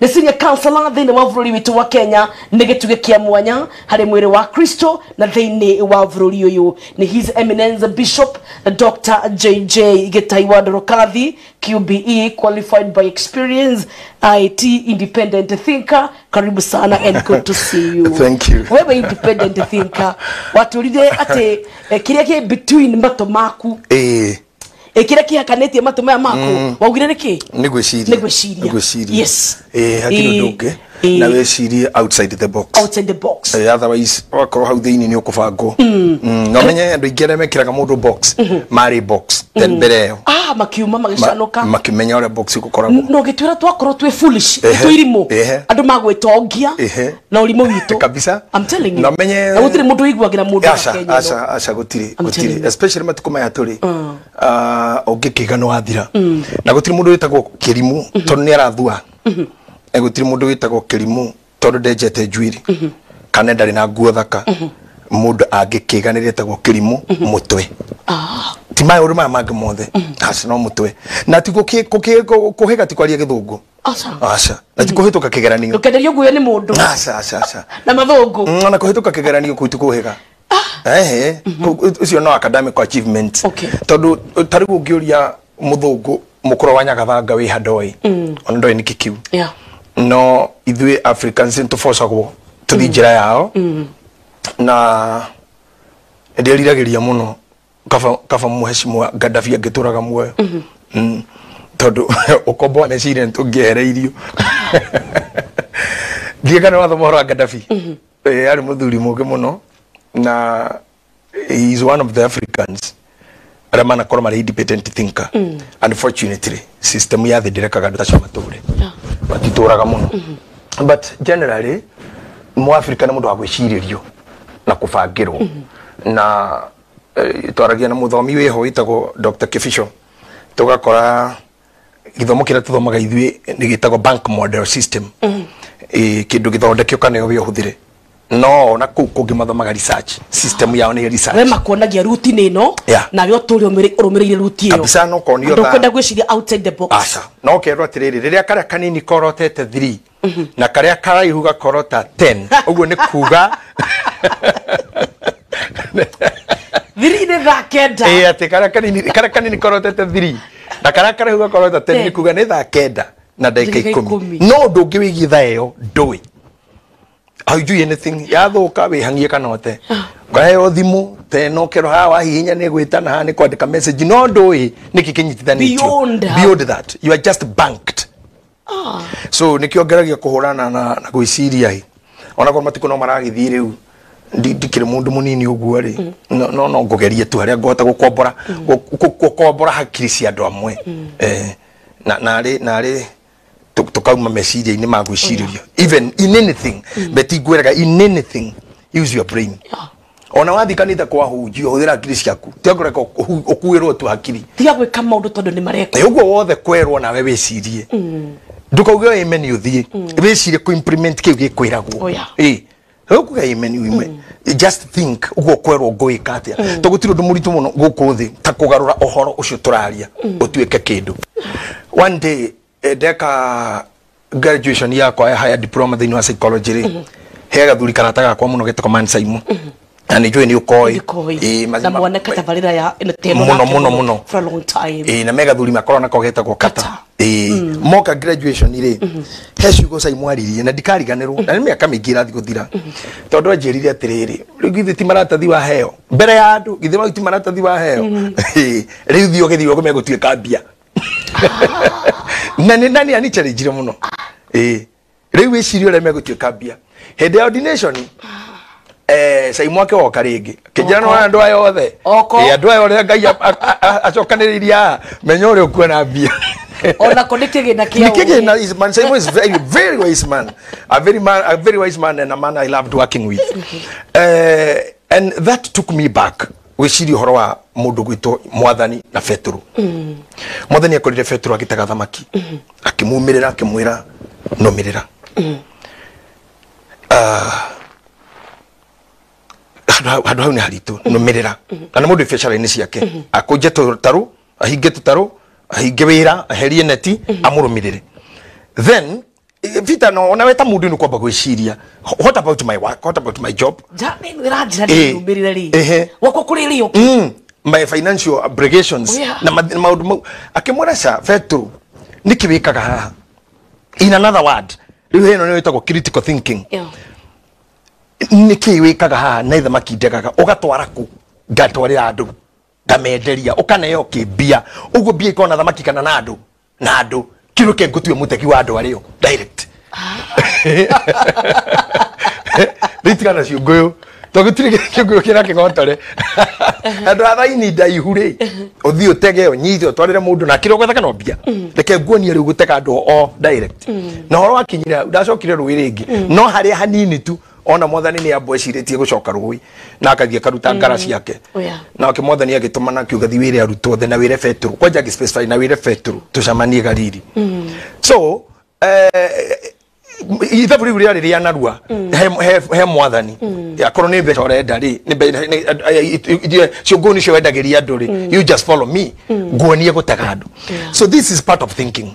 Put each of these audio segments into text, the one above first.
Nĩ senior counselor thĩinĩ wa bũrũri witũ wa Kenya, nĩ gĩtugĩ kĩa mwanya harĩ mwĩrĩ wa Kristo na thĩinĩ wa bũrũri ũyũ. Nĩ His Eminence Bishop Dr. JJ Gĩtai wa Ndorokathi, QBE, qualified by experience, IT independent thinker. Karibu sana and good to see you. Thank you. Wewe independent thinker, watũrire atĩ kĩrĩa kĩ between matũ maku, kĩrĩa kĩhakanĩtie matũ maya maku, waugire nĩ kĩ? Nĩ gwĩciria. Nĩ gwĩciria. Nĩ gwĩciria. Yes. Hatirĩ ũndũ ũngĩ. Na wĩcirie outside the box. Outside the box. Otherwise wakorwo hau thĩinĩ nĩ ũkũbangwo. Na ũmenye andũ aingĩ arĩa mekĩraga mũndũ box marĩ box then mbere ĩyo. Makiuma magĩcanũka. Makĩmenya ũrĩa box ĩgũkoragwo. No gĩtwĩra twakorwo twĩ foolish, twĩ irimũ. Andũ magwĩtongia na ũrimũ witũ. Kabisa. I'm telling you. Na ũmenye Na gũtirĩ mũndũ ũiguagĩra mũndũ wa Aca, Kenya ĩno. aca, aca, gũtirĩ, I'm telling gũtirĩ. you. Especially matukũ maya tũrĩ. Ũngĩkĩiga nĩ wathira. Na gũtirĩ mũndũ wĩtagwo kĩrimũ tondũ nĩ arathua. Gũtirĩ mũndũ wĩtagwo kĩrimũ tondũ ndenjete njuĩrĩ. Kana ndarĩ na nguo thaka. Mũndũ angĩkĩiga nĩ rĩtagwo kĩrimũ mũtwe. Ti maũndũ maya mangĩ mothe. Aca, no mũtwe. Na ti kũhĩga ti kwaria gĩthũngũ. Aca. Aca. Na ti kũhĩtũka kĩgeranio. Ndũkenderio nguo nĩ mũndũ. Aca, aca, aca. Na mathũngũ. Ona kũhĩtũka kĩgeranio kũu ti kũhĩga. Ũcio no academic achievement. Tondũ ta rĩu ũngĩũria mũthũngũ mũkũrũ wa Nyagathanga wĩ ha ndoĩ. Ona ndoĩ nĩkĩ kĩu. No ithuĩ Africans nĩ tũbocagwo tũthiĩ njĩra yao. Na ndĩriragĩria mũno kaba mũheshimiwa Gaddafi angĩtũraga muoyo. Tondũ ũkombo wa meciria nĩ tũngĩehereirio. Ndiũĩ kana wathoma ũhoro wa Gaddafi. Arĩ mũthuri mũũgĩ mũno na he is one of the Africans arĩa manakorwo marĩ independent thinker. Unfortunately system ya thĩ ndĩrekaga andũ acio matũre. Matitũraga mũno. But generally Mũafrika nĩ mũndũ wa gwĩcirĩrio na kũbangĩrwo. Na twaragia na mũthomi wĩho wĩtagwo Dr. Kifisho, tũgakora gĩthomo kĩrĩa tũthomaga ithuĩ nĩ gĩtagwo bank model system. Kĩndũ gĩthondeke ũkaneo wĩ ũhũthĩre. No ona kũu kũngĩ mathomaga research system yao nĩ research. We makuonagia route ĩno, nawe ũtũre ũrũmĩrĩire route ĩyo. Kabisa, no konio Andũ kwenda gwĩciria outside the box. Aca, no kerwo atĩrĩrĩ, rĩrĩa karĩa kanini korotete 3 na karĩa karaihu gakorota 10, ũguo nĩ kuga 3 nĩ thaa kenda. Atĩ karĩa kanini korotete 3 na karĩa karaihu gakorota 10 nĩ kuga nĩ thaa kenda na ndagĩka Ndagĩka ikũmi. ikũmi. No ũndũ ũngĩ wĩgiĩ thaa ĩyo ndũĩ. Haujui anything. Yathũka wĩhang'ie kana ũte. Ngaheo thimũ teno kero haha wahihinya nĩ gwĩtana haha nĩ kwandĩka message, no ndũĩ nĩkĩ kĩnyitithanĩtio. Beyond that. Beyond that, you are just banked. So nĩkĩo ngeragia kũhũrana na gwĩciria ĩ. Ona korwo matukũ no maragĩthiĩ rĩu, ndikĩrĩ mũndũ mũnini ũguo rĩ, no ngũgerie tu harĩa ngũhota gũkombora hakiri cia andũ amwe. Na narĩ tukauma meciria-inĩ ma gwĩcirĩria. Even in anything, but ngwĩraga in anything, use your brain. Ona wathi kanitha kwahunjio, hũthĩra hakiri ciaku. Tiga kũreka ũkuĩrwo tu hakiri. Tiga gwĩka maũndũ tondũ nĩ marekwo. Ĩ, ũguo wothe kwerwo nawe wĩcirie. Ndũkauge amen ũthiĩ. Wĩcirie kũ implement kĩu gĩkwĩragwo. Ũkuga amen uime. Just think ũguo kwerwo ngũĩka atĩa. Tondũ gũtirĩ ũndũ mũritũ mũno gũkũ thĩ ta kũgarũra ũhoro ũcio tũraria ũtuĩke kĩndũ. One day, ndeka graduation yakwa ya higher diploma thĩinĩ wa psychology rĩ, he gathuri karata gakwa mũno getagwo Man Saimo. Na nĩ njũĩ nĩ ũkoĩ. Nĩũkoĩ. Mazima Na mwanake tabarĩra ya ĩno teno Mũno, nake mũno, mũno mũno. for a long time. Na me gathuri makoragwo nako getagwo Kata. Kata. Moka graduation rĩ, he ciugo Saimo aririe na ndikariganĩrwo, na nĩ mĩaka mĩingĩ ĩrathiĩ gũthira. Tondũ anjĩrire atĩrĩrĩ, rĩu githĩ ti maratathi waheo mbere ya andũ, githĩ mau ti maratathi waheo? Rĩu thiĩ ũgĩthiĩ ũguo megũtuĩka mbia. Na nĩ nani ani-challenge-ire mũno. Rĩu wĩcirie ũrĩa megũtuĩka mbia. Hĩndĩ ya ordination, Saimo akĩwoka rĩngĩ. Kĩnjĩra nĩ wona andũ aya othe. Oko. Andũ aya ũrĩa Ngai acokanĩrĩirie haha, menya ũrĩa ũkuona mbia. Ona ko nĩ kĩgĩna kĩa Nĩ kĩgĩna, ũgĩ. is man, Saimo is very, very wise man. A very man, a very wise man and a man I loved working with. And that took me back. Gwĩciria ũhoro wa mũndũ gwĩtwo Mwathani na Petero. Mwathani akorire Petero agĩtega thamaki. Akĩmumĩrĩra, akĩmwĩra, nũmĩrĩra. Handũ hau nĩ haritũ, nũmĩrĩra. Na nĩ mũndũ wĩ biacara-inĩ ciake. Akũnje tũtarũ, ahinge tũtarũ, ahinge wĩra, aherie neti, amũrũmĩrĩre. Then Vita no ona weta mundu ni kwamba gwiciria what about my work, what about my job? Jani ndirajira ndumirire ri wako kuri ri my financial obligations na maundu mau akimwira ca Petro niki wikaga haha. In another word riu heno ni witagwo critical thinking. Niki wikaga haha na ithamaki ndegaga ugatwara ku ngatwarira andu ngamenderia ukaneo kimbia uguo mbia ikona thamaki kana na andu na andu kiruke ngutue mutegi wa andu ario direct. Ritigana ciunguyu togutire kiunguyu kira kigotore andu athaini ndaihu ri uthii utege unyite utwarire mundu na kiro gwetha no mbia reke nguonie riu gutega andu o direct na horo wakinyira ndacokire rui ringi no haria hanini tu ona mwathani ni ambo ecirĩtie gũcoka rũĩ na akathiĩ akaruta ngara ciake nake mwathani agĩtũmana akiuga thiĩ wĩre arutwo othe na wĩre Petero kwanja agĩspecify na wĩre Petero tũcemanie Galili. So ithabu rĩu rĩarĩ rĩa narua he mwathani akorwo nĩ mbeca ũrenda rĩ ciũngũ nĩcio wendagĩria andũ rĩ you just follow me nguonie gũtega andũ. So this is part of thinking.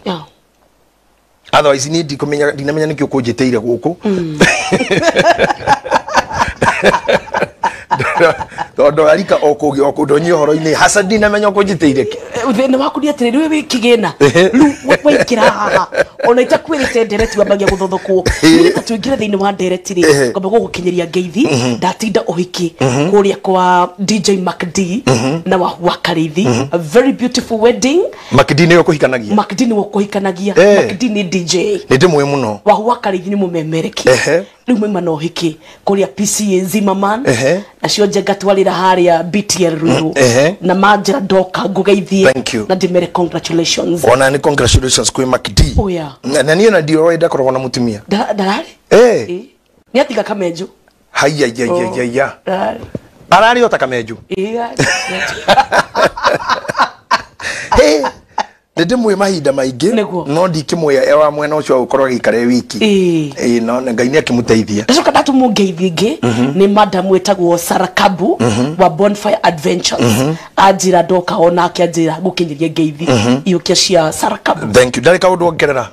Otherwise ni ndikumenya ndinamenya nikio kunjiteire guku tondu arika okugi okundonyia uhoro-ini hasa ndinamenya kunjiteire ki thina waku ni atiri riu wi kigina riu waikira haha ona itakwirite ndereti wambagia guthothokwo ni tuingire thiini wa ndereti ri ngomba gugukinyiria ngeithi ndatinda uhiki kuria kwa DJ MacD na wa Karithi. A very beautiful wedding. MacD niwe kuhikanagia. MacD niwe kuhikanagia. MacD ni DJ ni ndimwe muno. Wa Karithi ni mumemereki riu maima na uhiki kuria PCA Zimmerman nacio njenga twarira haria BTL Ruiru na manjira ndoka ngugeithie na ndimere congratulations. Ona ni congratulations kwi MacD. Oh yeah. Na niĩ na ndio roida koragwo na mutumia ndarari ni atiga Kamenju. Haiya ya ya ya ya arari ota Kamenju. Hey ndimwe mahinda maingi no ndikimwe ewa mwena ucio ukorwo agikare wiki no Ngai ni akimuteithia. Ndacoka ndatumwo ngeithi ingi ni madam wetagwo Sarah Kabu wa Bonfire Adventures anjira ndoka onake anjira ngukinyirie ngeithi iukia cia Sarah Kabu. Thank you. Ndari kaundu ongerera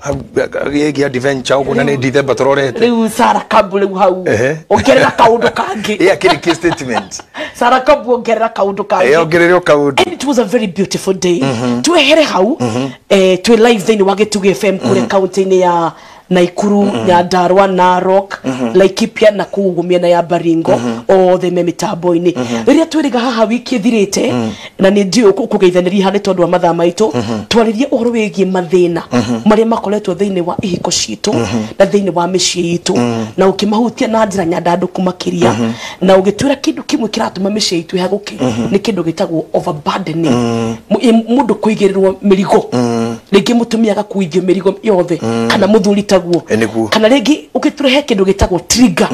gigia adventure uguo na ni December turorete riu Sarah Kabu riu hau ongerera kaundu kangi yeah kiri key statement Sarah Kabu ongerera kaundu kangi ongerera kaundu. And it was a very beautiful day. Twehere hau twi live thini wa Gitugi FM kure county-ini ya Naikuru, Nyandarua, Narok, Laikipia na kuu miena ya Baringo othe me mitambo-ini riria twiriga haha wiki ithirite na ni ndiũ kugeithaniria harĩ tondu wa mathaa maitu twaririe uhoro wigie mathina maria makoretwo thiini wa ihiko citu na thiini wa mĩciĩ itu na ukimahutia na njira nyandanduku makiria na ugitwira kindu kimwe kiratuma mĩciĩ itu ihaguke ni kindu gitagwo overburdening mundu kuigirirwo mĩrigo ringi mutumia agakuithio mĩrigo yothe kana muthuri taguo kana ringi ukiturehe kindu gitagwo trigger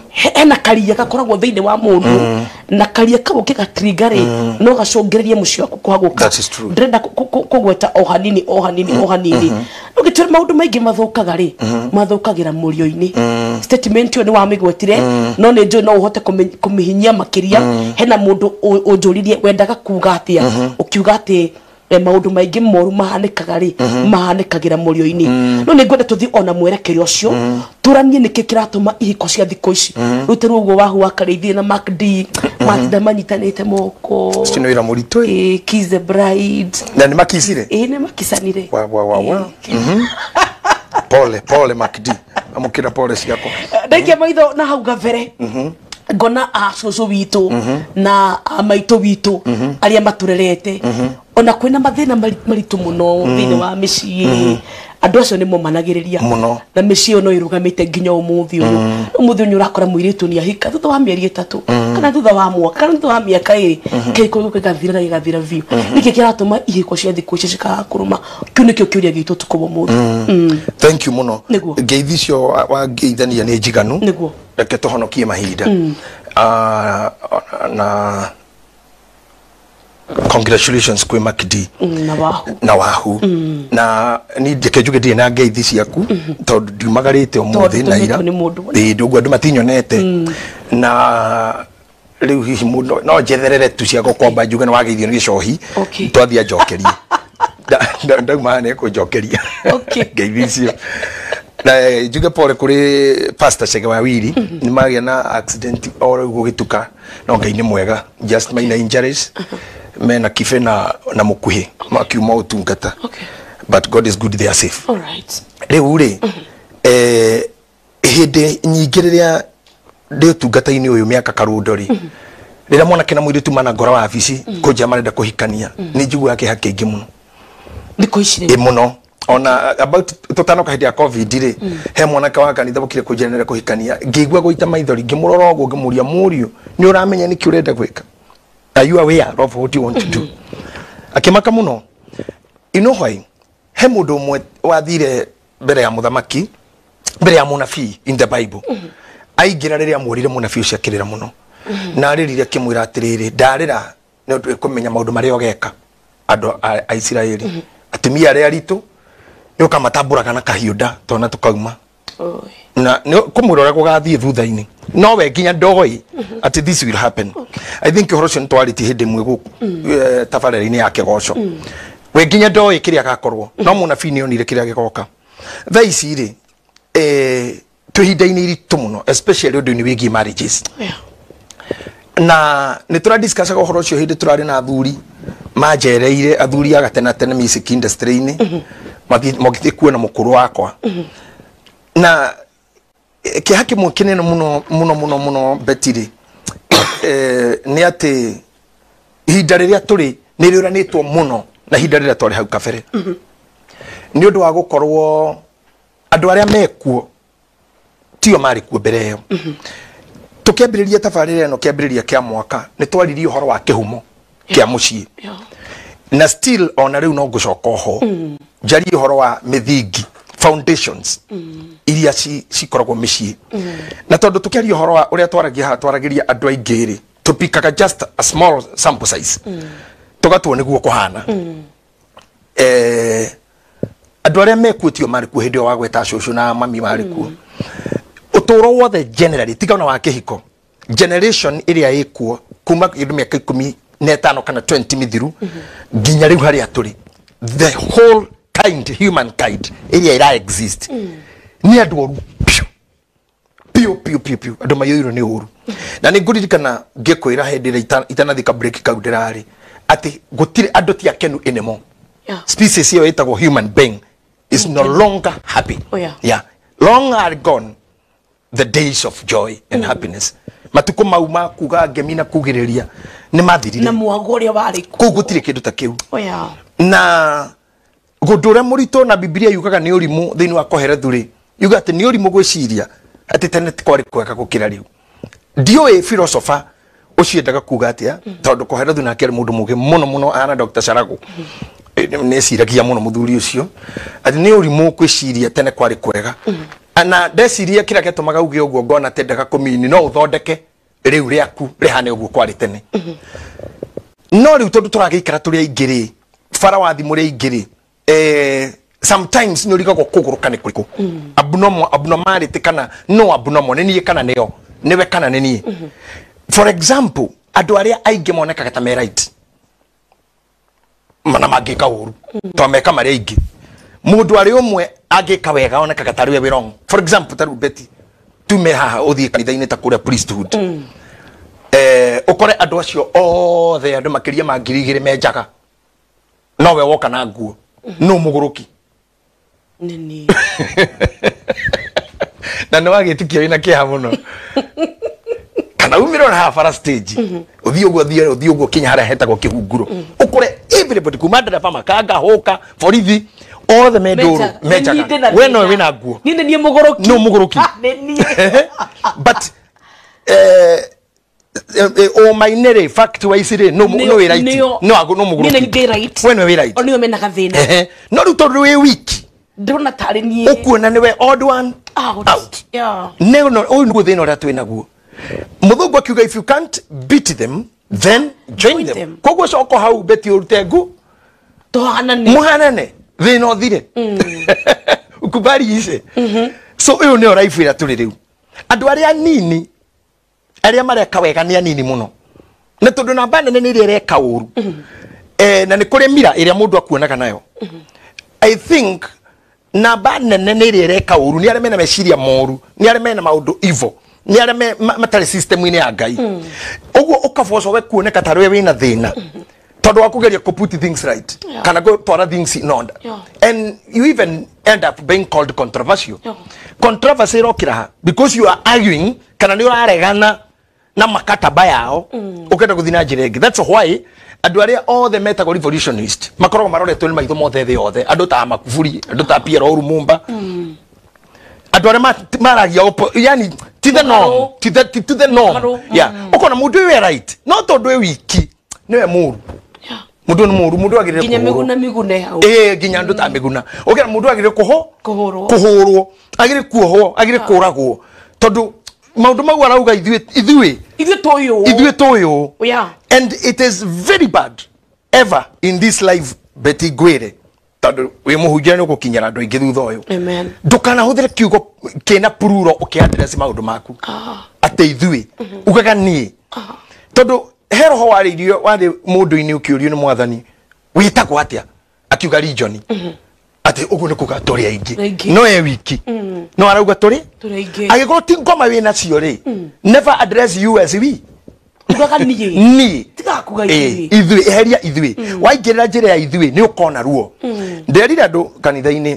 hena karia gakoragwo thiini wa mundu na karia kau kiga trigger ri no gacũngĩrĩrie mũciĩ waku kũhagũka. Ndĩrenda kũgweta o hanini o hanini o hanini ũgĩtwĩra maũndũ maingĩ mathũkaga rĩ mathũkagĩra mũrio-inĩ. Statement ĩyo nĩ wamĩgwetire no nĩ njũĩ no ũhote kũmĩhinyia makĩria. Hena mũndũ ũnjũririe wendaga kuga atĩa ũkiuga atĩ maundu maingi moru mahanikaga ri mahanikagira murio-ini no ni ngwenda tuthi ona mwerekero ucio turanie niki kiratuma ihiko cia thikũ ici riu ta ruguo wahu wa Karĩithie na Mac D matinda manyitanite moko ucio ni wira mũritũ kiss the bride na ni makicire ni makicanire wa wa wa wa pole pole Mac D amukira pole ciakwa ndaikia maitho na hau gabere ngona a cucu witũ na a maitũ witũ aria maturerete ona kwina mathina maritu muno thiini wa mĩciĩ andu acio ni momanagiriria na mĩciĩ no irugamite nginya umuthi uyu umuthi uyu urakora muiritu ni ahika thutha wa mĩeri ĩtatũ kana thutha wa mwaka kana thutha wa mĩaka ĩrĩ kĩhiko gĩũke gathira na gĩgathira biũ nĩkĩ kĩratũma ihiko cia thikũ ici cikaga kũrũma kĩu nĩkĩo kĩũria gitũ ũtukũ wa ũmũthĩ. Thank you mũno ngeithi icio wangeithania nĩ njiganu nĩguo reke tũhonokie mahinda na congratulations kwi Mac D na wahu na wahu na ni ndeke njuge ndirĩ na ngeithi ciaku tondu ndiumagarĩte ũmũthĩ na ira ĩĩ ndũguo andũ matinyonete na rĩu hihi mũndũ no njetherere tu ciakwa kwamba njuge nĩ wageithio nĩ gĩcohi twathiĩ anjokerie ndauma haha nĩekũnjokeria ngeithi icio. Na njuge pole kuri Pastor Chege Wawiri ni magĩa na accident oro gũgĩtuka, no Ngai nĩ mwega, just minor injuries mena kibe na mũkuhĩ makiuma ũtungata. But God is good, they are safe. All right. Rĩu rĩ, hĩndĩ nyingĩ rĩrĩa ndĩ ũtungata-inĩ ũyũ mĩaka karũndo rĩ, rĩrĩa mwanake na mũirĩtu mana ngora wabici kũnjia marenda kũhikania, nĩ njiguaga kĩeha kĩingĩ mũno. Thikũ ici rĩ? Mũno. Ona about tũtanoka hĩndĩ ya COVID rĩ, he mwanake wa kanitha wokire kũnjĩra nĩarenda kũhikania, ngĩigua gũita maithori, ngĩmũrora ũguo ngĩmũria, mũriũ, nĩ ũramenya nĩkĩ ũrenda gwĩka? Are you aware of what you want to do? Akĩmaka mũno. You know why? He mũndũ ũmwe wathire mbere ya mũthamaki, mbere ya mũnabii in the Bible. Aingĩra rĩrĩa amwĩrire mũnabii ũcio akĩrĩra mũno. Na arĩrire akĩmwĩra atĩrĩrĩ, ndarĩra nĩ ũndũ kũmenya maũndũ marĩa ũgeka andũ a Isiraeli. Atumia arĩa aritũ nĩ ũkamatambũraga na kahiũ nda twana tũkauma. Na nĩ kũmwĩra ũrĩa gũgathiĩ thutha-inĩ. No we nginya ndoĩ atĩ this will happen. I think ũhoro ũcio nĩ twarĩtie hĩndĩ ĩmwe gũkũ tabarĩra-inĩ ya kĩgoco. We nginya ndoĩ kĩrĩa gakorwo, no mũnabii nĩ onire kĩrĩa gĩgoka. Thaa ici rĩ, twĩ ihinda-inĩ iritũ mũno, especially ũndũ-inĩ wĩgiĩ marriages. Na nĩ tũradiscussaga ũhoro ũcio hĩndĩ tũrarĩ na athuri manjereire, athuri a gatene tene music industry-inĩ, magĩthiĩ kuona mũkũrũ wakwa. Na kĩeha kĩmwe kĩnene mũno mũno mũno mũno Betty rĩ, nĩ atĩ ihinda rĩrĩa tũrĩ nĩ rĩũranĩtwo mũno na ihinda rĩrĩa twarĩ hau kabere. Nĩ ũndũ wa gũkorwo andũ arĩa mekuo tio marĩ kuo mbere ĩyo. Tũkĩambĩrĩria tabarĩra ĩno kĩambĩrĩria kĩa mwaka nĩ twaririe ũhoro wa kĩhumo kĩa mũciĩ. Na still ona rĩu no ngũcoka oho njarie ũhoro wa mĩthingi, foundations iria cikoragwo mĩciĩ. Na tondũ tũkĩaria ũhoro wa ũrĩa twaragia haha, twaragĩria andũ aingĩ rĩ, tũpikaga just a small sample size, tũgatua nĩguo kũhana. Andũ arĩa mekuo tio marĩ kuo hĩndĩ ĩyo wagweta cũcũ na mami marĩ kuo. Ũtũũro wothe generally, tiga ona wa kĩhiko, generation ĩrĩa ĩkuo kuma kĩndũ mĩaka 15 kana 20 mĩthiru nginya rĩu harĩa tũrĩ, the whole kind, human kind ĩrĩa ĩra exist nĩ andũ oru piũ piũ piũ piũ piũ, andũ maiyũirwo nĩ ũru. Na nĩ ngũririkana ngĩkwĩra hĩndĩ ĩrĩa itanathika break kau ndĩrarĩ atĩ gũtirĩ andũ ti akenu anymore. Species ĩyo ĩtagwo human being is no longer happy. Yeah. Long are gone the days of joy and happiness. Matukũ mau ma kuga ngemi na kugĩrĩria nĩ mathirire. Na mwago ũrĩa warĩ kũu gũtirĩ kĩndũ ta kĩu. Na ũndũ ũrĩa mũritũ na Bibilia yugaga nĩ ũrimũ thĩinĩ wa Kohelethu rĩ, yuga atĩ nĩ ũrimũ gwĩciria atĩ tene ti kwarĩ kwega gũkĩra rĩu. Ndiũĩ philosopher ũcio endaga kuga atĩa, tondũ Kohelethu nake arĩ mũndũ mũũgĩ mũno mũno, ahana Dr. Charagu. Nĩeciragia mũno mũthuri ũcio atĩ nĩ ũrimũ gwĩciria tene kwarĩ kwega. Na ndeciria kĩrĩa gĩatũmaga uge ũguo ngona tendaga kũmini no ũthondeke rĩu rĩaku rĩhane ũguo kwarĩ tene. No rĩu tondũ tũragĩikara tũrĩ aingĩ rĩ, bara wa thimũ rĩ aingĩ rĩ, sometimes nĩ ũrigagwo kũgũrũka nĩ kũrĩkũ. Abnormality kana no abnormal, nĩ niĩ kana nĩo, nĩwe kana nĩ niĩ. For example, andũ arĩa aingĩ monekaga ta me right mana mangĩka ũru to meka marĩa aingĩ. Mũndũ arĩ ũmwe angĩka wega onekaga ta rĩwe wĩ wrong. For example, ta rĩu Betty, tume haha ũthiĩ kanitha-inĩ ta kũrĩa priesthood, ũkore andũ acio othe andũ makĩria ma 2000 menjaga, no we woka na nguo no mũgũrũki nini. Na nĩ wagĩtĩkia wĩna kĩeha mũno. Kana umĩre ona haha bara stage, ũthiĩ ũguo, ũthiĩ ũguo kinya harĩa hetagwo kĩhunguro, ũkore everybody kuma ndereba, makanga, hũka, borithi, othe me ndũru menjaga, we no wĩna nguo. Niĩ nĩ niĩ mũgũrũki. No mũgũrũki. Nĩ niĩ. But ũmaine rĩ, fact wise rĩ, no wĩ right. No no mũgũrũki. Niĩ nĩ ndĩ right. We nĩwe wĩ right. O nĩwe mena gathĩna. No rĩu tondũ wĩ wiki, ndĩrona tarĩ niĩ. Ũkuona nĩwe odd one out. Nĩ ũyũ nĩguo thĩna ũrĩa twĩ naguo. Mũthũngũ akiuga if you can't beat them then join them. Koguo coka hau Betty ũrute ngu tũhanane, mũhanane, thĩna ũthire. Ukubali ice. So ũyũ nĩyo life ĩrĩa tũrĩ rĩu. Andũ arĩa anini arĩa mareka wega nĩ anini mũno, na tondũ namba nene nĩ ĩrĩa ĩreka ũru. Na nĩ kũrĩ mira ĩrĩa mũndũ akuonaga nayo. I think Namba nene nĩ ĩrĩa ĩreka ũru, nĩ arĩa mena meciria moru, nĩ arĩa mena maũndũ evil, nĩ arĩa matarĩ system-inĩ ya Ngai. Ũguo ũkabocwo we kuoneka ta rwe wĩna thĩna tondũ wa kũgeria kũ put things right, kana gũtwara things in order. And you even end up being called controversial. Controversy ĩrokĩra ha? Because you are arguing kana nĩ ũraregana na makataba yao, ũkenda gũthiĩ na njĩra ĩngĩ. That's why andũ arĩa othe metagwo revolutionist makoragwo maroretwo nĩ maitho mothe thĩ yothe, andũ ta Makufuri, andũ ta Pierre Lumumba, andũ arĩa maragia yani ti the norm, ti the norm. Yeah, ũkona mũndũ ũyũ e right, no tondũ e wiki nĩwe mũru. Mũndũ nĩ mũru, mũndũ agĩrĩire nginya Miguna Migune hau. Nginya andũ ta Miguna. Ũkera mũndũ agĩrĩire kũhũrwo, agĩrĩire kuohwo, agĩrĩire kũragwo, tondũ maũndũ mau arauga ithuĩ tũĩ ũũ. And it is very bad ever in this life, Betty Ngwire, tondũ wĩ mũhunjia nĩ ũgũkinyĩra andũ aingĩ thutha ũyũ. Ndũkanahũthĩre kiugo kĩna pururo ũkĩaddress maũndũ maku atĩ ithuĩ, ugaga niĩ, tondũ he roho warĩirio warĩ mũndũ-inĩ ũkĩũrio nĩ mwathani wĩtagwo atĩa, akiuga region, atĩ ũguo nĩ kuga tũrĩ aingĩ, no e wiki, no arauga tũrĩ aingĩ. Angĩkorwo ti ngoma wĩ nacio rĩ, never address you as we. Ugaga niĩ. Niĩ. Tigakuga ithuĩ. Ithuĩ, eheria ithuĩ. Waingĩrĩra njĩra ya ithuĩ nĩ ũkona ruo. Nderire andũ kanitha-inĩ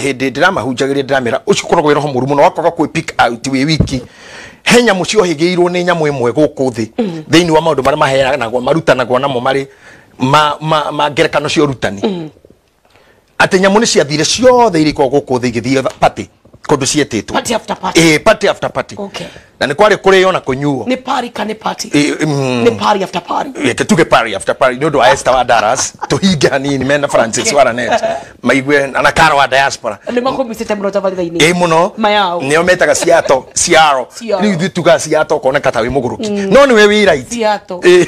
hĩndĩ ndĩramahunjagĩria ndĩramera ũcio ũkoragwo wĩ roho mũru mũno, wakwaga kwĩ pick out wĩ wiki. He nyamũ ciohĩgĩirwo nĩ nyamũ ĩmwe gũkũ thĩ thĩinĩ wa maũndũ marĩa maheanagwo marutanagwo namo marĩ ma ngerekano cia ũrutani, atĩ nyamũ nĩ ciathire ciothe iria ikoragwo gũkũ thĩ igĩthiĩ party kũndũ cietĩtwo party after party. Party after party. Okay. Na nĩ kwarĩ kũrĩo na kũnyuo. Nĩ party kana nĩ party? Nĩ party after party. Reke tuge party after party nĩ ũndũ wa Esther wa Dallas tũhinge hanini mena Francis wa Ranet maigue na Karo wa diaspora. Nĩ makũmicĩte mũno tabarĩra-inĩ. Mũno. Mayao. Nĩo metaga Seattle, Seattle. Rĩu ithuĩ tugaga Seattle ũkoneka ta wĩ mũgũrũki. No nĩwe wĩ right. Seattle.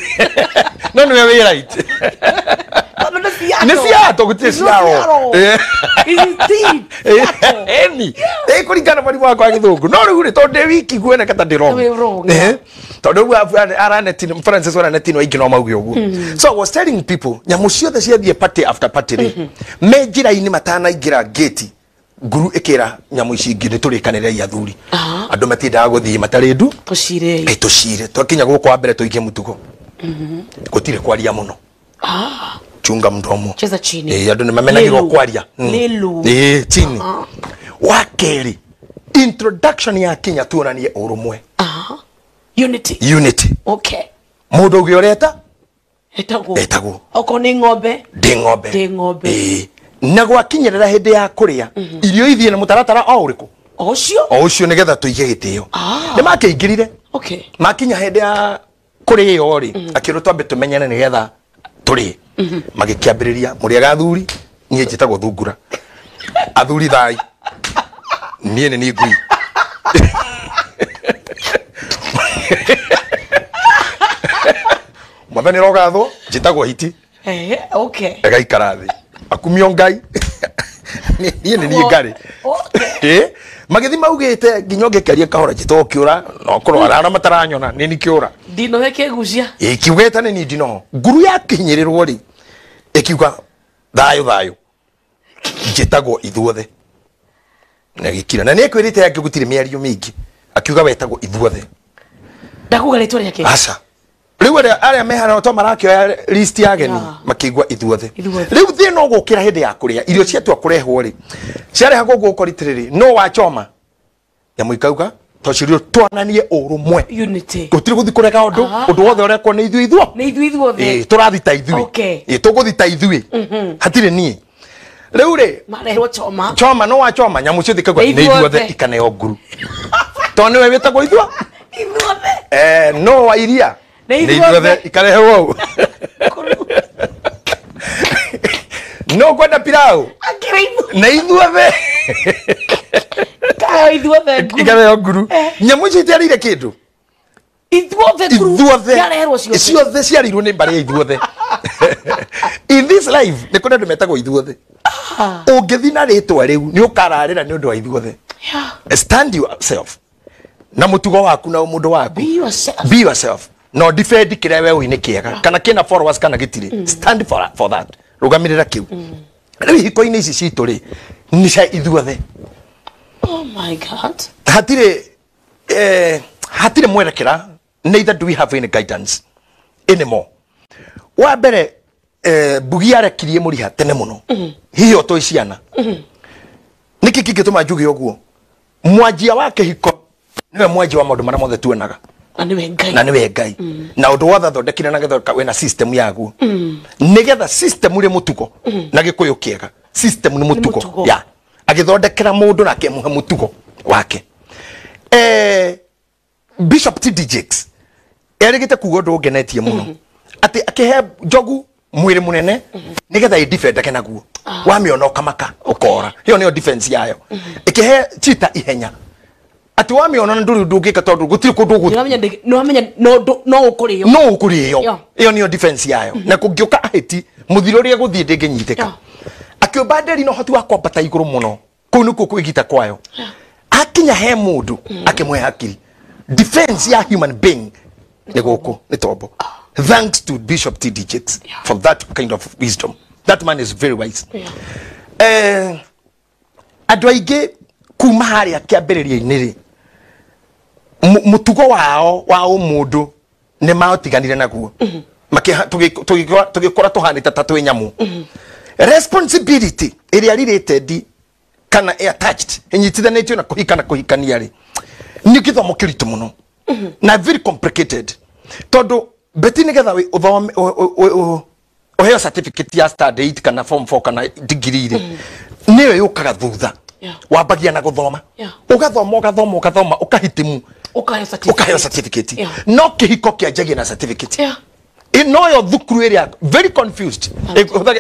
No nĩwe wĩ right. Nĩ Seattle gũtirĩ Seattle. Eni. Kũringana na mũrimũ wakwa wa gĩthũngũ. No rĩu rĩ, tondũ ndĩ wiki nguoneka ta ndĩ wrong. Tondũ rĩu Araneti, Francis wa Araneti no aingĩ no mauge ũguo. So I was telling people, nyamũ ciothe ciathiĩ party after party rĩ, me njĩra-inĩ matanaingĩra gate, nguru ĩkĩra nyamũ ici ingĩ nĩ tũrĩkanĩrei athuri. Andũ matiendaga gũthiĩ matarĩ ndu. Tũcire. Tũcire. Twakinya gũkũ wa mbere tũige mũtugo. Gũtirĩ kwaria mũno. Chunga mdomo. Cheza chini. Andũ nĩ mamenagĩrwo kwaria. Lelu. Chini. Wa kerĩ, introduction ya kinya tuonanie ũrũmwe. Unity. Unity. Okay. Mũndũ ũngĩ ũreta? Etagwo. Etagwo. Okorwo nĩ ng'ombe? Ndĩ ng'ombe. Ndĩ ng'ombe. Na gwakinyĩrĩra hĩndĩ ya kũrĩa, irio ithiĩ na mũtaratara o ũrĩkũ? O ũcio? O ũcio nĩgetha tũige gĩtĩo. Nĩ makĩingĩrire. Okay. Makinya hĩndĩ ya kũrĩo rĩ, akĩrwo twambe tũmenyane nĩgetha tũrĩe. Magĩkĩambĩrĩria mũrĩaga athuri, niĩ njĩtagwo thungura. Athuri thai. Niĩ nĩ niĩ ngui. Mwathani rogathwo, njĩtagwo hiti. Okay. Ĩgaikara thĩ. Akumio Ngai. Niĩ nĩ niĩ ngarĩ. Magĩthiĩ maugĩte nginya ũngĩkaria kahora njĩtagwo kĩũra, no kũrwara arĩa mataranyona nĩ niĩ kĩũra. Ndinohe kĩgucia. Ĩkiugĩte nĩ niĩ ndinoho. Nguru yakinyĩrĩrwo rĩ, ĩkiuga thayũ thayũ. Njĩtagwo ithuothe. Na gĩkira. Na nĩ ekwĩrĩte yake gũtirĩ mĩario mĩingĩ. Akiuga wetagwo ithuothe. Ndakuga rĩtwa rĩake. Aca. Rĩu arĩa mehana to marakĩoya list ya ageni makĩigua ithuothe. Rĩu thĩna ũgũkĩra hĩndĩ ya kũrĩa irio ciatua kũrehwo rĩ, ciarehagwo ũguo ũkoritĩrĩrĩ, no wachoma. Nyamũ ikauga tũcirio tuonanie ũrũmwe. Unity. Gũtirĩ gũthiĩ kũrega ũndũ, ũndũ wothe ũrekwo nĩ ithuĩ ithuo. Nĩ ithuĩ ithuothe. Tũrathi ta ithuĩ. Tũgũthi ta ithuĩ. Hatirĩ niĩ. Rĩu rĩ, marehwo choma. Choma no wachoma nyamũ ciothe ikauga nĩ ithuothe ikaneo nguru. Tondũ nĩwe wĩtagwo ithuo. Ithuothe. No wa iria. Nĩ ithuothe ikarehwo ũũ. No kwenda pilau. Nĩ ithuothe. Ikarehwo ithuothe nguru. Ikarehwo nguru. Nyamũ icio itiarĩire kĩndũ. Ithuothe nguru. Ithuothe. Ciareherwo ciothe. Ciothe ciarĩirwo nĩ mbarĩ ya ithuothe. In this life nĩ kũrĩ andũ metagwo ithuothe. Ũngĩthiĩ na rĩtwa rĩu nĩ ũkararĩra nĩ ũndũ wa ithuothe. Stand yourself. Na mũtugo waku na ũmũndũ waku. Be yourself. Be yourself. No defend kĩrĩa we ũĩ nĩ kĩega kana kĩna followers kana gĩtirĩ. Stand for that. Rũgamĩrĩra kĩu. Rĩu ihiko-inĩ ici citũ rĩ, Nĩ cia ithuothe. Oh my God. Hatirĩ mwerekera, neither do we have any guidance anymore. Wa mbere, Mbugi arekirie mũriha tene mũno, hihi o twĩ ciana. Nĩkĩ kĩngĩtũma njuge ũguo? Mwanjia wa kĩhiko nĩwe mwanjia wa maũndũ marĩa mothe tuonaga. Na nĩwe Ngai. Na nĩwe Ngai. Na ũndũ wothe athondekire na gĩthondeka wĩna system yaguo. Nĩgetha system rĩ mũtugo na Gĩkũyũ kĩega, system nĩ mũtugo. Ya agĩthondekera mũndũ na akĩmũhe mũtugo wake. Bishop T.D. Jakes erĩgĩte kuga ũndũ ũngenetie mũno, atĩ akĩhe njogu mwĩrĩ mũnene nĩgetha ĩdefendage naguo. Wamĩona ũkamaka ũkora, ĩyo nĩyo defense yayo. Ĩkĩhe cheetah ihenya, atĩ wamĩona ndũrĩ ũndũ ũngĩka tondũ gũtirĩ kũndũ ũgũthiĩ. Nĩwamenya no ũkũrĩo. No ũkũrĩo. Ĩyo nĩyo defense yayo. Na kũngĩũka ahĩti mũthiro ũrĩa gũthiĩ ndĩngĩnyitĩka. Akĩũmba nderi na ũhoti wa kwambata igũrũ mũno, kũu nĩkuo kwĩgita kwayo. Akinya he mũndũ akĩmũhe hakiri. Defense ya human being nĩ gũkũ, nĩ tombo. Thanks to Bishop T.D. Jakes for that kind of wisdom. That man is very wise. Andũ aingĩ kuma harĩa kĩambĩrĩria-inĩ rĩ, mũtugo wao wa ũmũndũ nĩ maotiganire naguo. Tũgĩkora tũhanĩte ta twĩ nyamũ. Responsibility ĩrĩa related kana attached ĩnyitithanĩtio na kũhika na kũhikania rĩ, nĩ gĩthomo kĩritũ mũno na very complicated, tondũ beti nĩgetha ũthome ũheo certificate ya standard 8 kana form 4 kana degree rĩ, nĩyo yũkaga thutha. Wambagia na gũthoma, ũgathoma ũgathoma ũgathoma ũkahitimu, ũkaheo certificate. No kĩhiko kĩanjagia na certificate. Noyo thukuru ĩrĩa very confused,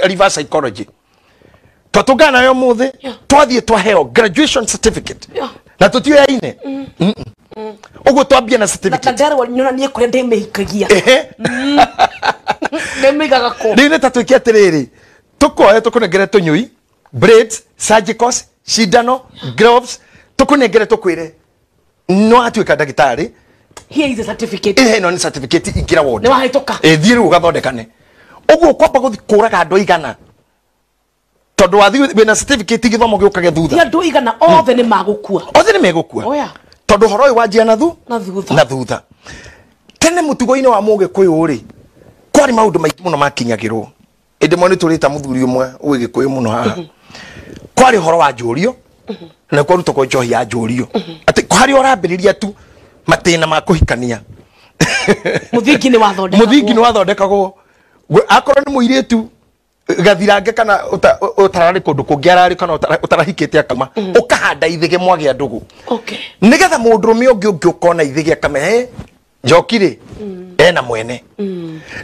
reverse psychology. Twatũngana nayo mũthĩ, twathiĩ twaheo graduation certificate na tũtioyaine. Ũguo twambia na certificate. Na nderwo nyonanie kũrĩa ndĩmĩhikagia. Ndĩmĩigaga kũ? Rĩu nĩ ta twĩke atĩrĩrĩ, tũkoe tũkũnengere tũnyui, braids, surgicals, cindano, gloves, tũkũnengere tũkwĩre no atuĩka ndagĩtarĩ. Here is the certificate. Ĩno nĩ certificate, ingĩra ward. Nĩ wahĩtũka. Thiĩ rĩu ũgathondekane. Ũguo kwamba gũthiĩ kũraga andũ aigana, tondũ wathiĩ wĩna certificate gĩthomo gĩũkage thutha. Andũ aigana othe nĩ magũkua. Othe nĩ megũkua. Tondũ ũhoro ũyũ wanjia na na thutha. Tene mũtugo-inĩ wa Mũgĩkũyũ rĩ, kwarĩ maũndũ maingĩ mũno makinyagĩrwo. Ĩndĩ mo nĩ tũrĩta mũthuri ũmwe ũĩ Gĩkũyũ mũno haha. Kwarĩ ũhoro wa njũrio, na kwarutagwo njohi ya njũrio. Atĩ harĩa ũrambĩrĩria tu matĩna ma kũhikania. Mũthingi nĩ wathondekagwo. Mũthingi nĩ wathondekagwo. Akorwo nĩ mũirĩtu gathirange kana ũtararĩ kũndũ kũngĩ ararĩ kana ũtarahikĩte akama, ũkahanda ithĩgĩ mwagĩa ndũgũ. Nĩgetha mũndũrũme ũngĩ ũngĩũka ona ithĩgĩ akamehe njoki rĩ, ena mwene.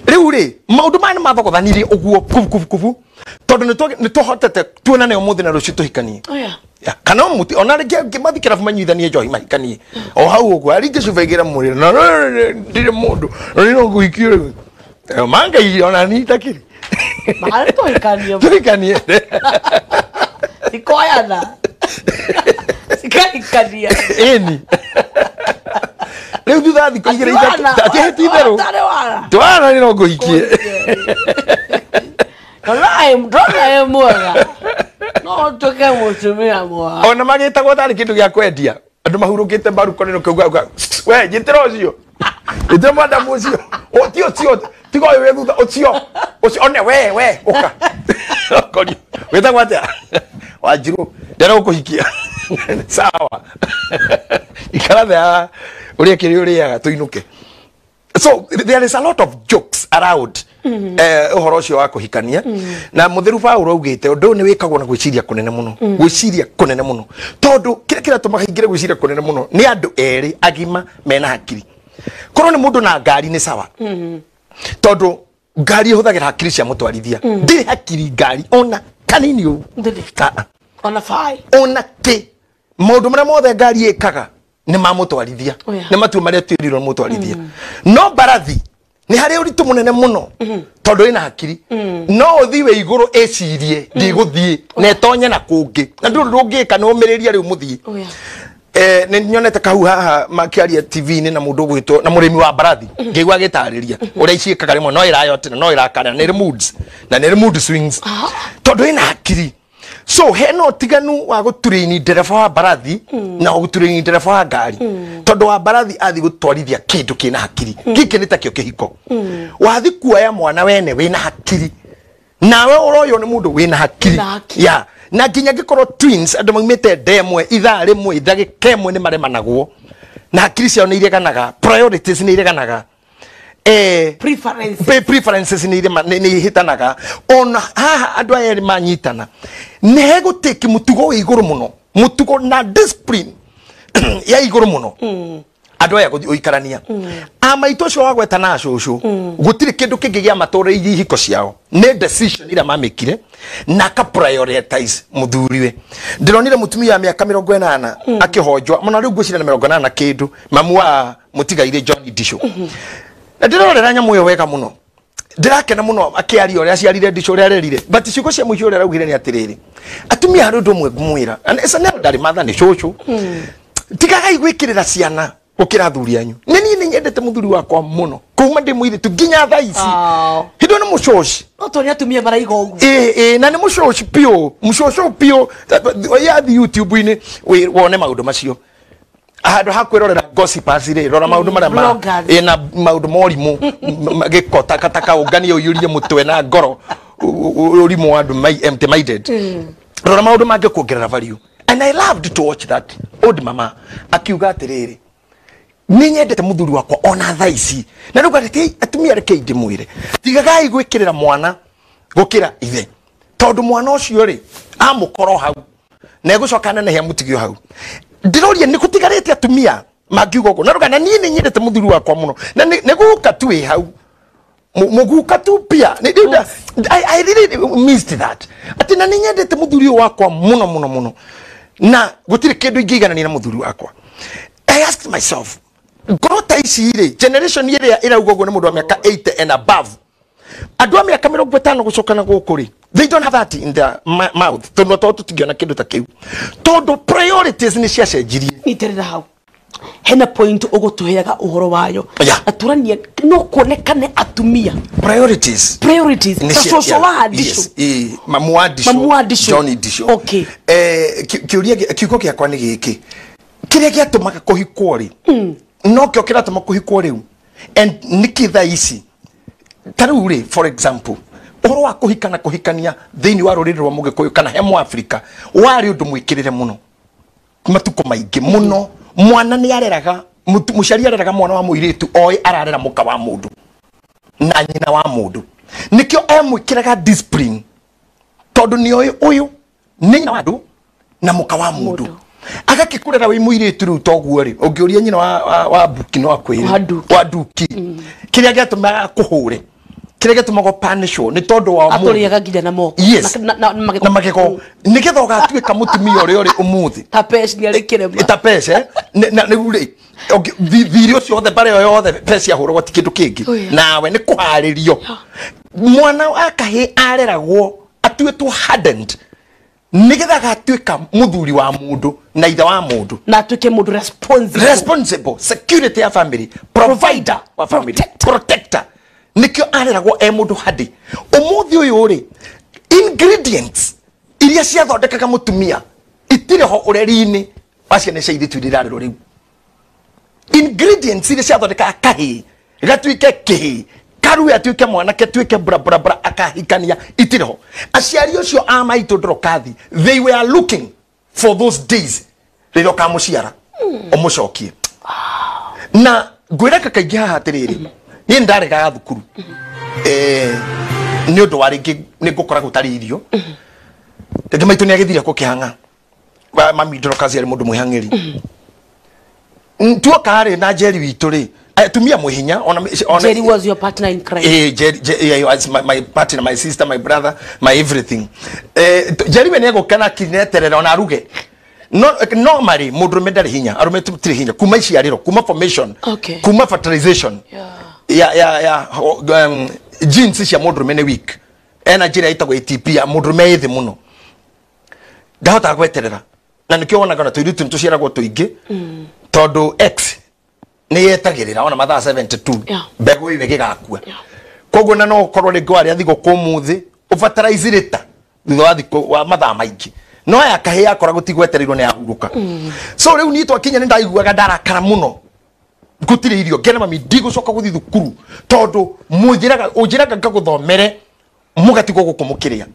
Rĩu rĩ, maũndũ maya nĩ mathogothanirie ũguo kubu kubu kubu, tondũ nĩ tũhotete tuonane ũmũthĩ na rũciũ tũhikanie. Kana mũti ona rĩngĩ angĩ mathiĩ kĩrabu manyuithanie njohi mahikanie o hau ũguo, aringe cuba igĩra mwĩrĩ na ndirĩ mũndũ na nĩ no ngũhikie rĩu. Mangai ona ni itakĩrĩ. Mahali tũhikanie. Tũhikanie. Sikoyana. Sikahikania. Ĩni. Rĩu thutha wa thikũ igĩrĩ ithatũ, atĩ ti itherũ. Twana nĩ no ngũhikie. Ndona mwega. No nduĩke mũtumia mwega. Ona magĩtagwo tarĩ kĩndũ gĩa kwendia. Andũ mahurũkĩte mbaruko nĩ kĩuga, we njĩtĩra ũcio. Njĩtĩra madamu ũcio. Ti ũcio, tiga ũyũ wĩ thutha, ũcio. Ũcio, one we, ũka. Ũkorio. Wĩtagwo atĩa? Wanjirũ, ndĩrenda gũkũhikia. Sawa. Ikara thĩ haha, ũrĩe kĩrĩa ũrĩaga tũinũke. So there is a lot of jokes around ũhoro ũcio wa kũhikania. Na mũtheru Paũlũ augĩte ũndũ ũyũ nĩ wĩkagwo na gwĩciria kũnene mũno. Gwĩciria kũnene mũno. Tondũ kĩrĩa kĩratũma haingĩre gwĩciria kũnene mũno nĩ andũ erĩ agima mena hakiri. Korwo nĩ mũndũ na ngari nĩ sawa. Tondũ ngari ĩhũthagĩra hakiri cia mũtwarithia. Ndĩrĩ hakiri ngari ona kanini ũũ. Ndĩrĩ. Ona bai. Ona kĩ. Maũndũ marĩa mothe ngari ĩkaga nĩ mamũtwarithia. Nĩ matua marĩa twĩrirwo mũtwarithia. No mbarathi nĩ harĩ ũritũ mũnene mũno tondũ ĩna hakiri. No ũthiĩ wĩ igũrũ ĩcirie ndĩgũthiĩ na ĩtonye na kũngĩ. Na ndũrĩ ũndũ ũngĩka, nĩ ũmĩrĩria rĩu mũthiĩ. Nĩ nyonete kahu haha makĩaria TV-inĩ na mũndũ ũgwĩtwo na mũrĩmi wa mbarathi, ngĩigua agĩtarĩria ũrĩa iciĩkaga rĩmwe, no ĩrayotera, no ĩrakara, nĩ ĩrĩ moods na nĩ ĩrĩ mood swings tondũ ĩna hakiri. So hena ũtiganu wa gũturaini ndereba wa mbarathi na gũturaini ndereba wa ngari. Tondũ wa mbarathi athi gũtwarithia kĩndũ kĩna hakiri. Gĩkĩ nĩ takĩo kĩhiko. Wathi kuoya mwana wene wĩna hakiri. Nawe ũroywo nĩ mũndũ wĩna hakiri. Yeah. Na nginya ngĩkorwo twins andũ maumĩte ndemwe ithaa rĩmwe ndagĩka ĩmwe nĩ maremanagwo. Na hakiri ciao nĩ ireganaga, priorities nĩ ireganaga. Preferences nĩ ihĩtanaga. Ona haha andũ aya erĩ manyitana nĩ hegũtĩki mũtugo wĩ igũrũ mũno, mũtugo na discipline ya igũrũ mũno. Andũ aya gũthiĩ gũikarania. Amaitũ ũcio wa gweta na cũcũ gũtirĩ kĩndũ kĩngĩ gĩa matũrĩirie ihiko ciao nĩ decision ĩrĩa mamĩkire na aka prioritize mũthuriwe. Ndĩronire mũtumia wa mĩaka 80 akĩhonjwa mũno, rĩu ngwĩciria na 80 na kĩndũ, mamu wa mũtigairĩ John Ndicũ. Na ndĩrorera nyamũ ĩyo wega mũno, ndĩrakena mũno akĩaria ũrĩa aciarire Ndicũ ũrĩa arerire, but ciugo cia mũico ũrĩa araugire nĩ atĩrĩrĩ, atumia harĩ ũndũ ũmwe ngũmwĩra, and it's an elderly mother nĩ cũcũ, tigagai gwĩkĩrĩra ciana gũkĩra athuri anyu. Nĩ niĩ nĩ nyendete mũthuri wakwa mũno kuma ndĩ mũirĩtu nginya thaa ici. Hĩndĩ ĩyo nĩ mũcoci. No tondũ atumia maraiga ũguo. Ĩĩ, na nĩ mũcoci biũ, mũcoco biũ. Yathi YouTube-inĩ wone maũndũ macio. Handũ ha kwĩrorera gossipers rĩ, rora maũndũ marĩa ma na maũndũ ma ũrimũ, gĩko takataka ũnganie ũiyũrie mũtwe na ngoro ũrimũ wa andũ empty minded. Rora maũndũ mangĩ kuongerera value. And I loved to watch that old mama akiuga atĩrĩrĩ, nĩ nyendete mũthuri wakwa ona thaa ici. Na rĩu ngarĩte atumia reke ndĩmwĩre, tigagai gwĩkĩrĩra mwana gũkĩra ithe, tondũ mwana ũcio rĩ amũkorwo hau na egũcoka anenehia mũtigio hau. Ndĩroria nĩ gũtigarĩte atumia mangiuga ũguo. Na rĩu na niĩ nĩ nyendete mũthuri wakwa mũno, na nĩ gũka tu wĩ hau mũguka tu pia. I really missed that. Atĩ na nĩ nyendete mũthuri ũyũ wakwa mũno mũno mũno, na gũtirĩ kĩndũ ingĩiganania na mũthuri wakwa. I asked myself, ngoro ta ici rĩ, generation ĩrĩa ĩrauga ũguo nĩ mũndũ wa mĩaka 80 and above. Andũ a mĩaka 50 gũcoka na gũkũ rĩ, they don't have that in their mouth. Tondũ to tũtingĩona kĩndũ ta kĩu, tondũ priorities nĩ ciacenjirie. Nyitĩrĩra hau, hena point ũgũtũheaga ũhoro wayo. Na tũranie no kuonekane atumia priorities ta cũcũ wa Ndicũ, mamu wa Ndicũ, John Ndicũ. Okay. Kĩũria kiugo gĩakwa nĩ gĩkĩ, kĩrĩa gĩatũmaga kũhikwo rĩ no kĩo kĩratũma kũhikwo rĩu, and nĩkĩ thaa ici ta rĩu rĩ, for example, ũhoro wa kũhika na kũhikania thĩinĩ wa rũrĩrĩ rwa Mũgĩkũyũ kana he Mũafrika warĩ ũndũ mwĩkĩrĩre mũno matukũ maingĩ mũno. Mwana nĩ areraga, mũciari areraga mwana wa mũirĩtu oĩ ararera mũka wa mũndũ na nyina wa mũndũ, nĩkĩo emwĩkĩraga discipline, tondũ nĩ oĩ ũyũ nĩ nyina wa andũ na mũka wa mũndũ. Agakĩkũrera wĩ mũirĩtu rĩu toguo rĩ, ũngĩũria nyina wa Buki no akwĩre wa Nduki, kĩrĩa gĩatũmaga akũhũre, kĩrĩa gĩatũmaga ũpanishwo nĩ tondũ wa mũndũ. Atũrĩaga nginya na moko. Yes. Na magego, nĩgetha ũgatuĩka mũtumia ũrĩa ũrĩ ũmũthĩ. Ta Pesh nĩ arĩ kĩrema. Ta Pesh, na rĩu rĩ, thirĩ ũcio wothe, mbarĩ ĩyo yothe, Pesh ahũragwo ti kĩndũ kĩngĩ. Nawe nĩ kũharĩrio. Mwana wa kahĩĩ areragwo atuĩtwo hardened, nĩgetha agatuĩka mũthuri wa mũndũ na ithe wa mũndũ, na atuĩke mũndũ responsible, responsible, security ya family, provider wa family, protector. Nĩkĩo areragwo e mũndũ hadi. Ũmũthĩ ũyũ rĩ, ingredients iria ciathondekaga mũtumia itirĩ ho ũreri-inĩ wa ciana cia airĩtu iria irarerwo rĩu. Ingredients iria ciathondekaga kahĩĩ gatuĩke kĩhĩĩ, karue atuĩke mwanake, atuĩke bra bra bra, akahikania, itirĩ ho. Aciari ũcio a maitũ Ndorokathi, they were looking for those days rĩrĩa ũkamũciara ũmũcokie. Na ngwĩra kaingĩ haha atĩrĩrĩ, niĩ nĩndaregaga thukuru nĩ ũndũ wa rĩngĩ nĩ ngũkora gũtarĩ irio. Rĩngĩ maitũ nĩ agĩthire gũkĩhang'a, mami Ndorokathi arĩ mũndũ mwĩhang'ĩri. Tuoka rĩ na Jerry witũ rĩ, atumia mwĩhinya, ona Jerry was your partner in crime. Jerry, yeah, was my partner, my sister, my brother, my everything. Jerry we nĩegũka kineterera ona aruge. No, normally mũndũrũme ndarĩ hinya, arũme tũtirĩ hinya kuma iciarĩro, kuma formation, kuma fertilization. Ya genes cia mũndũrũme nĩ weak. Ena njĩra ĩtagwo ATP ya mũndũrũme ĩ thĩ mũno. Ndahotaga gweterera. Na nĩkĩo wonaga ona tũirĩtu nĩtũciaragwo tũingĩ, tondũ X nĩ yetagĩrĩra ona mathaa 72 mbegũ ĩyo ĩgĩgakua. Koguo na no ũkorwo rĩngĩ warĩa thigũkũ ũmũthĩ ũbataraizirĩta Thutha wa thikũ wa mathaa maingĩ. No ya kahĩ akoragwo ti gwetereirwo nĩ ahurũka. So rĩu niĩ twakinya nĩ ndaiguaga ndarakara mũno. Gũtirĩ irio ngena mami ndigũcoka gũthiĩ thukuru tondũ mũnjĩraga ũnjĩraga ngagũthomere mũgatigwo gũkũ mũkĩrĩa.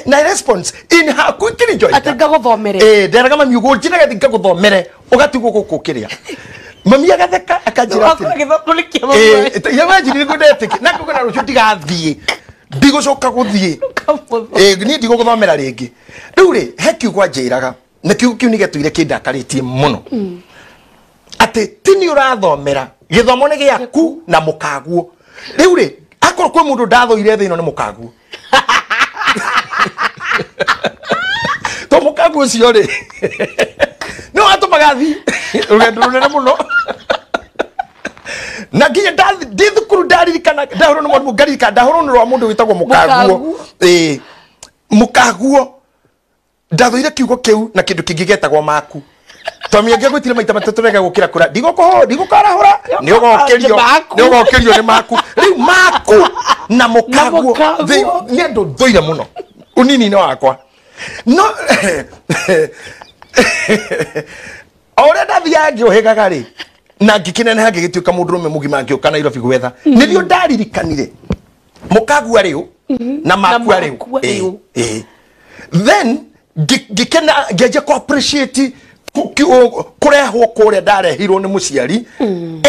Na response in her quickly joy. Atĩ ngagũthomere. Nderaga mami ũguo ũnjĩraga thiĩ ngagũthomere ũgatigwo gũkũ ũkĩrĩa. Mami agatheka akanjĩra atĩrĩ. Gĩthomo nĩ kĩa mami. Imagine nĩguo ndetĩkia. Na ngauga na rũciũ ndigathiĩ. Ndigũcoka gũthiĩ. Niĩ ndigũgũthomera rĩngĩ. Rĩu rĩ, he kiugo anjĩraga. Na kiugo kĩu nĩgĩatũire kĩndakarĩtie mũno. Atĩ ti nĩ ũrathomera. Gĩthomo nĩ gĩaku na mũkaguo. Rĩu rĩ, akorwo kwĩ mũndũ ndathũire thĩ ĩno nĩ mũkaguo. To mũkaguo ũcio rĩ, nĩ watũmaga thiĩ rũgendo rũnene mũno. Na nginya ndĩ thukuru ndaririkana, ndahũrwo nĩ mwarimũ ngaririkana, ndahũrwo nĩ rwa mũndũ wĩtagwo mũkaguo. Mũkaguo. Ndathũire kiugo kĩu na kĩndũ kĩngĩ gĩetagwo maku. Twamia ngĩgwĩtire maita matatũ rega gũkĩra kũra. Ndigũkũhũra, ndigũkarahũra. Nĩ ũgokĩrio, nĩ ũgokĩrio nĩ maku. Rĩu maku na mũkaguo. Nĩ andũ thũire mũno. Ũnini-inĩ wakwa. No o ũrĩa ndathiaga ngĩũhĩgaga rĩ, na ngĩkĩneneha ngĩgĩtuĩka mũndũrũme mũgima ngĩũka Nairobi gwetha. Nĩrĩo ndaririkanire mũkagua rĩu na makua rĩu. Then ngĩkena ngĩanjia kũ appreciate kũrehwo kũrĩa ndarehirwo nĩ mũciari.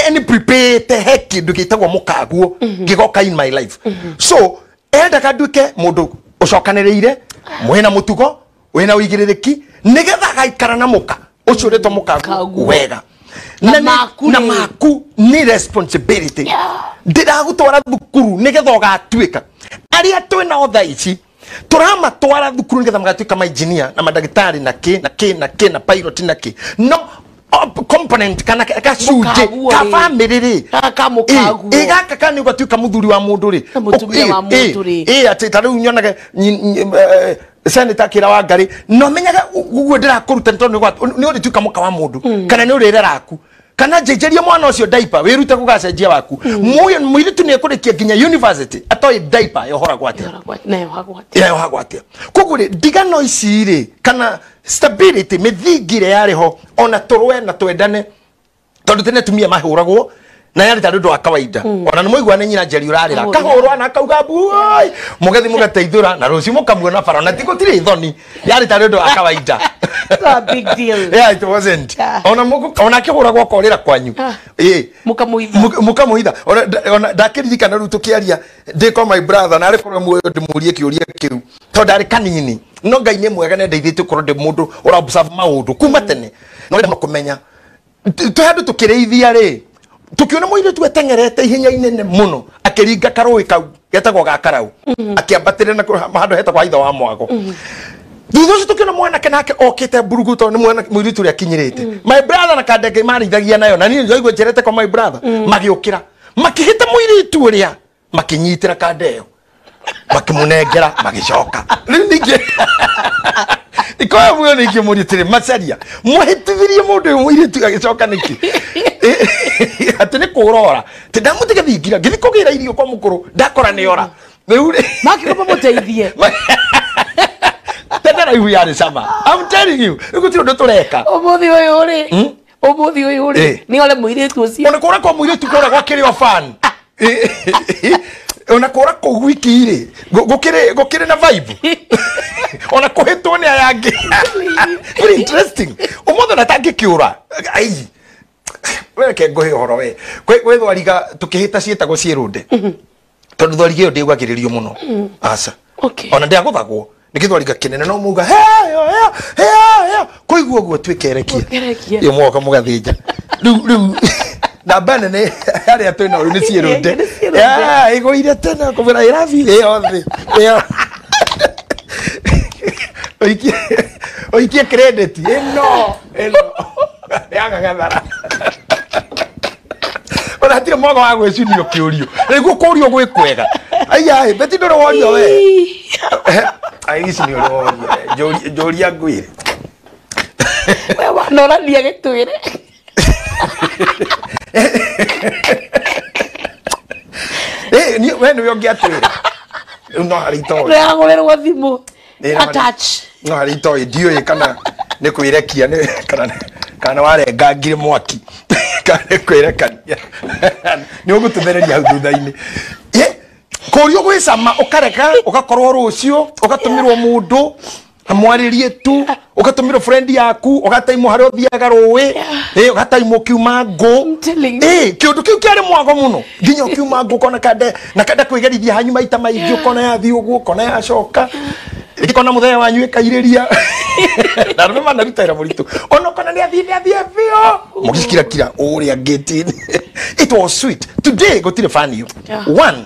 Any prepared he kĩndũ gĩtagwo mũkaguo gĩgoka in my life. So endaga nduĩke mũndũ ũcokanĩrĩire, mwĩna mũtugo, wĩna ũigĩrĩrĩki, nĩgetha agaikara na mũka ũcio ũrĩtwo mũkaguo wega. Na maku nĩ responsibility. Ndĩragũtwara thukuru nĩgetha ũgatuĩka. Arĩa twĩnao thaa ici tũramatwara thukuru nĩgetha magatuĩka ma engineer na mandagĩtarĩ na kĩ na kĩ na kĩ na pilot na kĩ. No component kana gacunjĩ ka family rĩ, gaka ka nĩ ũgatuĩka mũthuri wa mũndũ rĩ, atĩ ta rĩu nyonaga senator kĩra wa Ngarĩ no menyaga ũguo ndĩrakũruta nĩ tondũ nĩ ũrĩtuĩka mũka wa mũndũ kana nĩ ũrĩrera aku kana njenjerie mwana ũcio diaper wĩrute gũgacenjia waku. Mũirĩtu nĩ ekũrĩkia nginya university atoĩ diaper yohoragwo atĩa. Yohagwo atĩa. Koguo rĩ, ndigano ici rĩ, kana stability mĩthingi ĩrĩa yarĩ ho ona tũrũe na twendane tondũ tene atumia mahũragwo na yarĩ tarĩ ũndũ wa kawaida. Ona nĩ mwaigua nĩ nyina Njeri ũrarĩra kahũrwa na akauga mbuoi mũgethi mũgateithũra na rũciũ mũkamuona bara na ti gũtirĩ thoni. Yarĩ tarĩ ũndũ wa kawaida. Not a big deal. Yeah, it wasn't. Ona ona akĩhũragwo akorĩra kwanyu. Mũkamũhitha. Mũkamũhitha. Ona ndakĩririkana rĩu tũkĩaria ndĩ kwa my brother na arĩ korwo muoyo ndĩmũrie kĩũria kĩu tondũ ndarĩ kanini. No Ngai nĩ mwega nĩ ndeithĩtie gũkorwo ndĩ mũndũ ũra observe maũndũ kuma tene. No ndĩrenda kũmenya. Twĩ handũ tũkĩrĩithia rĩ, tũkĩona mũirĩtu ateng'erete ihenya inene mũno akĩringa karũĩ kau getagwo ga Karau akĩambatĩra na handũ hetagwo Haitha wa Mwago. Thutha ũcio tũkĩona mwanake nake okĩte mburugu tondũ nĩ mũirĩtu ũrĩa akinyĩrĩte. My brother na kandenge marĩithagia nayo na niĩ njaigua njerete kwa my brother magĩũkĩra makĩhĩta mũirĩtu ũrĩa makĩnyitĩra kande ĩyo makĩmũnengera magĩcoka. Rĩu ningĩ ikoya muoyo ningĩ mũritĩre macaria mwahĩtithirie mũndũ ũyũ mũirĩtu agĩcoka nĩkĩ? Atĩ nĩ kũrora atĩ ndamũtiga thingira ngĩthiĩ kũgĩra irio kwa mũkũrũ ndakora nĩ ora. Rĩu rĩ Makiuga mamũteithie. Tene raihu yarĩ cama. I'm telling you, rĩu gũtirĩ ũndũ tũreka. Ũmũthĩ ũyũ rĩ, ũmũthĩ ũyũ rĩ, nĩ ore mũirĩtu ũcio. Ona kũra kwa mũirĩtu kũra gwakĩrĩ o fan. Ona kũra kũu wiki rĩ, gũkĩrĩ na vibe. Ona kũhĩtwo nĩ aya angĩ. Very interesting. Ũmũthĩ ona tangĩkĩũra. Ai. Reke ngũhe ũhoro we. Gwĩ thwariga tũkĩhĩta ciĩtagwo ciĩrũnde. Tondũ thwariga ĩyo ndĩugagĩrĩrio mũno. Aca. Ona ndĩagũthagwo. Nĩ gĩthwariga kĩnene no muga heyo heyo heyo kũigua ũguo twĩkerekia. Ĩyo mũgoka mũgathĩnja. Rĩu namba nene harĩa twĩna rĩu nĩ ciĩrũnde. Ĩgũire tene kũmwĩra ĩrabi ĩyo thĩ. Ĩyo. Ũikie credit ĩno ĩno. Yagagathara. Ona hatirĩ mwaga wa gwĩciria ũkĩũrio. Rĩu gũkũrio gwĩ kwega. Aiya, beti ndũrĩ worio we. Ai ici nĩ ũrĩ worio. Njũria ngwĩre. We wanorania gĩtwĩre. We nĩwe ũngĩatwĩra. Rĩu no harĩ itoĩ. Nĩagũrĩrwo thimũ. Attach. No harĩ itoĩ ndiũĩ kana nĩ kwĩrekia kana warengangire mwaki kana nĩ kwĩrekania nĩ ũgũtũthereria hau thutha-inĩ. Kũrio gwĩcama ũkareka ũgakorwo rũciũ ũgatũmĩrwo mũndũ amwarĩrie tu ũgatũmĩrwo friend yaku ũgataimwo harĩa ũthiaga rũĩ ũgataimwo ũkiuma ngũ. Kĩũndũ kĩu kĩarĩ mwago mũno nginya ũkiuma ngũ ũkona kande na kanda kwĩgerithia hanyu maita maingĩ ũkona yathiĩ ũguo ũkona yacoka ĩkona mũthenya wanyu ĩkairĩria na arũme manaruta wĩra mũritũ ona ũkona nĩ athiĩ biũ mũgĩkirakira ũrĩa ngĩti. It was sweet. Today gũtirĩ fan ĩyo. One,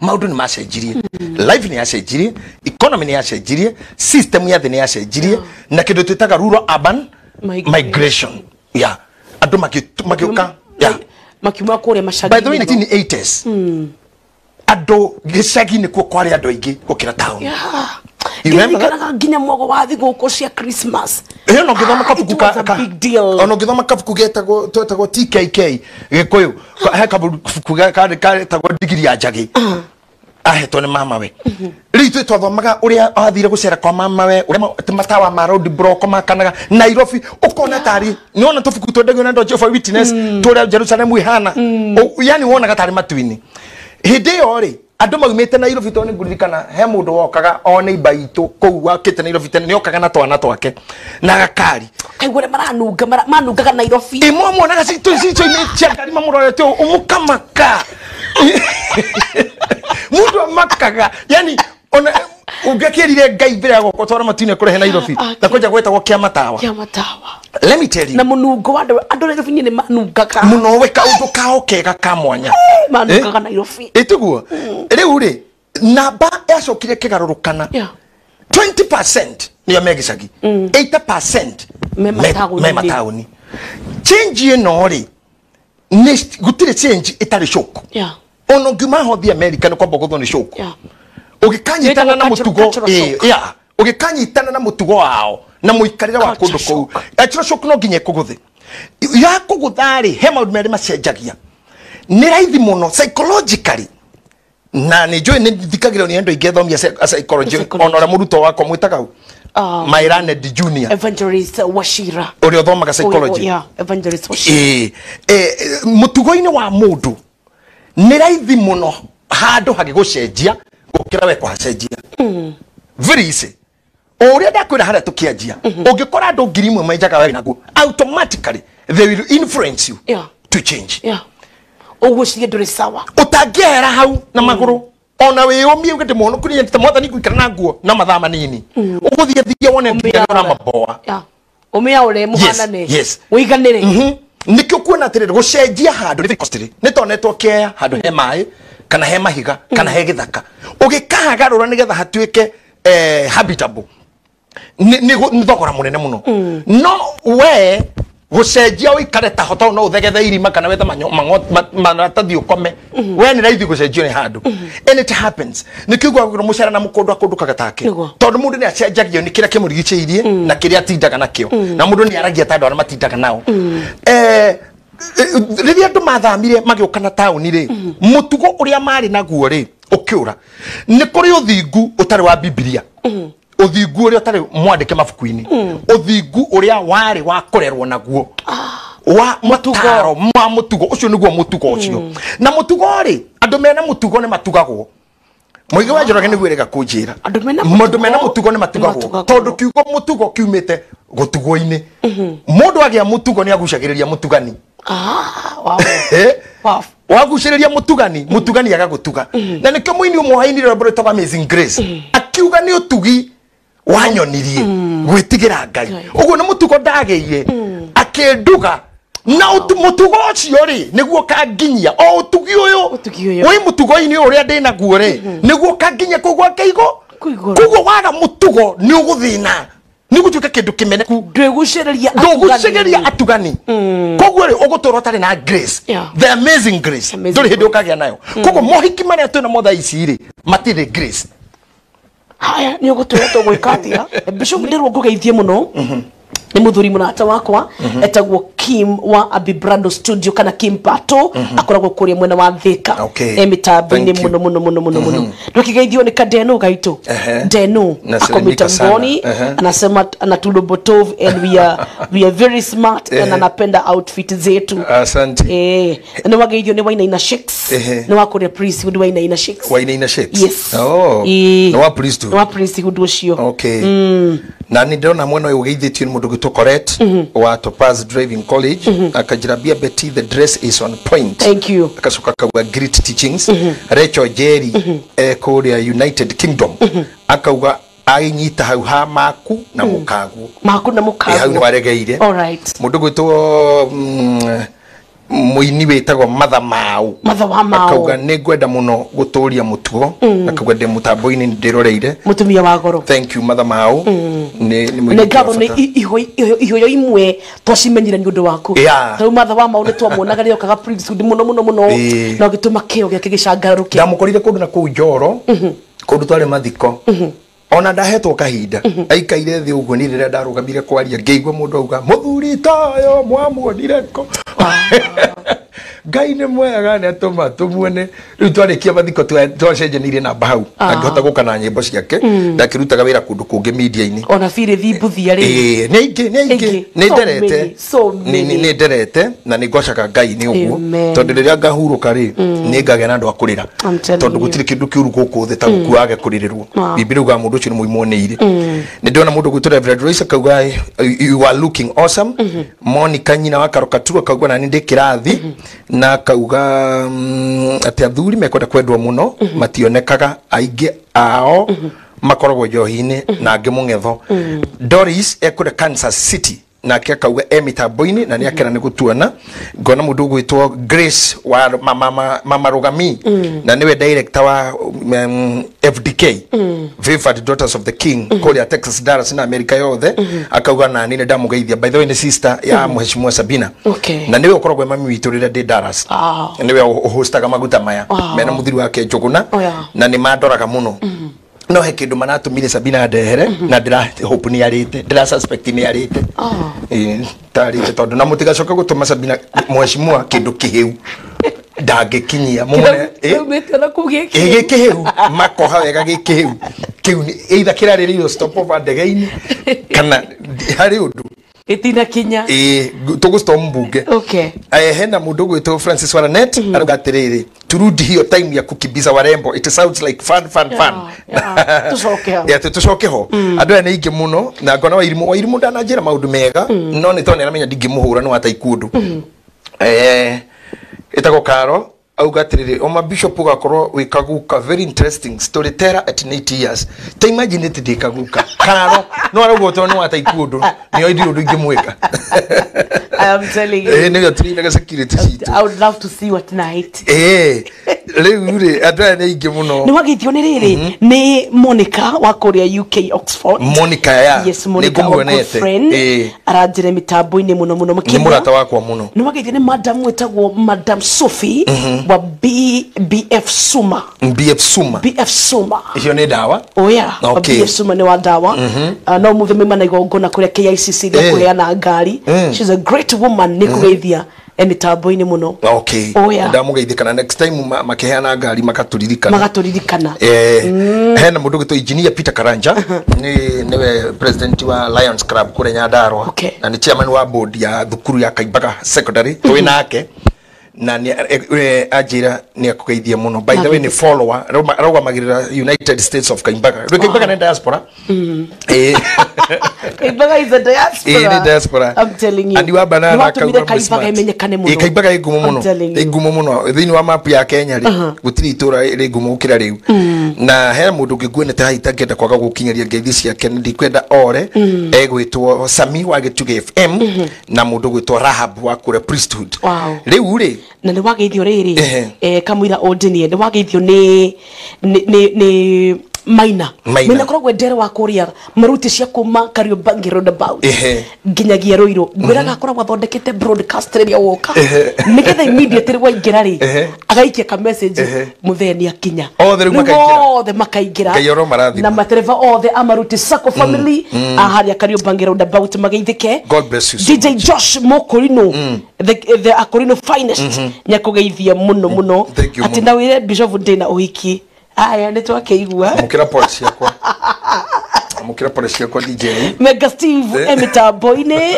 maũndũ nĩ macenjirie, life nĩ yacenjirie, economy nĩ yacenjirie, system ya thĩ nĩ yacenjirie, na kĩndũ twĩtaga rural urban migration. Yeah, andũ magĩũka makiuma kũrĩa macagi. By the way, 1980s andũ gĩcagi nĩkuo kwarĩ andũ aingĩ gũkĩra town. Ngirikanaga nginya mwago wa thigũkũ cia Christmas. Ĩyo no ngĩthoma kabuku ka big deal. Ono ngĩthoma kabuku getagwo twetagwo TKK Gĩkũyũ, he kabuku getagwo Ndigiri ya Njagĩ. Ahetwo nĩ mama we. Rĩu ithuĩ twathomaga ũrĩa athire gũcera kwa mama we, ũrĩa matawa ma road block makanaga Nairobi, ũkona tarĩ nĩwona tũbuku twendagio na andũ a Jehovah Witness tũrĩa Jerusalem ihana. Yani wonaga tarĩ matu-inĩ. Hĩndĩ ĩyo rĩ andũ maumĩte Nairobi tondũ nĩngũririkana he mũndũ wokaga o neighbor itũ kũu wakĩte Nairobi tene nĩokaga na twana twake na gakari. Kaigua ũrĩa maranunga manungaga Nairobi. Ĩmwe muonaga cito-inĩ cia ngari mamũrorete ũũ ũmũkamaka. Mũndũ amakaga yani ona ũngĩakĩrire Ngai mbere ya gũkũ twara matu-inĩ kũrehe Nairobi na kwanja gwetagwo kĩa matawa. Kĩa matawa. Let me tell you. Na mũnungo wa andũ Nairobi nĩ manungaga. Mũno we kaũndũ kao kega ka mwanya. Manungaga Nairobi. Ĩtiguo. Rĩu rĩ namba yacokire kĩgarũrũkana. 20% nĩo me gĩcagi. 80% me mataũni. Change ĩno rĩ gũtirĩ change ĩtarĩ shock. Ona ũngiuma ho thiĩ America nĩ kwamba ũgũthwo nĩ shock. Ũgĩkanyitana na mũtugo ũgĩkanyitana na mũtugo wao na mũikarĩre wa kũndũ kũu. Cultural shock no nginya ĩkũgũthe. Ya kũgũtha rĩ he maũndũ merĩ macenjagia. Nĩ raithi mũno psychologically na nĩ njũĩ nĩ thikagĩrĩrio nĩ andũ aingĩ athomi a psychology ona ũrĩa mũrutwo wakwa mwĩtaga my learned junior Evangelist Wachira ũrĩa ũthomaga psychology. Evangelist Wachira. Mũtugo-inĩ wa mũndũ nĩ raithi mũno handũ hagĩgũcenjia gũkĩra we kũhacenjia. Very easy. Ũrĩa ndakwĩra harĩa tũkĩanjia ũngĩkora andũ 1,000 menjaga wega naguo automatically they will influence you to change. Ũgwĩciria ndũrĩ sawa ũtangĩehera hau na magũrũ ona wĩyũmie uge ndĩmũhonoku nĩ mwathani ngũikara na nguo na mathaa manini ũgũthiĩ thiĩ wone nginya na maboa ũmĩaũre mũhanane wĩiganĩre. Nĩkĩo kuona atĩrĩrĩ gũcenjia handũ nĩ costly nĩ tonetwo kĩea handũ he maĩ kana he mahiga kana he gĩthaka ũgĩkahagarũra nĩgetha hatuĩke habitable nĩ thogora mũnene mũno. No we gũcenjia ũikare taho tondũ no ũthegethe irima kana wethe maratathi ũkome we nĩ raithi gũcenjio nĩ handũ. And it happens. Nĩkĩo ũiguaga mũcara na mũkũndũ akũndũkaga take tondũ mũndũ nĩ acenjagio nĩ kĩrĩa kĩmũrigicĩirie na kĩrĩa atindaga nakĩo na mũndũ nĩ aragia ta andũ arĩa matindaga nao. Rĩrĩa andũ mathamire magĩũka na taũni rĩ mũtugo ũrĩa marĩ naguo rĩ ũkĩũra. Nĩ kũrĩ ũthingu ũtarĩ wa Bibilia, ũthingu ũrĩa ũtarĩ mwandĩke mabuku-inĩ, ũthingu ũrĩa warĩ wa kũrerwo naguo wa mataro ma mũtugo ũcio nĩguo mũtugo ũcio. Na mũtugo rĩ andũ mena mũtugo nĩ matugagwo. Mũigi wa Njoroge nĩguo ĩrega kũnjĩra andũ mena mũtugo nĩ matugagwo tondũ kiugo mũtugo kiumĩte gũtugwo-inĩ. Mũndũ agĩa mũtugo nĩ agucagĩrĩria mũtugani. Wagucĩrĩria mũtugani mũtugani agagũtuga. Na nĩkĩo mũini ũmwe wainire rwĩmbo rwĩtagwo Amazing Grace akiuga nĩ ũtugi wanyonirie gwĩtigĩra Ngai. Ũguo nĩ mũtugo ndagĩire akĩnduga na mũtugo ũcio rĩ nĩguo kanginyia o ũtugi ũyũ wĩ mũtugo-inĩ ũrĩa ndĩnaguo rĩ nĩguo kanginyia kũu gwake igũrũ. Koguo waga mũtugo nĩ ũgũthĩna nĩ gũtuĩka kĩndũ kĩmeneku ndũgucĩrĩria atugani. Koguo rĩ ũgũtũra ũtarĩ na grace, the amazing grace ndũrĩ hĩndĩ ũkagĩa nayo. Koguo mohiki marĩa twĩnamo thaa ici rĩ matirĩ grace. Haya nĩ ũgũtwĩra tũgwĩka atĩa. Bishop ndĩrwo ngũgeithie mũno Nĩ mũthuri mũrata wakwa etagwo Kim wa Abibrando Studio kana Kim Pato, akoragwo kũrĩa mwena wa Thika. Okay. E mĩtambo-inĩ Thank you. mũno mũno mũno mũno mũno. Ndũkĩgeithio nĩ Kadeno gaitũ. Deno ako Nasalimika sana. mitamboni. Anasema anatulobotov and we are very smart and anapenda outfit zetu. Asante. Nĩ wageithio nĩ Wainaina Shakes. Nĩ wa kũrĩa Priesthood, Wainaina Shakes. Wainaina Shakes. Yes. Oh. Nĩ wa Priesthood. Nĩ wa Priesthood ũcio. Okay, na nä ndĩrona mwena ũyũ ũgeithĩtio nĩ mũndũ gwĩtwo Correct wa Topaz Driving College, akanjĩra bia Betty, the dress is on point. Thank you. Akacoka akauga great teachings. Rachel Jerry kũrĩa United Kingdom akauga aginyita hau ha maku na mũkaguo. Maku na Hau nĩ mũkaguo. waregeire. All right. Mũndũ gwĩtwo mũini wĩtagwo Matha Mau. Matha wa Mau. Akauga nĩ ngwenda mũno gũtũria mũtugo, akauga ndĩ mũtambo-inĩ nĩ ndĩroreire. Mũtumia wa goro. Thank you, Matha Mau, nĩ nĩ mũirĩtu wa ngatho nĩ bata. ihoyo imwe twacimenyire nĩ ũndũ waku. Tarĩu Matha wa Mau nĩ twamuonaga rĩrĩa okaga Priesthood mũno mũno mũno, na ũgĩtũma kĩo gĩake gĩcangarũke. Ndamũkorire kũndũ na kũu Njoro, kũndũ twarĩ mathiko, ona ndahetwo kahinda aikaire thĩ ũguo. Nĩ rĩrĩa ndarũgamire kwaria, ngĩigua mũndũ auga, "Mũthuri tayo mwamuonire ko? Ngai nĩ mwega, nĩ atũma tũmuone rĩu." Twarĩkia mathiko twacenjanirie namba hau, angĩhota gũka na nyĩmbo ciake. Ndakĩrutaga wĩra kũndũ kũngĩ media-inĩ. Ona birĩ mbuthia rĩ. Ĩĩ, nĩ aingĩ, nĩ aingĩ. Aingĩ. Nĩ So nderete. many, so many. Nĩ nderete na nĩ ngocaga Ngai nĩ ũguo. Amen. Tondũ rĩrĩa ngahurũka rĩ, nĩ ngagĩa na andũ a kũrĩra. I'm telling Tondũ you. gũtirĩ kĩndũ kĩũru gũkũ thĩ ta gũkua age kũrĩrĩrwo. Bibilia ugaga mũndũ ũcio nĩ mũimwo nĩ irĩ. Nĩ ndĩrona mũndũ gwĩtwo Reverend Royce akauga, "You are looking awesome." Monica nyina wa Karokatu akauga nani ndĩ kĩrathi, na akauga atĩ athuri mekwenda kwendwo mũno mationekaga, aingĩ ao makoragwo njohi-inĩ na angĩ mũng'etho. Doris ekũrĩa Kansas City, nake akauga e mĩtambo-inĩ na nĩ akena nĩ gũtuona. Ngona mũndũ ũgwĩtwo Grace wa mama Rugami, na nĩwe director wa FDK, Favored Daughters of the King, kũrĩa Texas, Dallas na America yothe, akauga nani nĩ ndamũgeithia. By the way, nĩ sister ya Mheshimiwa Sabina. Na nĩwe ũkoragwo e mami witũ rĩrĩa ndĩ Dallas. Nĩwe ũhostaga maguta maya mena mũthuri wake Njũgũna. Na nĩ mandoraga mũno, no he kindu manatumire Sabina ndehere na ndira hope ni arite, ndira suspect ni arite. Ĩĩ, tarite tondu na mutigacoke gutuma Sabina mheshimiwa kindu kihiu, ndangĩkinyia mumune. Kĩraumĩte na kũu Ĩ, gĩkĩ. Gĩkĩhĩu makoha wega, gĩkĩhĩu kĩu either kĩrarĩrĩirwo stop over ndege-inĩ kana harĩ ũndũ. Gĩtinakinya. Ĩ, tũgũstorm mbunge. Hena mundu gwitwo Francis Waranet arauga atiriri, "Turudi hiyo time ya kukimbiza warembo, it sounds like fun, fun, fun." Yeah, tucoke ho. Yeah, tucoke ho. Andu aya nĩ aingĩ mũno, na ngona Wairimũ, Wairimũ ndananjĩra maũndũ mega, no nĩ tondũ nĩaramenya ndingĩmũhũra nĩ wata ikundu. Ĩtagwo Karo auga atiriri, "Oma bishop ugakorwo wĩ kaguka, very interesting storyteller at 90 years." Ta imagine ati ndĩ kaguka, Karo, no arauga ũtoro nĩ wata ikundu, nĩo ndirĩ ũndũ ingĩmwĩka. I am telling you. Nĩyo tũrinaga security citũ. I would love to see you at night. Rĩu rĩ, andũ aya nĩ aingĩ mũno. Nĩ wageithio nĩ rĩrĩ, nĩ Monica wa kũrĩa UK, Oxford. Monica ya Yes, Monica, our good nĩngũmuonete. friend. Aranjĩra mĩtambo-inĩ mũno mũno Nĩ makĩria. mũrata wakwa mũno. Nĩ wageithio nĩ madam wĩtagwo Madam Sophie wa BF Suma. BF Suma. BF Suma. Icio nĩ ndawa. Oh yeah. BF Suma nĩ wa ndawa. No mũthĩ maima na igongona kũrĩa KICC rĩa kũheana ngari. She's a great woman, nĩ kũgeithia e mĩtambo-inĩ mũno. Oh yeah. Ndamũgeithia kana next time makĩheana ngari makatũririkana. Magatũririkana. Hena mũndũ ũgwĩtwo Engineer Peter Karanja, nĩ nĩwe president wa Lions Club kũrĩa Nyandarua, na nĩ chairman wa board ya thukuru ya Kaimbaga Secondary twĩ nake, na nĩ anjĩra nĩ akũgeithia mũno. By the way, nĩ follower, arũgamagĩrĩra United States of Kaimbaga. Rĩu Kaimbaga nĩ diaspora. Kaimbaga is a diaspora. Ĩĩ, nĩ diaspora. I'm telling you. Andi wa banana. Nĩ watũmire Kaimbaga ĩmenyekane mũno. Ĩ, Kaimbaga ĩ ngumo I'm mũno. telling Ĩ you. ngumo mũno thĩinĩ wa map ya Kenya rĩ, gũtirĩ itũra rĩ ngumo gũkĩra rĩu. Na hena mũndũ ũngĩ nguonete haha itangĩenda kwaga gũkinyaria ngeithi ciake, na ndikwenda ore, egwĩtwo Sami wa Gĩtugĩ FM, na mũndũ ũgwĩtwo Rahab wa kũrĩa Priesthood. Rĩu rĩ, Na nĩ wageithio rĩrĩ, kamũira ũndinie, nĩ wageithio nĩ Maina Maina koragwo ndere wa kuria maruti cia kuma Kariobangi roundabout nginyagia Ruiru ngwiraga akoragwo athondekete broadcast rĩrĩa woka nigetha immediately waingĩra rĩ agaikia ka message muthee akinya othe makaingĩra na matereva othe amaruti Sacco family aharia Kariobangi roundabout mageithike. God bless you so DJ much. Josh Mokorino the Akorino finest nyakugeithia muno muno ati na wire Bishop ndina uhiki aya nĩ twakĩigua mukira pole ciakwa mukira pole ciakwa DJ Mega Steve emitambo-inĩ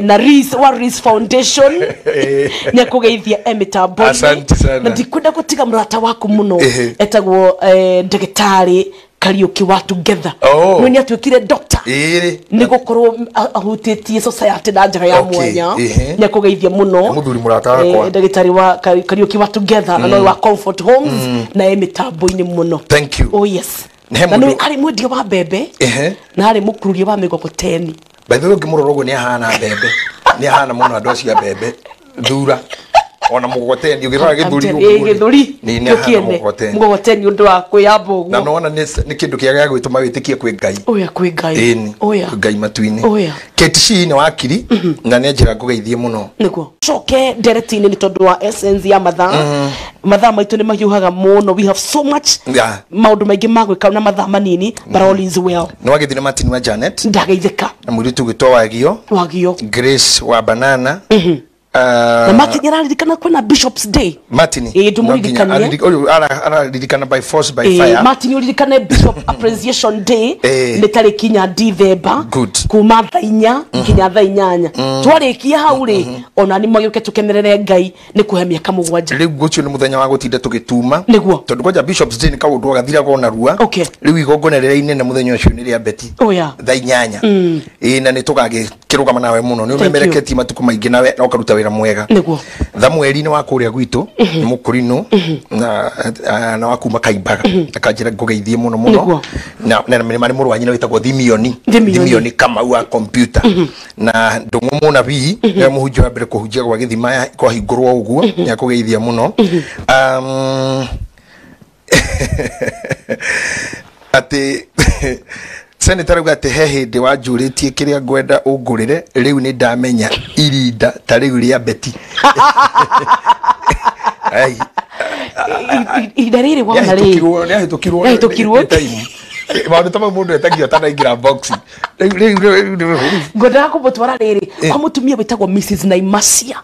na Reese wa Reese Foundation nĩakũgeithia emitambo-inĩ. Asante sana. Na ndikwenda gũtiga mũrata waku mũno etagwo ndagĩtarĩ Kariuki wa Together. No nĩ atuĩkire doctor nĩ gũkorwo ahutĩtie society na njĩra ya mwanya nĩ akũgeithia mũno mũthuri mũrata wakwa ndagĩtarĩ wa Kariuki wa Together na no wa Comfort Homes na emitambo-inĩ mũno. Thank you. Oh yes. Na nĩ arĩ mwendia wa mbembe na arĩ mũkururia wa mĩgogoteni. By the way ũngĩmũrora ũguo nĩ ahana mbembe nĩ ahana mũno andũ acio a mbembe thura ona mugogoteni ugirora githuri githuri ni ahana mugogoteni mugogoteni undu wa kwiyamba uguo na nona ni kindu kia gĩa gwĩtũma wĩtĩkie kwĩ Ngai oya kwĩ Ngai oya kwĩ Ngai matu-inĩ oya Kate C nĩ wakiri na nĩ njĩra ngũgeithie mũno nĩguo coke ndereti-inĩ nĩ tondũ wa essence ya mathaa mathaa maitũ nĩ mahiũhaga mũno we have so much maũndũ maingĩ ma gwĩka na mathaa manini but all is well. Nĩ wagĩthire Martin wa Janet ndageithĩka na mũirĩtu ũgwĩtwo Wagio Wagio Grace wa Banana na Martin araririkana kwina Bishop's Day Martin ndumuririkanie araririkana by force by fire Martin uririkane Bishop Appreciation Day nĩ tarĩki 4 Dithemba kuma thaa 4 nginya thaa 8 twarikia hau rĩ ona nĩ magĩũke tũkenerere Ngai nĩ kũhe mĩaka 7 rĩu ũcio nĩ mũthenya wa gũtinda tũgĩtuma nĩguo tondũ kwanja Bishop's Day nĩ kaũndũ gathiraga ona rua rĩu igongona rĩrĩa inene mũthenya ũcio nĩ rĩa Betty thaa 8 ĩ na nĩ tũgagĩkĩrũgama nawe mũno nĩ ũmemereketie matukũ maingĩ nawe na ũkaruta wĩra mwega nĩguo Thamueli nĩ wa kũrĩa gwitũ nĩ mũkũrinũ na wa kuma Kaimbaga akanjĩra ngũgeithie mũno mũno na marĩ mũrũ wa nyina wĩtagwo Thimioni Thimioni Kamau wa computer na Ndũng'ũ mũnabii nĩwe mũhunjia wa mbere kũhunjia gwa gĩthima kwahingũrwo ũguo nĩ akũgeithia mũno atĩ Senator auga atĩ he hĩndĩ wanjũrĩtie kĩrĩa ngwenda ũngũrĩre rĩu nĩ ndamenya irinda ta rĩu rĩa Betty. Ai ihinda rĩrĩ wona rĩ nĩahĩtũkirwo maũndũ ta mau mũndũ etagio atanaingĩra box rĩu ngwendaga kũmũtwara rĩrĩ kwa mũtumia wĩtagwo Mrs Naimasia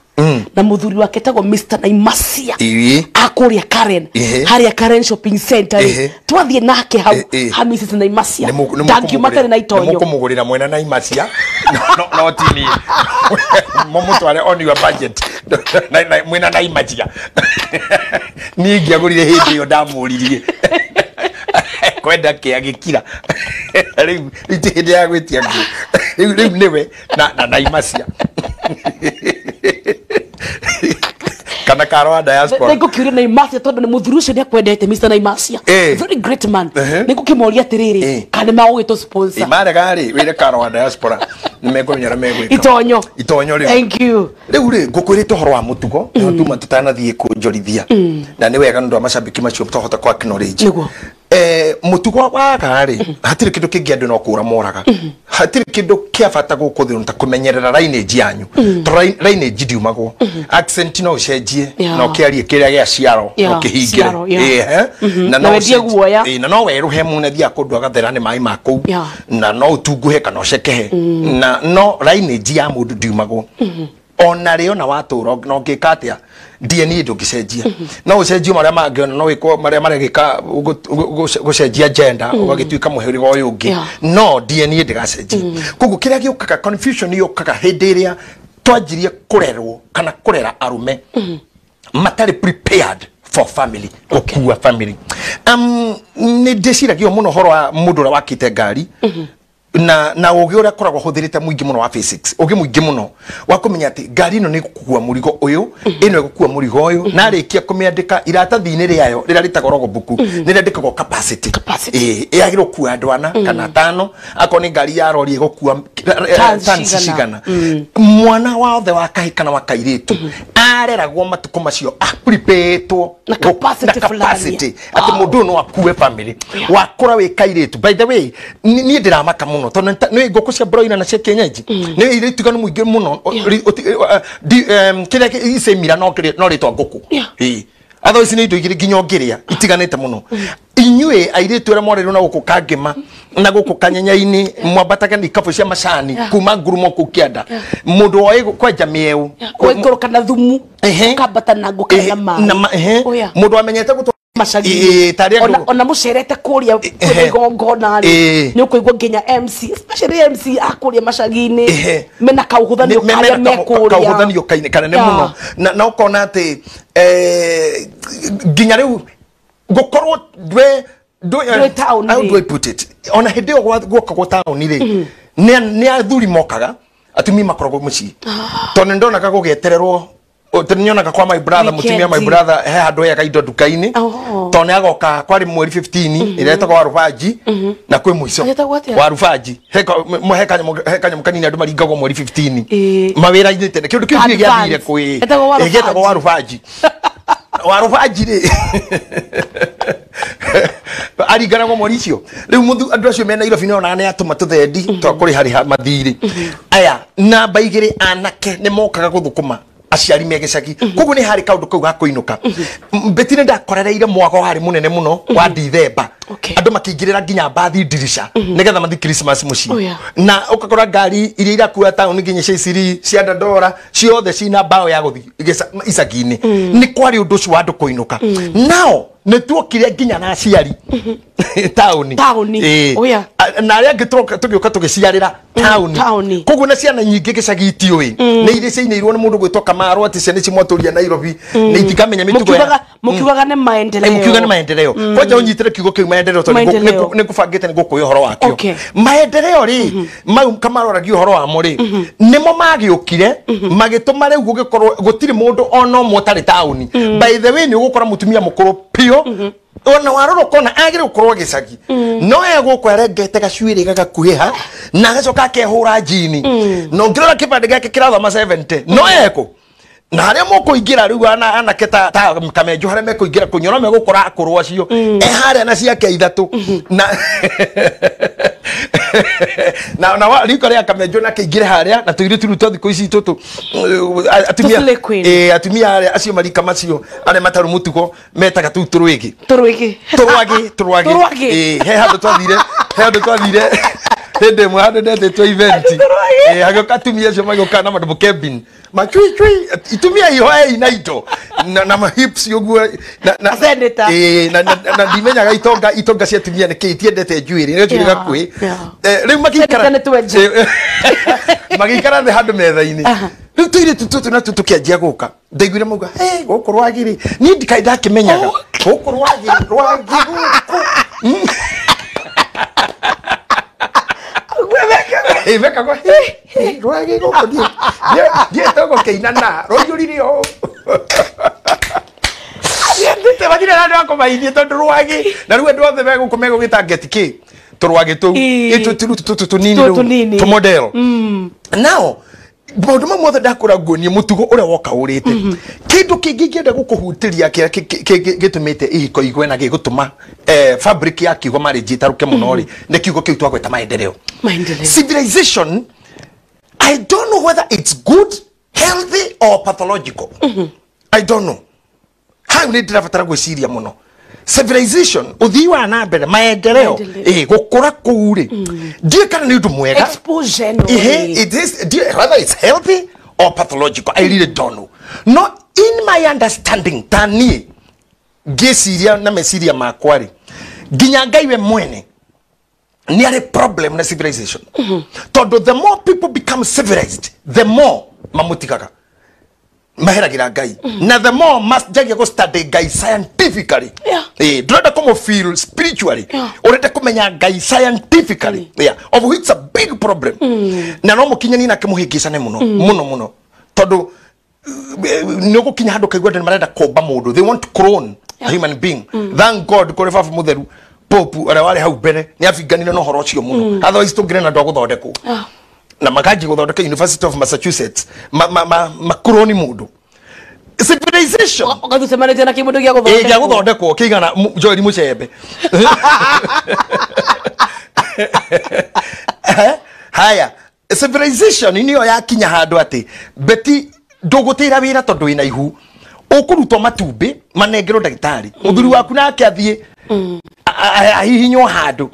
na mũthuri wake etagwo Mr Naimasia akũrĩa Karen harĩa Karen Shopping Center rĩ twathiĩ nake hau ha Mrs Naimasia ndangiuma tarĩ na itonyo nĩmũkũmũgũrĩra mwena Naimasia no ti niĩ mũmũtware on your budget mwena Naimasia niĩ ingĩagũrire hĩndĩ ĩyo ndamũririe kwenda kĩa gĩkira rĩu ti hĩndĩ ya gwĩtia ngũ rĩu nĩwe na Naimasia kana karo wa diaspora nĩngũkĩũria Naimasia tondũ nĩ mũthuri ũcio nĩakwendete Mr Naimasia very great man nĩngũkĩmoria atĩrĩrĩ kana nĩmagũgĩtũ sponsor marega rĩ wĩre karo wa diaspora nĩmekũmenya ũrĩa megwĩka itonyo itonyo rĩu thank you rĩu rĩ ngũkwĩrĩte ũhoro wa mũtugo nĩho tuma tũtanathiĩ kũnjorithia na nĩ wega nĩ ũndũ wa macambĩki macio twahota kũ acknowledge nĩguo mũtugo waga rĩ hatirĩ kĩndũ kĩngĩ andũ no kũra moraga hatirĩ kĩndũ kĩa bata gũkũ thĩ ta kũmenyerera lineage yanyu tondũ lineage ndiumagwo accent no ũcenjie na ũkĩarie kĩrĩa gĩa ciaro na ũkĩhingĩre na no wendie guoya na no werũhe mũno athiaga kũndũ agathera nĩ maĩ ma kũu na no ũtunguhe kana ũcekehe na no lineage ya mũndũ ndiumagwo ona rĩ ona watũra na ũngĩka atĩa DNA ndũngĩcenjia no ũcenjie marĩa mangĩ no wĩkwo marĩa maregĩka gũcenjia gender ũgagĩtuĩka mũhĩrĩga ũyũ ũngĩ no DNA ndĩgacenjia koguo kĩrĩa gĩũkaga confusion yũkaga hĩndĩ ĩrĩa twanjirie kũrerwo kana kũrera arũme matarĩ prepared for family gũkua family nĩ ndĩciragia mũno ũhoro wa mũndũ ũrĩa wakĩte ngari na ũgĩ ũrĩa akoragwo ahũthĩrĩte mũingĩ mũno wa physics, ũgĩ mũingĩ mũno wa kũmenya atĩ ngari ĩno nĩ ĩgũkua mũrigo ũyũ, ĩno ĩgũkua mũrigo ũyũ, na arĩkia kũmĩandĩka iratathi-inĩ rĩayo rĩrĩa rĩtagwo logbook, nĩ rĩandĩkagwo capacity. Ĩyagĩrĩirwo gũkua andũ ana kana atano, akorwo nĩ ngari ya rori ĩgũkua tons cigana. Mwana wothe wa kahĩ kana wa kairĩtu areragwo matukũ macio apripĩtwo na capacity atĩ mũndũ ũyũ no akue family wakũra wĩ kairĩtu. By the way, niĩ ndĩramaka mũno tondũ nĩ ngũkũ cia broiler na cia kienyeji nĩ irĩ itiganu mũingĩ mũno, kĩrĩa icemira no rĩtwa ngũkũ. Atho ici nĩ indo igĩrĩ nginya ũngĩrĩa itiganĩte mũno. Inyuĩ airĩtu arĩa mwarerirwo na gũkũ Kangema na gũkũ Kanyenya-inĩ, mwambataga na ikabu cia macani kuma ngurumo kũu kĩanda, mũndũ woĩ kwenja mĩeũ, gũikũrũka na thumu, ũkambata na ngũkũ na maĩ, mũndũ wamenyete gũtwara macagi ona mucerete kuria igongona ri ni ukuigua nginya MC, especially MC akuria macagi-ini mena kauhuthanio karia mekuria kauhuthanio kanene muno, na ukona ati nginya riu gukorwo ndwe town. How do I put it, ona hindi yo guoka town ri ni athuri mokaga, atumia makoragwo mucii, tondu ndonaga gugietererwo nyonaga kwa my brother, mutumia my brother he handu hega indo nduka-inĩ, tondũ nĩ agoka kwarĩ mweri 15 ĩrĩa ĩtagwo Warubanji, na kwĩ mũico Warubanji he kanyamũ kanini andũ maringagwo mweri 15 mawĩra-inĩ tene, kĩndũ kĩu gĩathire kwĩ gĩetagwo Warubanji. Warubanji rĩ aringanagwo mweri icio. Rĩu andũ acio me Nairobi nĩonaga nĩ atũma tũthendi twa kũrĩharĩha mathirĩ aya. Namba igĩrĩ, anake nĩ mokaga gũthũkũma aciari me gĩcagi, koguo nĩ harĩ kaũndũ kau ga kũinũka. Mbeti nĩ ndakorereire mwago warĩ mũnene mũno wa Dithemba, andũ makĩingĩrĩra nginya mbathi ndirica nĩgetha mathiĩ Christmas mũciĩ, na ũgakora ngari iria irakua taũni nginya cia Isiri cia Dandora ciothe cina mbaũ ya gũthiĩ icagi-inĩ. Nĩ kwarĩ ũndũ ũcio wa andũ kũinũka. Nao nĩ tuokire nginya na aciari taũni, na arĩa angĩ tũgĩũka tũgĩciarĩra taũni, koguo na ciana nyingĩ gĩcagi itiũĩ, nĩ irĩ ciainĩirwo nĩ mũndũ gwĩtwo Kamaru atĩ ciana ici mwatũria Nairobi nĩ itikamenya mĩtugo ya mũkiugaga nĩ maendeleo, mũkiuga nĩ maendeleo. Kwanja ũnyitĩre kiugo kĩu maendeleo tondũ nĩ ngũbangĩte nĩ ngũkũhe ũhoro wakĩo. Maendeleo rĩ mau Kamaru aragia ũhoro wamo rĩ, nĩmo magĩũkire magĩtũma rĩu gũgĩkorwo gũtirĩ mũndũ ona ũmwe ũtarĩ taũni. By the way, nĩ ũgũkora mũtumia mũkũrũ biũ ona warora ũkona agĩrĩire gũkorwo gĩcagi, no egũkũ arengete gacuĩrĩ gagakuhĩha na agacoka akehũra njini, na ũngĩrora kĩbandĩ gĩake kĩrathoma 70 no ekũ na harĩa mũkũingĩra rĩu anake ta Kamenjo harĩa mekũingĩra kũnyora megũkora akũrũ acio e harĩa na ciake ithatũ na na riko rĩa Kamenjo nake ingĩre harĩa na tũirĩtu rĩu twa thikũ ici tũtũ atumia atumia arĩa acio marika macio arĩa matarĩ mũtugo metaga tũu tũrwĩgĩ tũrwagĩ. He handũ twathire hĩndĩ ĩmwe handũ ndetĩtwo event, hagĩũka atumia acio magĩũka na madouble cabin macui cui, itumia ihoe ina indo na ma hips ũguo na senator, na ndimenyaga itonga cia atumia nĩ kĩ itiendete njuĩrĩ nĩ njuĩrĩ gakuhĩ. Rĩu magĩikara thĩ handũ metha-inĩ, rĩu tũirĩtu tũtũ natuo tũkĩanjia gũka, ndaiguire mauga hey, gũkũ rwagĩ niĩ ndikai ndakĩmenyaga gũkũ rwagĩ gũkũ mekagwo rwagĩ gũkũ ndiĩte gũkĩinana rũiyũrire ũũ matirĩ na andũ a kũmainie tondũ rwagĩ na rĩu andũ othe megũkũ megũgĩta ngeti kĩ tũrwagĩ tũu tũtũ tũnini rĩu tũmodel. Nao maũndũ mau mothe ndakũra nguonie mũtugo ũrĩa woka ũrĩte. Kĩndũ kĩngĩ ingĩenda gũkũhutĩria kĩrĩa gĩtũmĩte ihiko igwe na gĩgũtũma fabric ya kiugo marriage ĩtarũke mũno rĩ, nĩ kiugo kĩu twagweta maendeleo. Civilization, I don't know whether it's good, healthy or pathological. I don't know. Hau nĩ ndĩrabatara gwĩciria mũno. Civilization, ũthii wa na mbere, maendeleo, gũkũra kũu rĩ, ndiũĩ kana nĩ ũndũ mwega. Exposure, it is, whether it's healthy or pathological, I really don't know. No, in my understanding, ta niĩ ngĩciria na meciria makwa rĩ, nginya Ngai we mwene nĩ arĩ problem na civilization. Tondũ the more people become civilized, the more mamũtigaga. Maheragira Ngai. Na the more must njagia go study Ngai scientifically. Yeah. Ndũrenda kũmũ feel spiritually. Yeah. Ũrenda kũmenya Ngai scientifically. Yeah. Of which it's a big problem. Na no mũkinyani nake mũhĩngĩcane mũno mũno mũno tondũ nĩ ũgũkinya handũ kaigua andũ nĩ marenda kũmba mũndũ. They want to clone a human being. Thank God kũrĩ baba mũtheru Pope ũrĩa warĩ hau mbere nĩ abinganire na ũhoro ũcio mũno. Otherwise tũngĩrĩ na andũ a gũthondekwo. Yeah. Na makanji gũthondeka University of Massachusetts makuroni mũndũ. Civilization Ũgathucemanĩtie na kĩmũndũ gĩa ĩ gĩa gũthondekwo. Gũthondekwo kĩigana Joel Muchembe. Haya, civilization nĩyo yakinya handũ atĩ beti ndũgũtĩra wĩra tondũ wĩna ihu, ũkũrutwo matumbĩ manengerwo ndagĩtarĩ, mũthuri waku nake athiĩ ahihinywo handũ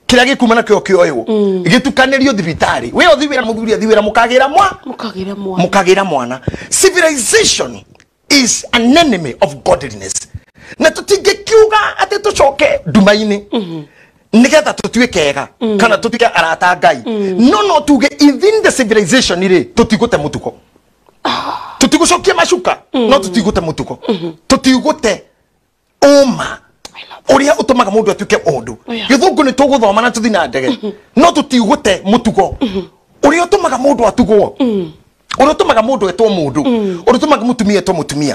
kĩrĩa gĩkuma nakĩo kĩoywo gĩtukanĩrio thibitarĩ, we ũthi wĩra, mũthuri athi wĩra, mũkagĩra mwa Mũkagĩra mwana. Mũkagĩra mwana. Civilization is an enemy of godliness, na tũtingĩkiuga atĩ tũcoke nduma-inĩ nĩgetha tũtuĩke ega kana tũtuĩke arata a Ngai. No tuge within the civilization rĩ, tũtigũte mũtugo, tũtigũcokia macuka, no tũtigũte mũtugo, tũtigũte ũma ũrĩa ũtũmaga mũndũ atuĩke ũndũ. Yeah. Gĩthũngũ nĩ tũgũthoma na tũthi na ndege, no tũtigũte mũtugo ũrĩa ũtũmaga mũndũ atugwo, ũrĩa ũtũmaga mũndũ etwo mũndũ, ũrĩa ũtũmaga mũtumia etwo mũtumia,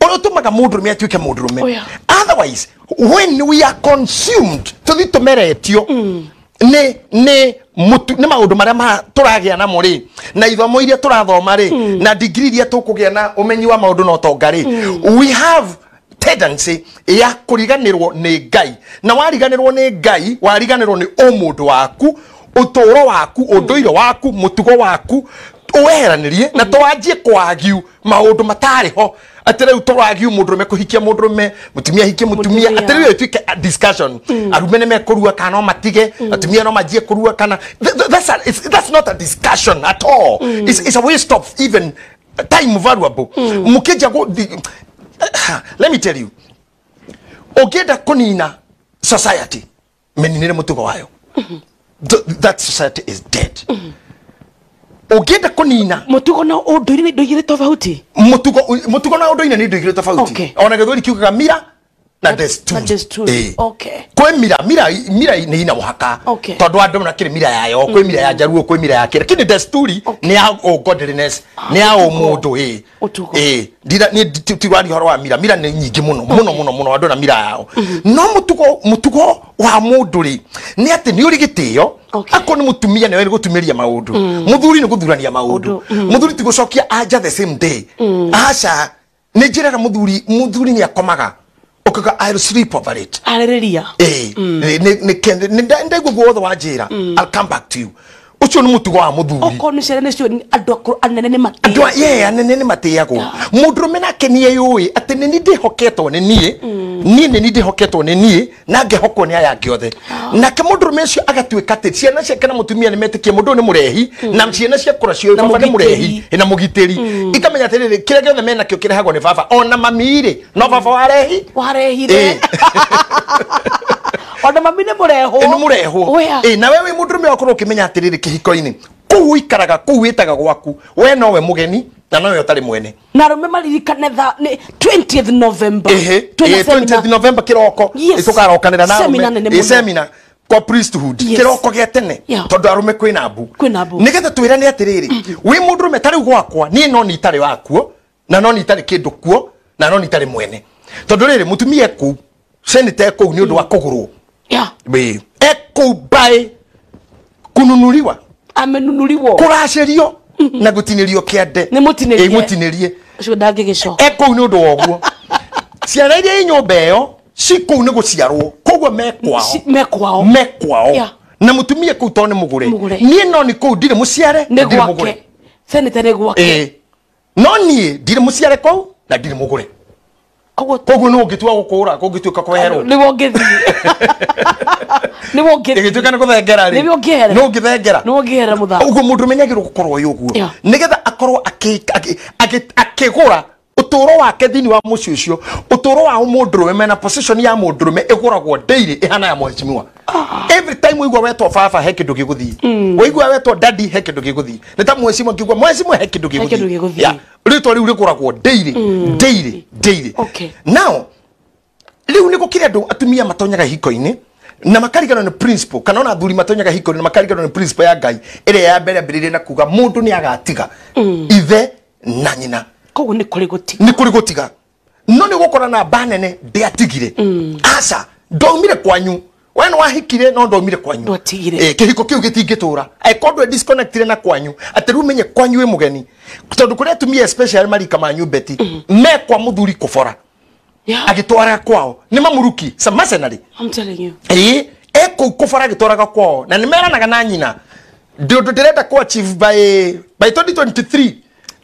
ũrĩa ũtũmaga mũndũrũme atuĩke mũndũrũme. Oh, yeah. Otherwise, when we are consumed, tũthi tũmeretio nĩ mũtu nĩ maũndũ marĩa tũragĩa namo rĩ, na ithomo iria tũrathoma rĩ, na degree iria tũkũgĩa na ũmenyi wa maũndũ na ũtonga rĩ, we have tendency ya kũriganĩrwo nĩ Ngai. Na wariganĩrwo nĩ Ngai, wariganĩrwo nĩ ũmũndũ waku, ũtũũro waku, ũndũire waku, mũtugo waku, ũweheranĩrie na twanjie kwagiu maũndũ matarĩ ho, atĩ rĩu tũragiu mũndũrũme kũhikia mũndũrũme, mũtumia ahikie mũtumia. Mũtumia. Atĩ rĩu ĩtuĩke a discussion, arume nĩ mekũrua kana no matige, atumia no manjie kũrua kana that's not a discussion at all. It's a waste of even time valuable. Mũkĩnja let me tell you, ũngĩenda kũnina society, mĩninĩre mũtugo wayo. That society is dead. Ũngĩenda kũnina Mũtugo na ũndũire nĩ indo igĩrĩ tofauti. Mũtugo na ũndũire nĩ indo igĩrĩ tofauti. Okay. Ona gĩthweri kiugaga mira na desturi. Na desturi. Okay. Kwĩ mira nĩ ina mũhaka Okay. tondũ andũ makĩrĩ mira yayo, kwĩ mira ya Njaruo, kwĩ mira ya kĩrĩa, lakini desturi Okay. nĩ ya godliness, nĩ ya Ũtugo. ũmũndũ ĩ. Ũtugo. Ĩ ndira nĩ tiraria ũhoro wa mira. Mira nĩ nyingĩ mũno mũno mũno mũno, andũ na mira yao, no mũtugo wa mũndũ rĩ, nĩ atĩ nĩ ũrĩ gĩtĩo. Okay. Akorwo nĩ mũtumia, nĩwe nĩ gũtumĩria maũndũ, mũthuri nĩ gũthurania maũndũ, mũthuri ti gũcokia anja the same day, aca. Nĩ njĩraga mũthuri nĩ akomaga ũkauga, "I'll sleep over it." Arĩrĩria. Ĩ nĩ ndaigua guothe wa njĩra, "I'll come back to you." Ũcio nĩ mũtugo wa mũthuri. Okorwo nĩ ciana nĩcio andũ akũrũ anene nĩ Andũ matĩagwo. ye anene nĩ matĩagwo. Mũndũrũme nake nĩ eyũĩ atĩ nĩ niĩ ndĩhoketwo nĩ niĩ, niĩ nĩ niĩ ndĩhoketwo nĩ niĩ na ngehokwo nĩ aya angĩ othe. Nake mũndũrũme ũcio agatuĩka atĩ ciana ciake na mũtumia nĩ metĩkie mũndũ ũyũ nĩ mũrehi, na ciana ciakũra ciũĩ Na baba nĩ mũgitĩri. mũrehi na mũgitĩri, ikamenya atĩrĩrĩ, kĩrĩa gĩothe menakĩo kĩrehagwo nĩ baba, ona mami-rĩ no baba warehi. Warehire. Ona mami nĩ mũrehwo. Nĩ mũrehwo. Oya. Ĩ, na we wĩ mũndũrũme wakorwo ũkĩmenya atĩrĩrĩ, kĩhiko-inĩ kũu ũikaraga, kũu wĩtaga gwaku, we nowe mũgeni na nowe ũtarĩ mwene. Na arũme maririkane tha nĩ 20th November. Ehe. Twĩna Ĩ, seminar. 20th November kĩroko. Yes. Tũkarokanĩra na Seminar arũme. nene Ĩ, mũno. seminar kwa priesthood. Yes. Kĩroko gĩa tene. Yeah. Tondũ arũme kwĩna mbu. Kwĩna mbu. Nĩgetha twĩrane atĩrĩrĩ, wĩ mũndũrũme ta rĩu gwakwa niĩ no nĩ itarĩ wakuo, na no nĩ itarĩ kĩndũ kuo, na no nĩ itarĩ mwene, tondũ rĩrĩ mũtumia ekũu seneta ekũu nĩ ũndũ wa kũgũrwo. Yeah. Ĩ, ekũu by kununuliwa. Amenunuliwo. Kũracĩrio na gũtinĩrio kĩande. Nĩ mũtinĩrie. Ĩ, mũtinĩrie. Ũcio ndangĩgĩcoka. Ekũu nĩ ũndũ wa ũguo. Ciana iria i nyũmba ĩyo ci kũu nĩ gũciarwo, koguo me kwao. Me kwao. Me kwao. Yeah. Na mũtumia kũu tondũ nĩ mũgũre. Mũgũre. Niĩ no nĩ kũu ndirĩ mũciare na Nĩ ndirĩ mũgũre. gwake. Senator nĩ gwake. Ĩ, no niĩ ndirĩ mũciare kũu na ndirĩ mũgũre. Koguo Koguo nĩ ũngĩtua gũkũra kũngĩtuĩka kweherwo, nĩwe ũngĩthiĩ, nĩwe ũngĩthiĩ. Ĩgĩtuĩka nĩ gũthengera rĩ, Nĩwe ũngĩehera. nĩ ũngĩthengera. Nĩwe ũngĩehera mũthako. Ũguo mũndũ menyagĩrwo gũkorwo ĩ ũguo Yeah. nĩgetha akorwo akĩgũra Utoro wake thini wa muciĩ ũcio, utoro wa mũndũrũme mena position ya mũndũrũme ĩgũragwo daily ĩhana ya mheshimiwa. Every time waigua wetwo baba he kĩndũ gĩgũthiĩ, waigua wetwo daddy he kĩndũ gĩgũthiĩ, nĩ ta mheshimiwa ngĩigua mheshimiwa he kĩndũ gĩgũthiĩ. Yeah, rĩtwa rĩu rĩgũragwo daily daily daily. Okay. Now rĩu nĩ gũkĩrĩ andũ atumia matonyaga hiko-inĩ na makariganwo nĩ principle, kana ona athuri matonyaga hiko-inĩ na makariganwo nĩ principle ya Ngai ĩrĩa ya mbere ambĩrĩirie na kuga mũndũ nĩ agatiga ithe na nyina. Koguo nĩ kũrĩ gũtiga. Nĩ kũrĩ gũtiga. No nĩ gũkora na mba nene ndĩatigire. Aca, ndaumire kwanyu. We nĩ wahikire no ndaumire kwanyu. Ndwatigire. Kĩhiko kĩu gĩtingĩtũra. Angĩkorwo ndwe disconnectire na kwanyu, atĩ rĩu menye kwanyu wĩ mũgeni. Tondũ kũrĩ atumia especially marika manyu beti, me kwa mũthuri kũbora. Agĩtwara kwao. Nĩ mamuruki, some mercenary. I'm telling you. Ekũu kũbora agĩtwaraga kwao. Na nĩ meranaga na nyina. Ndũndũ ndĩrenda kũ achieve by 2023.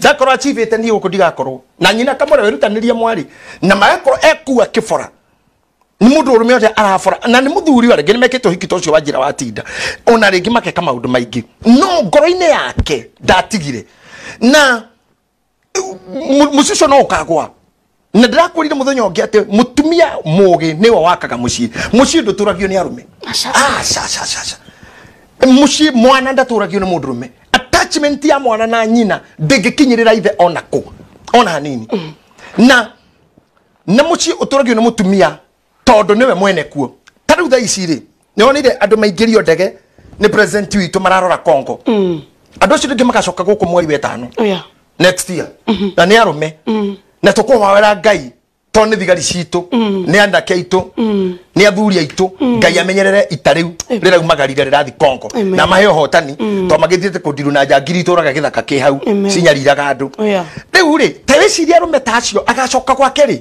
Ndakorwo achievete niĩ gũkũ ndigakorwo. Na nyina kamũra wĩrutanĩrie mwarĩ. Na magakorwo ekuu akĩbora. Nĩ mũndũ ũrũme ũrĩa arabora. Na nĩ mũthuri wa rĩngĩ nĩ mekĩte ũhiki ta ũcio wa njĩra wa tinda. Ona rĩngĩ makeka maũndũ maingĩ. No ngoro-inĩ yake ndatigire. Na mũciĩ ũcio no ũkagwa. Na ndĩrakwĩrire mũthenya ũngĩ atĩ mũtumia mũũgĩ nĩwe wakaga mũciĩ. Mũciĩ ndũtũragio nĩ arũme. Aca. Aca, aca, aca, aca. Mũciĩ mwana ndatũragio nĩ mũndũrũme. Attachment ya mwana na nyina ndĩngĩkinyĩrĩra ithe ona kũ, ona hanini. Na mũciĩ ũtũragio nĩ mũtumia tondũ nĩwe mwene kuo. Ta rĩu thaa ici rĩ, nĩwonire andũ maingĩrio ndege nĩ president witũ mararora Congo. Andũ acio rĩngĩ magacoka gũkũ mweri wa ĩtano. Next year. Na nĩ arũme. Na tũkũhoera Ngai tondũ nĩ thigari citũ, nĩ anake aitũ, nĩ athuri aitũ, Ngai amenyerere ita rĩu rĩraumagarire rĩrathi Congo. Na mahe ũhotani, tondũ magĩthiĩte kũndirũ na njangiri itũraga gĩthaka kĩ hau, cinyariraga andũ. Rĩu rĩ, ta wĩcirie arũme ta acio agacoka gwake rĩ,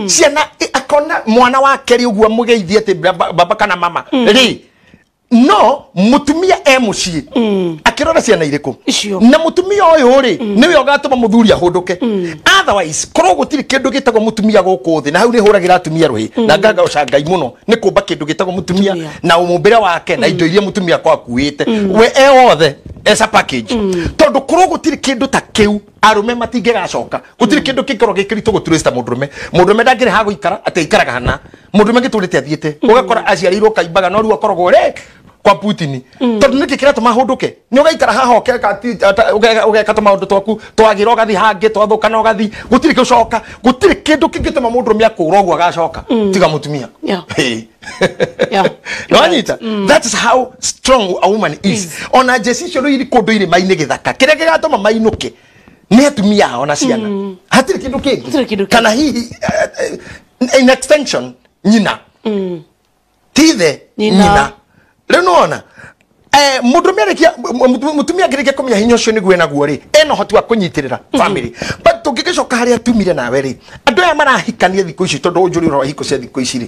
ciana akona mwana wake rĩ ũguo amũgeithie atĩ baba kana mama rĩ, no mutumia e muciĩ akĩrora ciana irĩkũ. Na mutumia ũyũ rĩ nĩwe ũgatũma mũthuri ahũndũke. Otherwise korwo gũtirĩ kĩndũ gĩtagwo mũtumia gũkũ thĩ, na hau nĩ hũragĩra atumia rũhĩ na ngagaca Ngai mũno nĩ kũmba kĩndũ gĩtagwo mũtumia na mũmbĩre wake na indo iria mũtumia akorwo akuĩte we e wothe as a package. Tondũ korwo gũtirĩ kĩndũ ta kĩu arũme matingĩgacoka. Gũtirĩ kĩndũ kĩngĩkorwo gĩkĩritũ gũturĩsta mũndũrũme. Mũndũrũme ndangĩrĩ ha gũikara atĩ aikaraga hana. Mũndũrũme gĩtũrĩte athiĩte ũgakora aciarĩirwo kaimbaga no rĩu akoragwo rĩ kwa Putin. Tondũ nĩkĩ kĩratũma ahũndũke? Nĩ ũgaikara haha ũgeka tũmaũndũ twaku twagira ũgathiĩ hangĩ twathũkana ũgathiĩ, gũtirĩ gũcoka, gũtirĩ kĩndũ kĩngĩtũma mũndũrũme akũra ũguo agacoka tiga mũtumia. Nĩwanyita? That is how strong a woman is. Ona njeci icio rĩu irĩ kũndũ irĩma-inĩ gĩthaka kĩrĩa gĩgatũma mainũke nĩ atumia ao na ciana. Hatirĩ kĩndũ kĩngĩ. Kana hihi in extension nyina. Tithe nyina. Rĩu nĩwona mũndũrũme arĩkia mũtumia angĩrĩkia kũmenya hinya ũcio nĩguo enaguo rĩ, ena ũhoti wa kũnyitĩrĩra family. But tũngĩgĩcoka harĩa tumire nawe rĩ, andũ aya marahikania thikũ ici tondũ ũnjũri ũhoro wa hiko cia thikũ ici rĩ,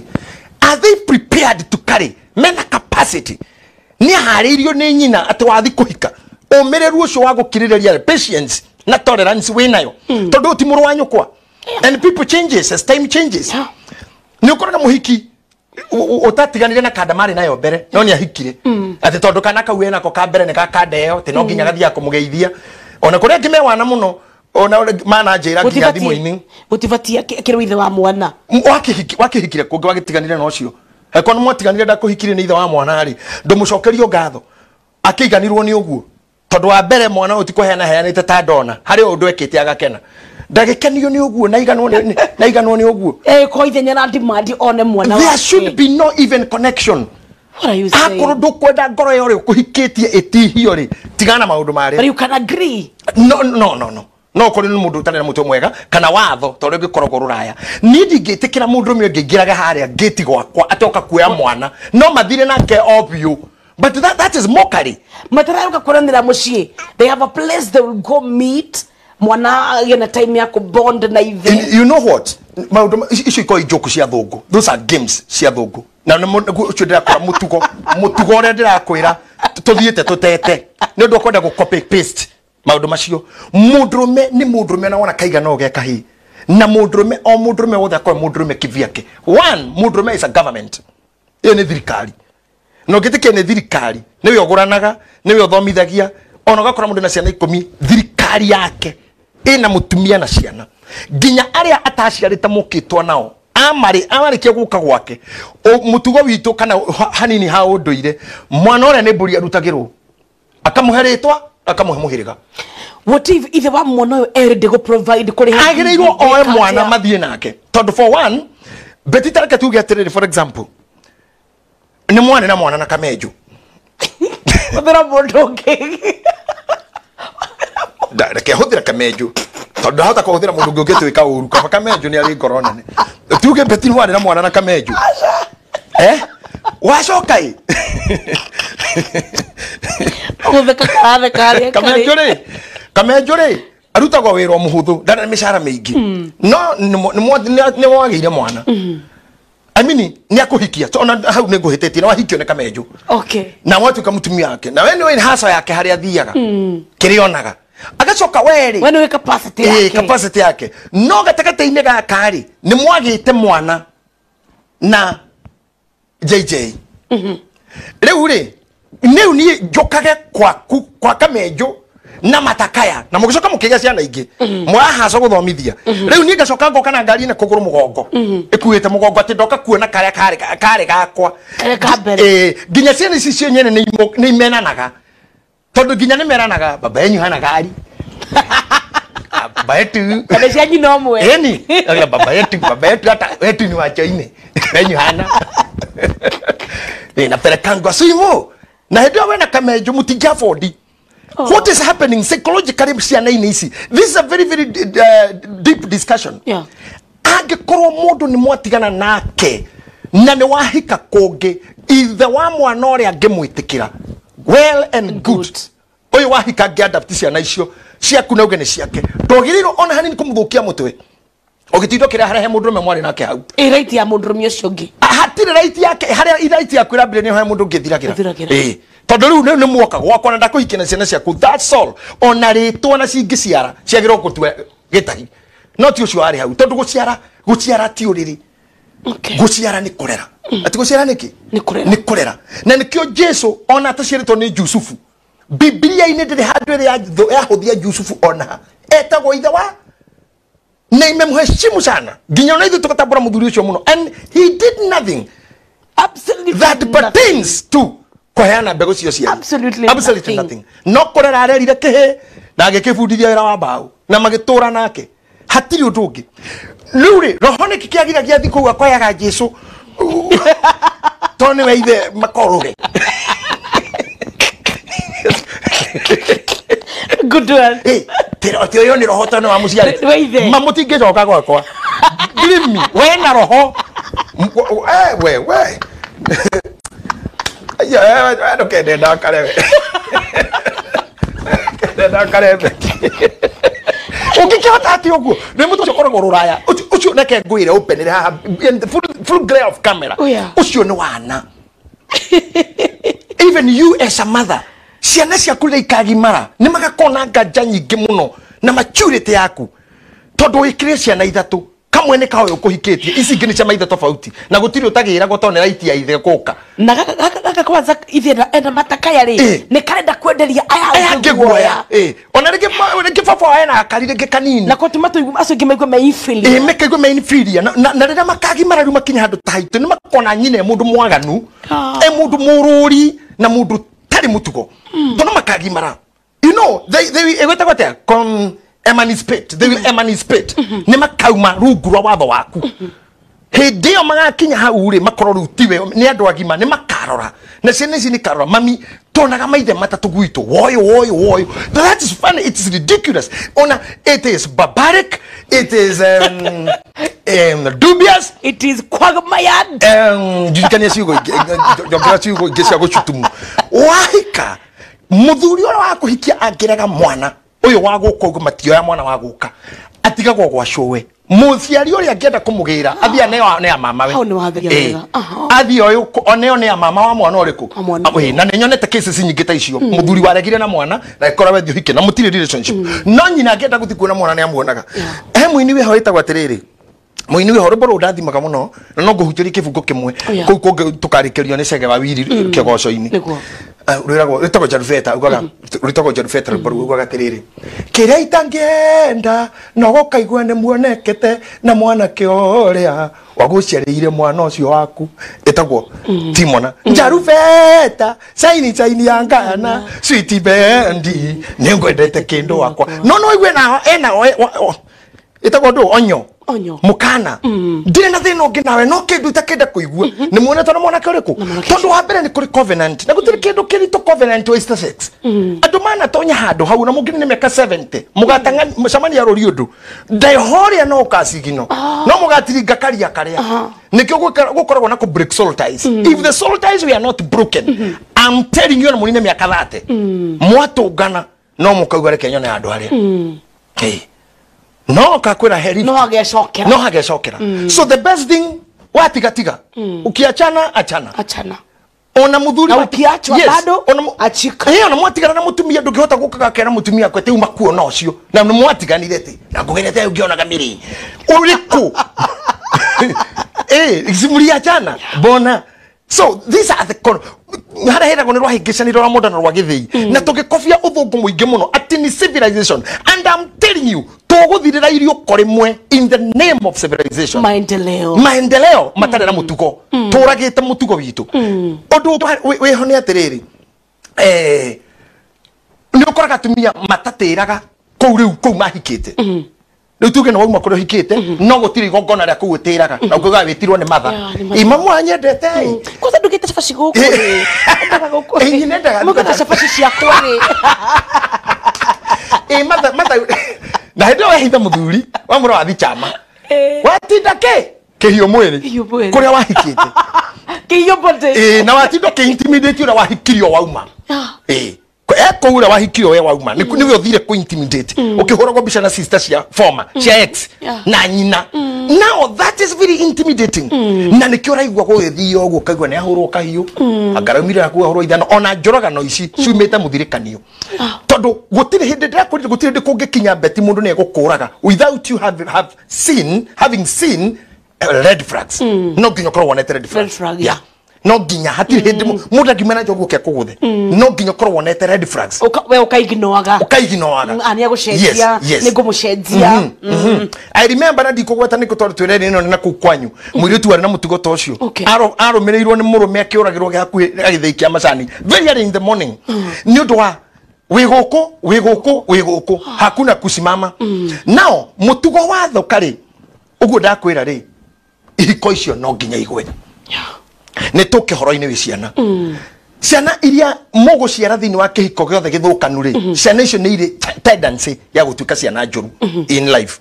are they prepared to carry? Mena capacity? Nĩ aharĩirio nĩ nyina atĩ wathi kũhika, ũmĩrĩru ũcio wa gũkirĩrĩria, patience na tolerance wĩnayo, tondũ ti mũrũ wa nyũkwa. And people changes as time changes. Nĩ ũkoraga mũhiki ũtatiganire na kanda marĩ nayo mbere no nĩ ahikire atĩ tondũ kana kau enako ka mbere nĩ ga kanda ĩyo atĩ no nginya gathiaga kũmũgeithia. Ona kũrĩa angĩ mewana mũno ona mana njĩra nginya thimũ-inĩ. Gũtibatie kĩrĩ ithe wa mwana. Wakĩhikire kũngĩ wagĩtiganire na ũcio. Angĩkorwo nĩ mwatiganire ndakũhikirie nĩ ithe wa mwana rĩ, ndũmũcokerio ngatho. Akĩiganirwo nĩ ũguo. Tondũ wa mbere mwana ũyũ ti kũheana heanĩte ta ndona, harĩ ũndũ ekĩte agakena. Ndagĩkenio nĩ ũguo na iganwo nĩ ũguo. Ko ithenya na demand one mwana wake. There should be no even connection. What are you saying? Akorwo ndũkwenda ngoro ĩyo rĩ ũkũhikĩtie ĩtihio rĩ, tigana maũndũ marĩa. But you can agree. No no no no. No ũkorwo nĩ mũndũ ũtarĩ na mũtwe mwega kana watho tondũ ũngĩkoragwo rũraya. Niĩ ndingĩtĩkĩra mũndũ ũmwe ũngĩingĩraga harĩa ngĩti gwakwa atoka kuoya mwana no mathire nake o biũ. But that is mockery. Matararuka kuranira muciĩ. They have a place they will go meet. Mwana yena time ya bond na ithe. You know what? Maũndũ icio ikoragwo i joke cia thũngũ. Those are games cia thũngũ. Na nĩ ũcio ndĩrakwĩra mũtugo ũrĩa ndĩrakwĩra tũthiĩte tũtete. Nĩ ũndũ ũkwenda gũ copy paste maũndũ macio. Mũndũrũme nĩ mũndũrũme na wona kaigana ũgeka kahĩ. Na mũndũrũme o mũndũrũme wothe akorwo mũndũrũme kivyake. One, mũndũrũme is a government. Ĩyo nĩ thirikari. Na ũngĩtĩkia nĩ thirikari, nĩwe ũgũranaga, nĩwe ũthomithagia, ona ũgakora mũndũ na ciana 10, thirikari yake Ĩna mũtumia na ciana. Nginya arĩa ataciarĩte mũkĩtwo nao amarĩkia gũka gwake mũtugo witũ kana hanini ha ũndũire mwana ũrĩa nĩ mbũri arutagĩrwo akamũhe rĩtwa akamũhe mũhĩrĩga. What if ithe wa mwana ũyũ erĩ go provide kũrĩha agĩrĩirwo oe mwana mathiĩ nake tondũ for one Betty tareke tuge atĩrĩrĩ, for example nĩ mwana na mwana na Kamenju hũthĩra mũndũ ũngĩ. Reke hũthĩra Kamenju tondũ ndahota kũhũthĩra mũndũ ũngĩ ũngĩtuĩka ũru kaba Kamenju nĩ arĩ ngoro nene. Tuge Betty nĩ warĩ na mwana na Kamenju wacoka ĩ gũtheka karatheka harĩa karĩ. Kamenju rĩ arutagwo wĩra mũhũthũ ndarĩ na mĩcara mĩingĩ no nĩ wagĩire mwana. I mean nĩ akũhikia ona hau nĩ ngũhĩtĩtie na wahikio nĩ Kamenju. Okay. Na watuĩka mũtumia wake na we nĩ haca yake harĩa athiaga kĩrĩa onaga agacoka werĩ we nĩ capacity yake capacity yake no gatagatĩ-inĩ gaka rĩ nĩ mwagĩte mwana na JJ. Rĩu rĩ rĩu niĩ njũkage kwaku kwa Kamenju na matakaya na mũgĩcoka mũkĩgĩa ciana ingĩ mũrahaca gũthomithia rĩu niĩ ngacoka ngoka na ngari na kũgũrũ mũgongo ĩkuĩte mũgongo atĩ ndoka kuona karĩa karĩ gakwa nginya ciana ici cio nyene nĩ imenanaga tondũ nginya nĩ meranaga baba yenyu hana gari baba yetu kana cia nyina ũmwe ĩni baba yetu hata wetu ni wachoine yenyu hana na perekangwa suimo na hĩndĩ ĩyo wena Kamenju mũtingĩ afford. What is happening psychologically ciana-inĩ ici? This is a very very deep discussion. Yeah. Angĩkorwo mũndũ nĩ mwatigana nake na nĩ wahika kũngĩ ithe wa mwana ũrĩa angĩmwĩtĩkĩra well and good. Ũyũ wahika angĩ-adapt ciana icio ciaku na uge nĩ ciake ndwagĩrĩirwo ona hanini kũmũthũkia mũtwe ũgĩtinda ũkĩreharehe mũndũrũme mwarĩ nake hau. Ĩ right ya mũndũrũme ũcio ũngĩ hatirĩ right yake harĩa right yaku ĩrambĩrĩria nĩ harĩa mũndũ ũngĩ ĩthiragĩra. Tondũ rĩu nĩ muoka gwakwa na ndakũhikia na ciana ciaku that's all. Ona rĩtwa na cingĩciara ciagĩrĩirwo gũtua gĩtahi no ti ũcio warĩ hau tondũ gũciara ti ũrĩrĩ. Gũciara nĩ kũrera. Ati gũciara nĩkĩ? Nĩ kũrera. Na nĩkĩo Jesu ona ataciarĩtwo nĩ Jusufu Biblia-inĩ ndĩrĩ handũ ĩrĩa yahũthia Jusufu ona etagwo ithe wa na imemheshimu sana nginya ona ithuĩ tũgatambũra mũthuri ũcio mũno and he did nothing absolutely that pertains to kũheana mbegũ cio ciana. Absolutely nothing. No kũrera arerire kĩhĩ na agĩkĩbundithia wĩra wa mbaũ na magĩtũra nake hatirĩ ũndũ ũngĩ. Rĩu rĩ roho nĩkĩ kĩagiragia thiĩ kũu akoyaga Jesu tondũ nĩwe ithe makorũre. Good one. Ti ũyũ nĩ roho tondũ nĩ wa mũciari ma mũtingĩcoka gwakwa. Believe me we na roho we ya ndũkende ndakare kende ndakare ũngĩkĩhota atĩ ũguo nĩ mũndũ ũcio ũkoragwo rũraya ũcio reke ngwĩre open haha in the full glare of camera ũcio nĩ wana. Even you as a mother ciana ciaku rĩrĩa ikagimara nĩ magakorwo na nganja nyingĩ mũno na maturity yaku tondũ wĩkĩre ciana ithatũ kamwe nĩ kaũyũ ũkũhikĩtie ici ingĩ nĩ cia maithe tofauti na gũtirĩ ũtagĩragwo tondũ nĩ right ya ithe gũka na gaka kwanza ithe ena matakaya rĩ nĩ karenda kwenderia aya angĩ guoya ona rĩngĩ baba ena akari rĩngĩ kanini na kotuma tũigu acio ingĩ maigua me inferior mekaigua me inferior na rĩrĩa makagimara rĩu makinya handũ ta haitũ nĩ makona nyina e mũndũ mwaganu e mũndũ mũrũri na mũndũ tarĩ mũtugo tondũ makagimara you know they ĩgwĩtagwo atĩa emancipate they will emancipate nĩ makauma rungu rwa watho waku hĩndĩ ĩyo magakinya hau rĩ makorwo rĩu tiwe nĩ andũ agima nĩ makarora na ciana ici nĩ karora mami tonaga maithe matatũ gwitũ woyo woyo woyo. That is funny, it is ridiculous ona it is barbaric, it is dubious, it is quagmired. Ndirikania ciugo njongera ciugo ingĩ cia gũcutumu wahika mũthuri ũrĩa wa kũhikia angĩrega mwana ũyũ wa gũka ũguo matioya mwana wa gũka atigagwo gwa cũwe mũciari ũrĩa angĩenda kũmũgĩra athiĩ aneo nĩ ya mama we athiĩ ũyũ oneo nĩ ya mama wa mwana ũrĩkũ na nĩ nyonete cases nyingĩ ta icio mũthuri waregire na mwana na ĩkora we thiĩ ũhike na mũtirĩ relationship no nyina angĩenda gũthiĩ kuona mwana nĩ amuonaga. He mũini wĩho wĩtagwo atĩrĩrĩ mũini wĩho rwĩmbo rũu ndathimaga mũno na no ngũhunjĩrie kĩbungo kĩmwe kũu kũngĩ tũkarĩkĩrio nĩ Chege wa Wiri kĩgoco-inĩ. Rwĩragwo rwĩtagwo Jarufeta ugaga rwĩtagwo Jarufeta rwĩmbo rũu ugaga atĩrĩrĩ, kĩrĩa itangĩenda no gũkaigua nĩ muonekete na mwanake ũrĩa wagũciarĩire mwana ũcio waku, ĩtagwo Timona. Njarubeta caini caini ya ngana sweet bendi nĩngwendete kĩndũ wakwa no no igue na ena ĩtagwo ndũ onyo. Onyo. Mukana ndirĩ na thĩna ũngĩ nawe no kĩndũ itakĩenda kũigua nĩ muonete na mwanake ũrĩkũ, tondũ wa mbere nĩ kũrĩ covenant na gũtirĩ kĩndũ kĩritũ covenant wa sex. Andũ manatonya handũ hau na mũngĩ nĩ mĩaka 70 mũgatanga mũcemania rũri ũndũ ndaihoria no ũkacigino no mũgatiringa karia karia nĩkĩo gũkoragwo na kũ break soul ties. If the soul ties we are not broken, I'm telling you, na mũnine mĩaka 30 mwatũngana no mũkauga reke nyone handũ harĩa. Hey. No kakwira heri no hagecokera, no hagecokera. So the best thing watigatiga, ukiachana achana achana, ona muthuri na ukiachwa bado achika. Ona mwatigana na mutumia ndungihota gukaga kera mutumia kwete uma kuona ucio na mwatiganire ti na ngugerete ungionaga miri uriku simuliachana bona. So these are the harĩa heragwo nĩ rwahĩngĩcanire rwa mũndũ na rwa gĩthĩi na tũgĩkobia ũthũngũ mũingĩ mũno atĩ nĩ civilization, and I'm telling you tũgũthirĩra irio rĩmwe in the name of civilization, maendeleo, maendeleo matarĩ na mũtugo, tũragĩte mũtugo witũ. Ũndũ wĩho nĩ atĩrĩrĩ, nĩ ũkoraga atumia matatĩraga kũu rĩu kũu mahikĩte. Rĩu tuge nĩ wauma kũrĩa ũhikĩte no gũtirĩ igongona rĩa kũu ũtĩraga na ũkauga wĩtirwo nĩ matha imamu anyendete kwanza ndugĩte cabaci gũkũ rĩ, endaga gũkũ rĩ, nendaga mũgata cabaci ciakwa rĩ, matha matha na hĩndĩ ĩyo wehitha mũthuri wamũra wathi chama watinda kĩ kĩhiũ mwĩrĩ kũrĩa wahikĩte kĩhiũ body na watinda ũkĩ-intimidate ũrĩa wahikirio wauma kũu ũrĩa wahikirio we wauma nĩwe ũthire kũ-intimidate ũkĩhũragwo mbica na sister cia former cia ex na nyina. Now that is very intimidating na nĩkĩo ũraigua gũgĩthio ũguo ũkaigua nĩ ahũrwo kahiũ angaraumire hakuhĩ ahũrwo ithano ona njũragano ici ciumĩte mũthirĩkanio tondũ gũtirĩ hĩndĩ ndĩrakwĩrire gũtirĩ hĩndĩ kũngĩkinya beti mũndũ nĩ egũkũraga without you have seen having seen red flags. No nginya ũkorwo wonete red flags. Yeah. No nginya hatirĩ hĩndĩ mũndũ angiuma na njogu ũke kũgũthe no nginya ũkorwo wonete red flags. We ũkaiginoaga ũkaiginoaga nĩ agũcenjia nĩ ngũmũcenjia. I remember na ndikũgweta nĩkũ tondũ twĩrere ĩno na kũu kwanyu mũirĩtu warĩ na mũtugo ta ũcio arũmĩrĩirwo nĩ mũrũme akĩũragĩrwo hakuhĩ gĩthĩi kĩa macani very early in the morning nĩ ũndũ wa wĩ gũkũ wĩ gũkũ wĩ gũkũ hakuna kusimama. Now mũtugo wathoka rĩ ũguo ndakwĩra rĩ ihiko icio no nginya igwe nĩ tũke horo-inĩ wĩ ciana ciana iria mũgũciara thĩinĩ wa kĩhiko gĩothe gĩthũkanu rĩ ciana icio nĩ irĩ tendency ya gũtuĩka ciana njũru in life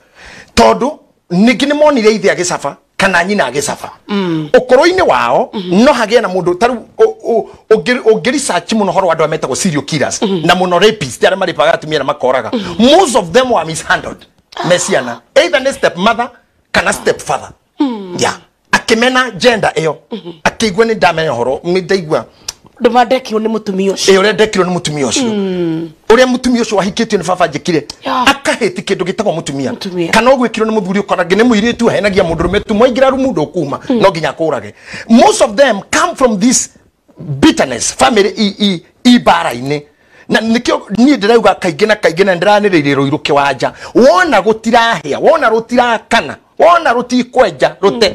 tondũ ningĩ nĩ monire ithe agĩcaba kana nyina agĩcaba ũkũrũ-inĩ wao no hagĩe na mũndũ ta rĩu ũngĩ research mũno horo wa andũ arĩa metagwo serial killers na mũno rapist arĩa marĩpaga atumia na makoraga most of them were mishandled me ciana either nĩ step mother kana step father. Yeah. Akĩmena gender ĩyo akĩigua nĩ ndamenya ũhoro nĩ ndaigua ndũmandekirwo nĩ mũtumia ũcio ũrĩa ndekirwo nĩ mũtumia ũcio ũrĩa mũtumia ũcio wahikĩtio nĩ baba njĩkire akahĩti kĩndũ gĩtagwo mũtumia kana ũgwĩkirwo nĩ mũthuri ũkora nĩ mũirĩtu ahenagia mũndũrũme tu mwaingĩra rumu ndũkuma no nginya akũrage. Most of them come from this bitterness family i mbara-inĩ na nikio niĩ ndĩrauga kaingĩ na kaingĩ na ndĩranĩrĩire rũirũ kĩwanja wona gũtirahĩa wona rũtirakana wona rũtikwenja rũte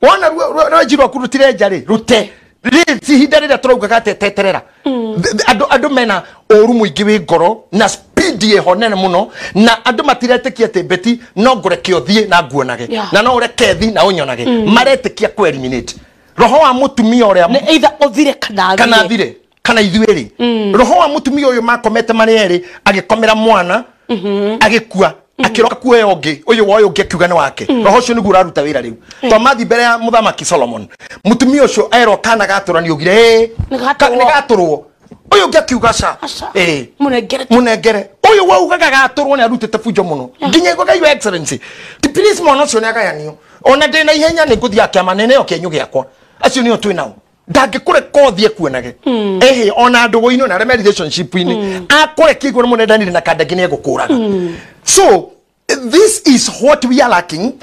wona rwenji rwaku rũtirenja rĩ rũte rĩ ihinda rĩrĩa tũraugaga teterera andũ mena ũru mũingĩ wĩ ngoro na speed ĩho nene mũno na andũ matiretĩkia atĩ beti no ngũreke ũthiĩ na nguonage na no ũreke thi na ũnyonage maretĩkia kũ eliminate roho wa mũtumia ũrĩa nĩ either ũthire kana thire kana ithuĩ rĩ roho wa mũtumia ũyũ makomete marĩ erĩ agĩkomera mwana agĩkua akiroka kuoya ũngĩ ũyũ woyo ũngĩ akiuga nĩ wake roho ũcio nĩguo ũraruta wĩra rĩu twamathi mbere ya mũthamaki Solomon mũtumia ũcio erwo kana gatũra nĩ augire nĩ gatũrwo ũyũ ũngĩ akiuga ca mũnengere ũyũ waugaga gatũrwo nĩ arutĩte bunjo mũno nginya igũga your excellency please mwana ũcio nĩ agayanio ona ndĩ na ihenya nĩ ngũthiĩ kĩama nene o kĩenyũ gĩakwa acio nĩo twĩ nao ndangĩkũreka ũthiĩ kuonage ehe ona ndũgũ-inĩ ona arĩa me relationship-inĩ akũrekia igũrũ mũnendanire na kandangĩ nĩ egũkũraga. So this is what we are lacking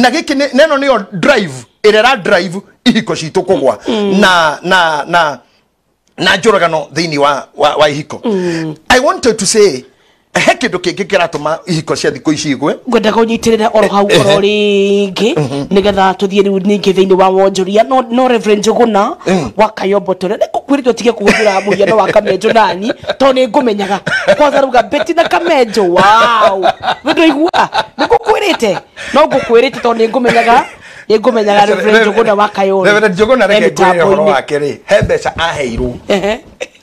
na gĩkĩ neno nĩyo drive ĩrĩa ĩra drive ihiko citũ kũgwa na na na Na njũragano thĩinĩ wa ihiko. I wanted to say he kĩndũ kĩngĩ kĩratũma ihiko cia thikũ ici igwe. Ngwendaga ũnyitĩrĩre oro hau oro rĩngĩ nĩgetha tũthiĩ rĩu ningĩ thĩinĩ wa wonjoria no Reverend Njũgũna wa Kayombo tũrĩa nĩngũkwĩrĩte ũtige kũhũthĩra mũhiano wa Kamenjo nani tondũ nĩ ngũmenyaga kwanza rauga Betty na Kamenjo wow nĩ ndũigua nĩngũkwĩrĩte no ngũkwĩrĩte tondũ nĩ ngũmenyaga Reverend Njũgũna wa Kayole. Reverend Njũgũna, reke ngwĩre ũhoro mĩtambo-inĩ. Wake rĩ, he mbeca aheirwo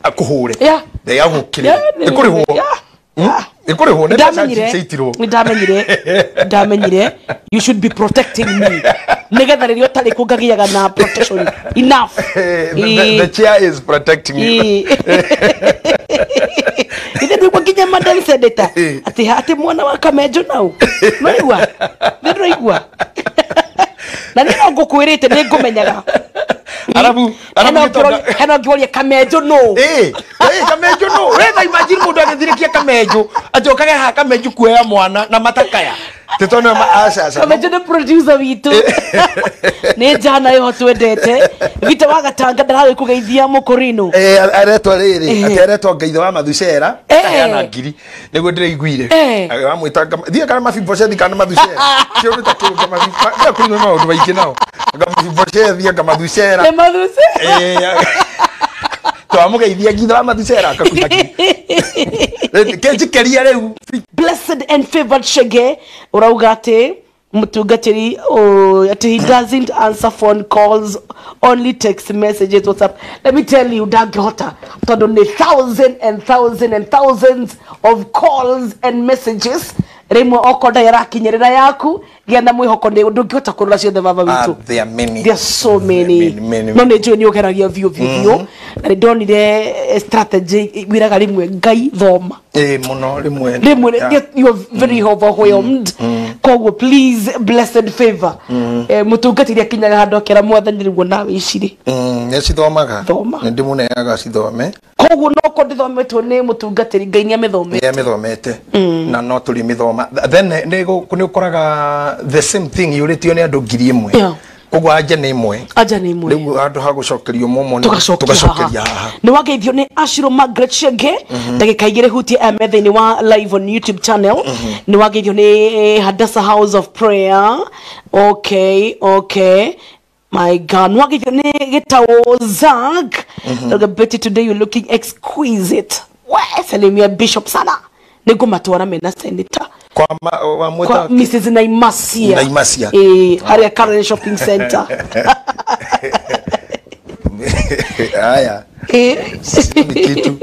akũhũre. Agũkĩrĩre. Ĩkũrĩhwo. Ĩkũrĩhwo nĩ mbeca Ndamenyire. ciaitirwo. Ndamenyire you should be protecting me nigetha rĩrĩa ũtarĩ kuo ngagĩaga na protection enough. The chair is protecting you. Ithe ndũigua nginya madam senator atĩ mwana wa Kamenjo nau noigua nĩ ndũraigua na niĩ no ngũkwĩrĩte nĩ ngũmenyaga. Arabu arabu gĩtonga. Hena ũngĩũria Kamenjo no. Ĩ Kamenjo no wetha imagine mũndũ agĩthirĩkia Kamenjo ajokage haha Kamenjo kuoya mwana na matakaya tĩtona aca aca. Kamenjo nĩ producer witũ, nĩ njana ĩho twendete Vita wa Gatanga ndararĩ kũgeithia mũkũrino. Eh, aretwo rĩrĩ atĩ aretwo Ngaithe wa Mathucera akaheana ngiri nĩguo ndĩraiguire. Wamwĩta thiĩ kana Mabiboshethi kana Mathucera kĩũndũ ta kĩu kũrĩ maũndũ maingĩ nao anga Mabiboshethi anga Mathucera. Nĩ Mathucera. Twamũgeithia Ngithe wa Mathucera akakuta kĩnjikĩria rĩu. Blessed and favored Shege urauga atĩ mũtungatĩri, oh, atĩ he doesn't answer phone calls, only text messages, WhatsApp. Let me tell you, ndangĩhota tondũ nĩ thousand and thousand and thousands of calls and messages. Rĩmwe okorwo ndarĩ arakinyĩrĩra yaku, gĩa na mwĩhoko nĩ ndũngĩhota kũrora ciothe baba witũ. Ah, there are many. There are so many. Many, many. No nĩ njũĩ nĩ ũgeragia biũ biũ biũ na nĩ ndonire strategy wĩraga rĩmwe Ngai thoma. Ĩ mũno rĩmwe. Rĩmwe you are very overwhelmed, koguo please, blessed favor, mũtungatĩri akinyaga handũ akera Mwathani rĩguo nawe icirĩ. Nĩ cithomaga. Thoma. Nĩ ndĩmũneaga cithome. Koguo no ko ndĩthometwo nĩ mũtungatĩri Ngai nĩ amĩthomete. Nĩ amĩthomete na no tũrĩ mĩthoma. Then nĩ ũkoraga the same thing yũrĩtio nĩ andũ 1000. Koguo anja nĩ ĩmwe. Anja nĩ ĩmwe. Rĩu handũ ha gũcokerio momo tũgacokia tũgacokeria haha. haha. Nĩ wageithio nĩ Ashiro Margaret Shenge ndagĩka 2 hutie ame thĩinĩ wa live on YouTube channel. Nĩ wageithio nĩ Hadassa House of Prayer. Okay, my God, nĩ wageithio nĩ Gĩtaũ Zak. Look, Betty, today you're looking exquisite. We salimia Bishop sana, nĩ ngũmatwara mena senator. Kwa wa kwa mwĩta Mrs Naimasia. Naimasia. Eh, harĩa Karen Shopping Center. Haya, sisemi kitu,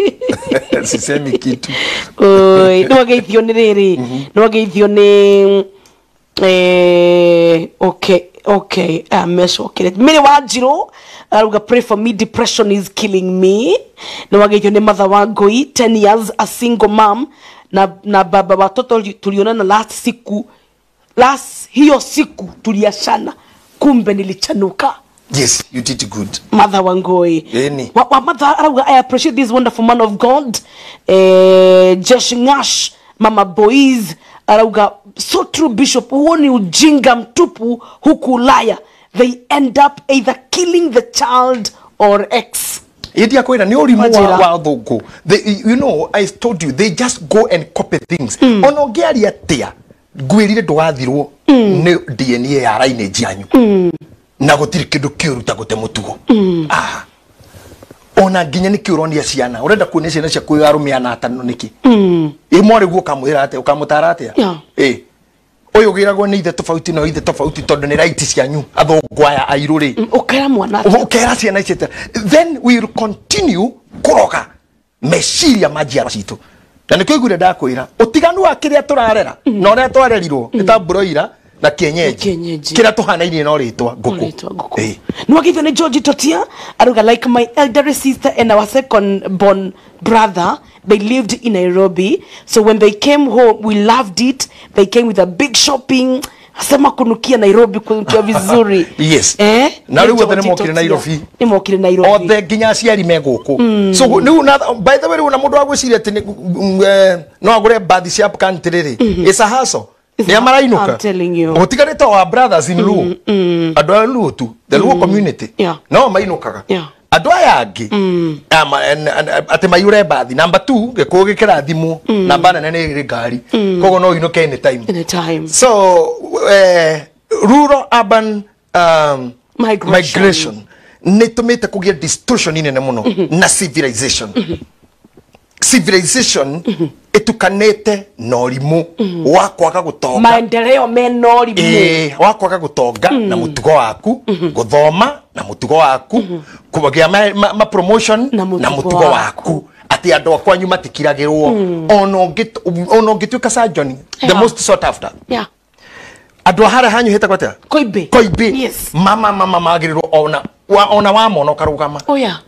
sisemi kitu. Oi, nĩ wageithio nĩ rĩrĩ, nĩ wageithio nĩ okay, mecokere Mary Wanjirũ arauga, "Pray for me, depression is killing me." Nĩ wageithio nĩ Mother wa Ngoi, 10 years a single mom na baba watoto tulionana last siku, last hiyo siku tuliachana, kumbe nilichanuka. Yes, you did good. Mother Wangoi. Ĩni. Wa mother arauga, "I appreciate this wonderful man of God." Jesh Ngash Mama Boys arauga, "So true, Bishop, huo ni ujinga mtupu huku Ulaya. They end up either killing the child or ex." Ĩndi akwĩra nĩ ũrimũ Wanjĩra. Wa thũngũ. I told you they just go and copy things. Ona ũngĩaria atĩa ngwĩrire ndũgathirwo nĩ DNA ya lineage yanyu na gũtirĩ kĩndũ kĩũru ta gũte mũtugo. Ah. Ona nginya nĩkĩ ũronia ciana ũrenda kuonia ciana ciaku arũme ana atano nĩkĩ ĩ mwarĩ guo ũkamwĩra atĩa ũkamũtara atĩa? Ĩ ũyũ ũgĩragwo nĩ ithe tofauti na ithe tofauti tondũ nĩ right cianyu athũngũ aya airũ rĩ. Ũkera mwana atĩa? Ukera ciana ici atĩa? Then we will continue kũroga meciria ma njiarwa citũ na nĩkĩo iguire ndakwĩra ũtiganu wa kĩrĩa tũrarera na ũrĩa twarerirwo nĩ ta broiler na kienyeji. Kienyeji. Kĩrĩa tũhanainie no rĩtwa ngũkũ. Rĩtwa ngũkũ. Ĩ. Nĩ wageithio nĩ George Totia aruga, "Like my elder sister and our second born brother, they lived in Nairobi, so when they came home we loved it. They came with a big shopping, asema kunukia Nairobi, kunukia vizuri." Yes. Eh? Na rĩu othe George nĩ mokire Totia. Nairobi. Nĩ mokire Nairobi. Othe nginya aciari me gũkũ, so rĩu by the way rĩu na mũndũ wa gwĩciria atĩ no agũre mbathi cia country rĩ, it's a hustle. Nĩ marainũka. I'm telling you. Gũtigarĩte wa brothers in Luo, andũ a Luo tu, the Luo community, no mainũkaga. Andũ aya angĩ atĩ maiyũre mbathi. Number 2 gĩkũyũ gĩkĩrathimwo namba nene nĩ ĩrĩ ngari koguo no ũinũke anytime. Anytime. So rural urban migration nĩ ĩtũmĩte kũgĩe distortion nene mũno na civilization. Civilization ĩtukanĩte na ũrimũ wa kwaga gũtonga. Maendeleo mena ũrimũ. Wa kwaga gũtonga na mũtugo waku, gũthoma na mũtugo waku, kũgĩa ma promotion na mũtugo waku. Atĩ andũ a kwanyu matikiragĩrwo ona ũngĩtuĩka surgeon, the most sought after. Andũ a harĩa hanyu hetagwo atĩa? Koimbĩ. Koimbĩ. Yes. Mama magĩrĩrwo ona wamona ũkarũgama. Oh yeah.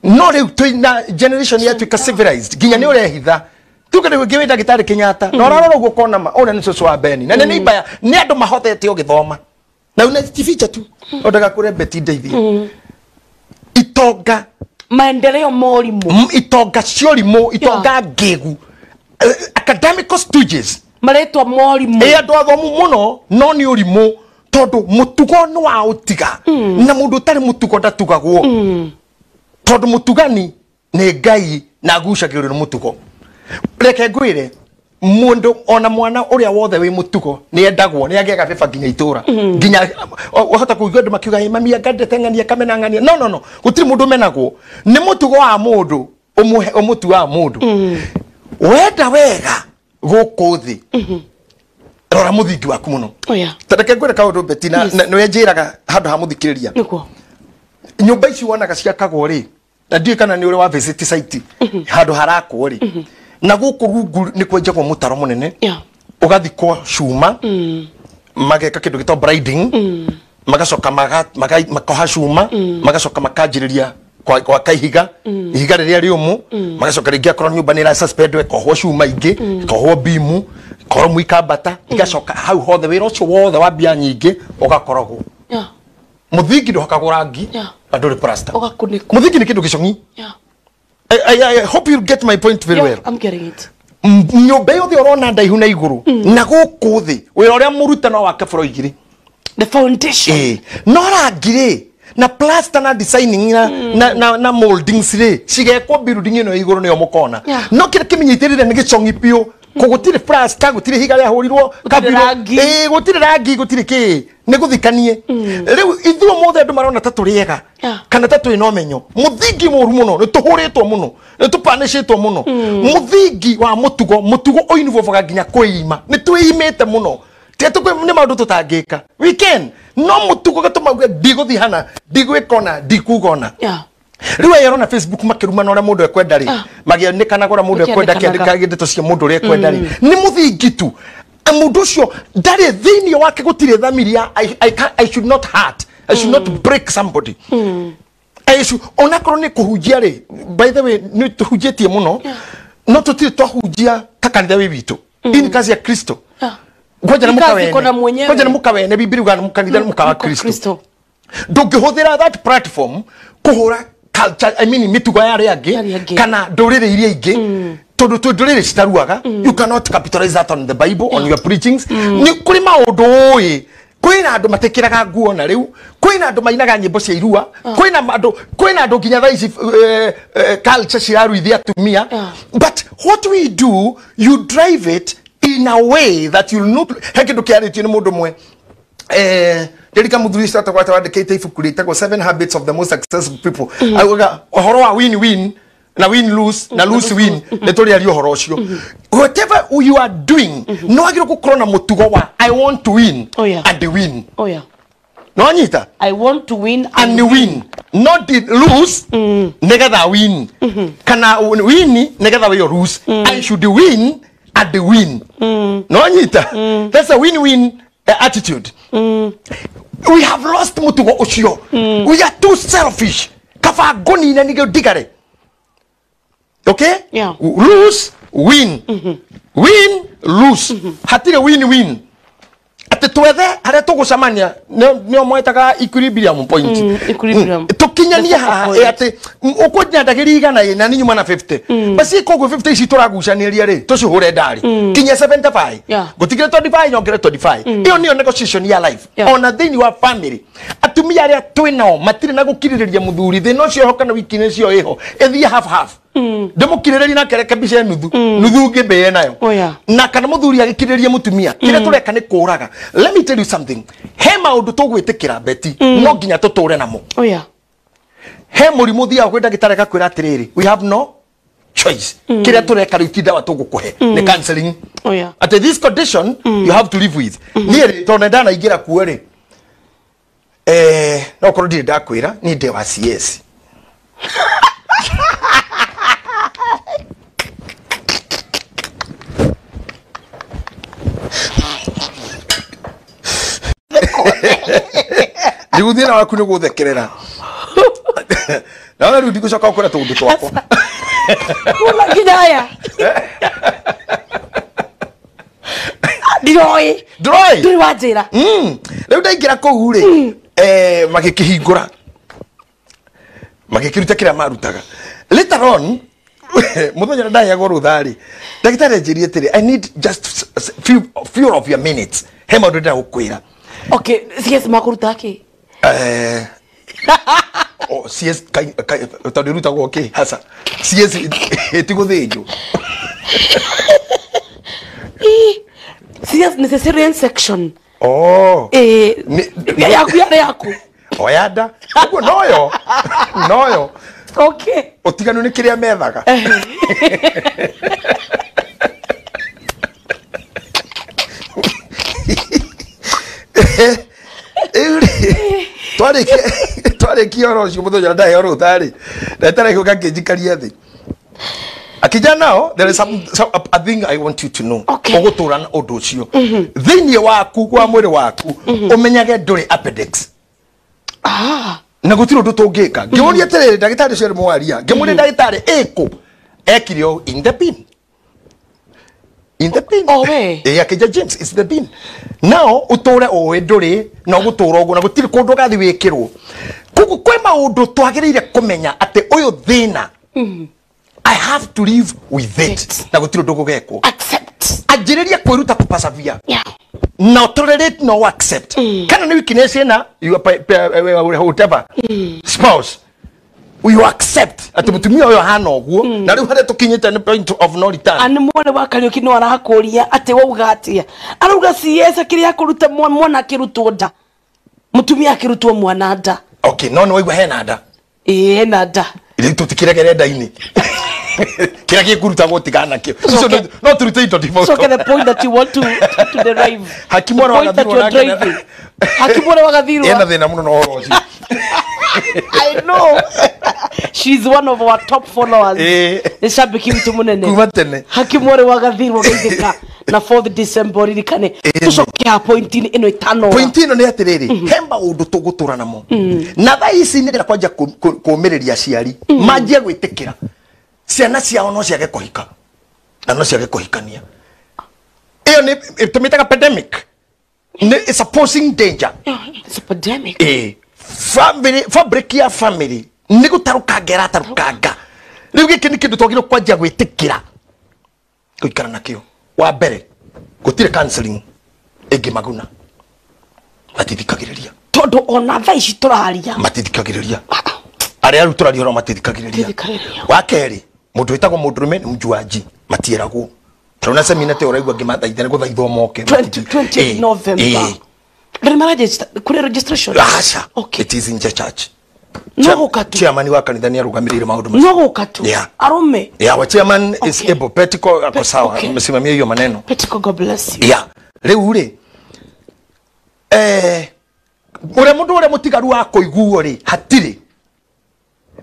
No rĩu twĩna generation yatuĩka civilized nginya nĩ ũrehitha. Tuge rĩu ũngĩ wĩ ndagĩtarĩ Kenyatta na ũrarora ũguo ũkona ma ũrĩa nĩ cũcũ wa Beni na nĩ ibaya nĩ andũ mahothete ũgĩthoma na una jificha tu ndagakũre beti ndeithie. Itonga maendeleo morimũ, itonga ciorimũ, itonga ngĩgu, academic stooges marĩtwa morimũ. Andũ athomu mũno no nĩ ũrimũ tondũ mũtugo nĩ wa ũtiga na mũndũ ũtarĩ mũtugo ndatugagwo tondũ mũtugani nĩ Ngai na agucagĩrĩrio nĩ mũtugo. Reke ngwĩre mũndũ ona mwana ũrĩa wothe wĩ mũtugo nĩ endagwo, nĩ agĩaga beba nginya itũra nginya wahota kũigua andũ makiuga ĩ mami angandete ng'ania kamena ng'ania. No no no, gũtirĩ mũndũ ũmenagwo nĩ mũtugo wa mũndũ ũmũtuaga mũndũ. Wenda wega gũkũ thĩ rora mũthingi waku mũno. Ta reke ngwĩre kaũndũ Betty, na nĩwe njĩraga handũ ha mũthikĩrĩria. Nyũmba ici wonaga ciakagwo rĩ, na ndiũĩ kana nĩ ũrĩ wa visit site handũ harakwo rĩ, na gũkũ rungu nĩ kwenjagwo mũtaro mũnene ũgathikwo cuma mageka kĩndũ gĩtagwo blinding, magacoka makoha cuma, magacoka makanjĩrĩria gwaka ihiga, ihiga rĩrĩa rĩũmũ, magacoka rĩngĩ akorwo nyũmba nĩ ĩra suspendwo ĩkohwo cuma ingĩ, ĩkohwo bimu, koromu ikambata, igacoka hau hothe wĩra ũcio wothe wa mbia nyingĩ ũgakoragwo. Mũthingi ndũhakagwo rangi na ndũrĩ plaster. Mũthingi nĩ kĩndũ gĩcong'i. I hope you get my point very well. I'm getting it. Nyũmba yothe ũrona ndaihu na igũrũ na gũkũ thĩ wĩra ũrĩa mũrute no wake boro igĩrĩ. The foundation. No rangi rĩ na plaster na designing na moldings rĩ cigekwo building ĩno igũrũ nĩyo mũkona. No kĩrĩa kĩmĩnyitĩrĩire nĩ gĩcong'i biũ. Gũtirĩ plaster, gũtirĩ ihiga rĩahũrirwo gũtirĩ rangi, gũtirĩ kĩ, nĩ gũthikanie. Rĩu ithuĩ ũmũthĩ andũ marona ta tũrĩ ega kana ta twĩna ũmenyo. Mũthingi mũru mũno, nĩ tũhũrĩtwo mũno, nĩ tũpanĩcĩtwo mũno. Mũthingi wa mũtugo, mũtugo ũinvolvaga nginya kwĩima. Nĩ twĩimĩte mũno. Nĩ maũndũ tũtangĩka. We can. No mũtugo gatũma uge ndigũthiĩ hana, ndigwĩka ona, ndikuga ona. Rĩu aya ũrona Facebook makĩrumana ũrĩa mũndũ ekwenda rĩ, magĩanĩkanaga ũrĩa mũndũ ekwenda, akĩandĩka ndeto cia mũndũ ũrĩa ekwenda rĩ, nĩ mũthingi tu. Mũndũ ũcio ndarĩ thĩinĩ wake, gũtirĩ thamiri ya I should not hurt, I should not break somebody. Onakorwo nĩ kũhunjia rĩ, by the way nĩ tũhunjĩtie mũno, no tũtirĩ twahunjia ta kanitha wĩ witũ. Hii ni kazi ya Kristo. Ngoja na mũkawene, Biblia yugaga kanitha nĩ mũka wa Kristo. Ndũngĩhũthĩra that platform kũhũra culture, I mean mĩtugo ya arĩa angĩ kana ndũrĩrĩ iria ingĩ, tondũ twĩ ndũrĩrĩ citaruaga. You cannot capitalize that on the Bible, on your preachings. Nĩ kũrĩ maũndũ ũĩ, kwĩna andũ matekĩraga nguo na rĩu, kwĩna andũ mainaga nyĩmbo cia irua, kwĩna andũ nginya thaa ici culture ciraruithia atumia. But what we do, you drive it in a way that you'll not. He kĩndũ kĩarĩtio nĩ mũndũ ũmwe, ndirika mũthuri ũcio atagwo wandĩkĩte ibuku rĩtagwo 7 Habits of the Most Successful People. Augaga ũhoro wa win win na win lose na lose win, nĩ tũrĩaria ũhoro ũcio. Whatever you are doing, no wagĩrĩirwo gũkorwo na mũtugo wa I want to win and win. No anyita? I want to win and win, not lose nĩgetha win, kana win nĩgetha we lose. I should win and win. No anyita? That's a win-win attitude. We have lost mutugo ucio. We are too selfish. Kafa ngoni na nigeo ndigare. Okay? Yeah. Lose, win. Win, lose. Hatire win win. Ati twethe haria tugucemania nio mwetaga equilibrium point. Equilibrium. Tukinyania haha ati ukunyandagiria igana na ni nyuma na 50. Basi koguo 50 ici turagucaniria ri tucihure ndari kinya 75. Gutigire 25 nyongere 25. Iyo niyo negotiation ya life. Ona thiini wa family. Ati Atumia arĩa twĩ nao matirĩ na gũkirĩrĩria mũthuri thĩna ũcio ho kana wiki-inĩ ũcio ĩho ĩthiĩ half half. Ndĩmũkirĩrĩrie nake reke mbica nuthu nuthu ngĩmbĩe nayo. Oh, yeah. Na kana mũthuri agĩkirĩrĩria mũtumia kĩrĩa tũreka nĩ kũraga. Let me tell you something, he maũndũ tũgwĩtĩkĩra Beti no nginya tũtũre namo. Oh, yeah. He mũrimũ thiaga kwĩ ndagĩtarĩ agakwĩra atĩrĩrĩ, we have no choice. Kĩrĩa tũreka rĩu ti ndawa tũgũkũhe, nĩ counseling. Oh, yeah. At this condition you have to live with. Niĩ rĩ, tondũ ndanaingĩra kuo rĩ, no korwo ndirĩ ndakwĩra niĩ ndĩ wa CS. Rĩu thĩna waku nĩ gũthekerera. Naona rĩu ndigũcoka gũkwĩra tũũndũ twakwa. Wona nginya aya. Ndiroĩ. Ndũroĩ? Ndũrĩ wanjĩra. Rĩu ndaingĩra kũu rĩ, magĩkĩhingũra magĩkĩruta kĩrĩa marutaga. Later on mũthenya ũrĩa ndaheagwo rũtha rĩ, ndagĩtarĩ anjĩrire atĩrĩ, I need just few of your minutes, he maũndũ ndĩrenda gũkwĩra. Okay, CS makũruta kĩ? Oh, CS tondũ ĩrutagwo kĩ hasa CS ĩtigũthĩnjwo. CS nĩ cesarean section. Oh. Yaku yarĩ yaku. Oya nda ũguo noyo noyo. Okay. Ũtiganu nĩ kĩrĩa methaga. Rĩu rĩ, twarĩkia ũhoro ũcio mũthenya ũrĩa ndaheo rũtha rĩ, ndagĩtarĩ agĩũka akĩnjikaria thĩ. Akija nao, there is a thing I want you to know. Okay. Ũgũtũra na ũndũ ũcio. Thĩinĩ waku wa mwĩrĩ waku, ũmenyage ndũrĩ appendix. Na gũtirĩ ũndũ tũngĩka. Ngĩmũria atĩrĩrĩ, ndagĩtarĩ ũcio arĩ mwaria. Ngĩmũria ndagĩtarĩ ĩkũ? Ekire ũũ, in the bin. In the bin. Oh, we. Akĩnja James, it's the bin. Now, ũtũre ũĩ ndũrĩ na ũgũtũra ũguo na gũtirĩ kũndũ ũgathiĩ wĩkĩrwo. Koguo kwĩ maũndũ twagĩrĩire kũmenya atĩ ũyũ thĩna, I have to live with it. Na gũtirĩ ũndũ gũgekwo. Accept. Anjĩrĩria kwĩruta kũpasavia. Yeah. No tolerate, no accept. Kana nĩ weakness ĩna, you are whatever. Spouse. You accept atĩ mũtumia ũyũ ahana ũguo, na rĩu harĩa tũkinyĩte nĩ point of no return. Ani mwana wa Kariũki no arakũria atĩ wauga atĩa? Arauga CS akĩrĩa akũruta mwana akĩrutwo nda. Mũtumia akĩrutwo mwana nda. Okay, no nĩ waigua hena nda. Ĩĩ, hena nda. Rĩu tũtikĩregere nda-inĩ. Kĩrĩa gĩkũrutagwo tigana nakĩo. Coke. No tũrute indo So the point that you want to derive. Haki mwana The point that wa you're Gathirwa driving. Haki mwana wa Gathirwa. Ena thĩna mũno na ũhoro ũcio. I know. She's one of our top followers. Nĩ shabiki witũ mũnene. Kuma tene. Haki mwana wa Gathirwa geithĩka na 4th December ririkane. Tũcoke ha point-inĩ ĩno ĩtano. Point ĩno nĩ atĩrĩrĩ, he maũndũ tũgũtũra namo. Na thaa ici nĩ ndĩrenda kwanja kũũmĩrĩria aciari manjie gwĩtĩkĩra ciana ciao no ciage kũhika na no ciage kũhikania. Ĩyo nĩ tũmĩtaga pandemic. Nĩ it's a posing danger. Yeah, it's a pandemic. Family, fabric ya family nĩ gũtarũkanga ĩratarũkanga. Rĩu gĩkĩ nĩ kĩndũ twagĩrĩirwo kwanjia gwĩtĩkĩra gũikara nakĩo. Wa mbere, gũtirĩ counseling ĩngĩ maguna. Matithikagĩrĩria. Tondũ ona thaa ici tũraria. Matithikagĩrĩria. Arĩa rĩu tũraria ũhoro matithikagĩrĩria. Matithikagĩrĩria. Wa kerĩ, mũndũ wĩtagwo mũndũrũme nĩ mjuaji, matieragwo. Tondũ na semina te ũraigua ngĩmathaitha nĩ gũthaithwo moke. 20 November. Ndĩrĩ marajista, kũrĩ registration? Aca. Okay. It is in the church. No gũka tu. Chairman wa kanitha nĩ arũgamĩrĩire maũndũ macio. No gũka tu. Yeah. Arũme. Yeah, our chairman is Okay. able. Petiko ako sawa. Okay. Amesimamia hiyo maneno. Petiko, God bless you. Yeah. Rĩu rĩ, ũrĩa mũndũ ũrĩa mũtigaru wa kũiguo rĩ, hatirĩ.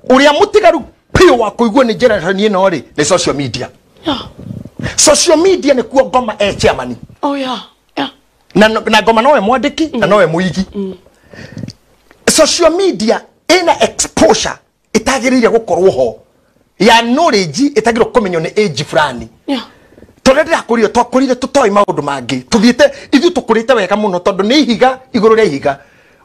Ũrĩa mũtigaru biũ wa kũiguo nĩ generation ĩno rĩ, nĩ social media. Yeah. Social media nĩ kuo ngoma e chairman. Oh, yeah. Yeah. Na ngoma nowe mwandĩki na nowe mũigi. Social media ĩna exposure ĩtagĩrĩire gũkorwo ho ya knowledge ĩtagĩrĩirwo kũmenywo nĩ age fulani. Yeah. Tondũ ndĩrakũrire, twakũrire tũtoĩ maũndũ mangĩ. Tũthiĩte, ithuĩ tũkũrĩte wega mũno tondũ nĩ ihiga igũrũ rĩa ihiga.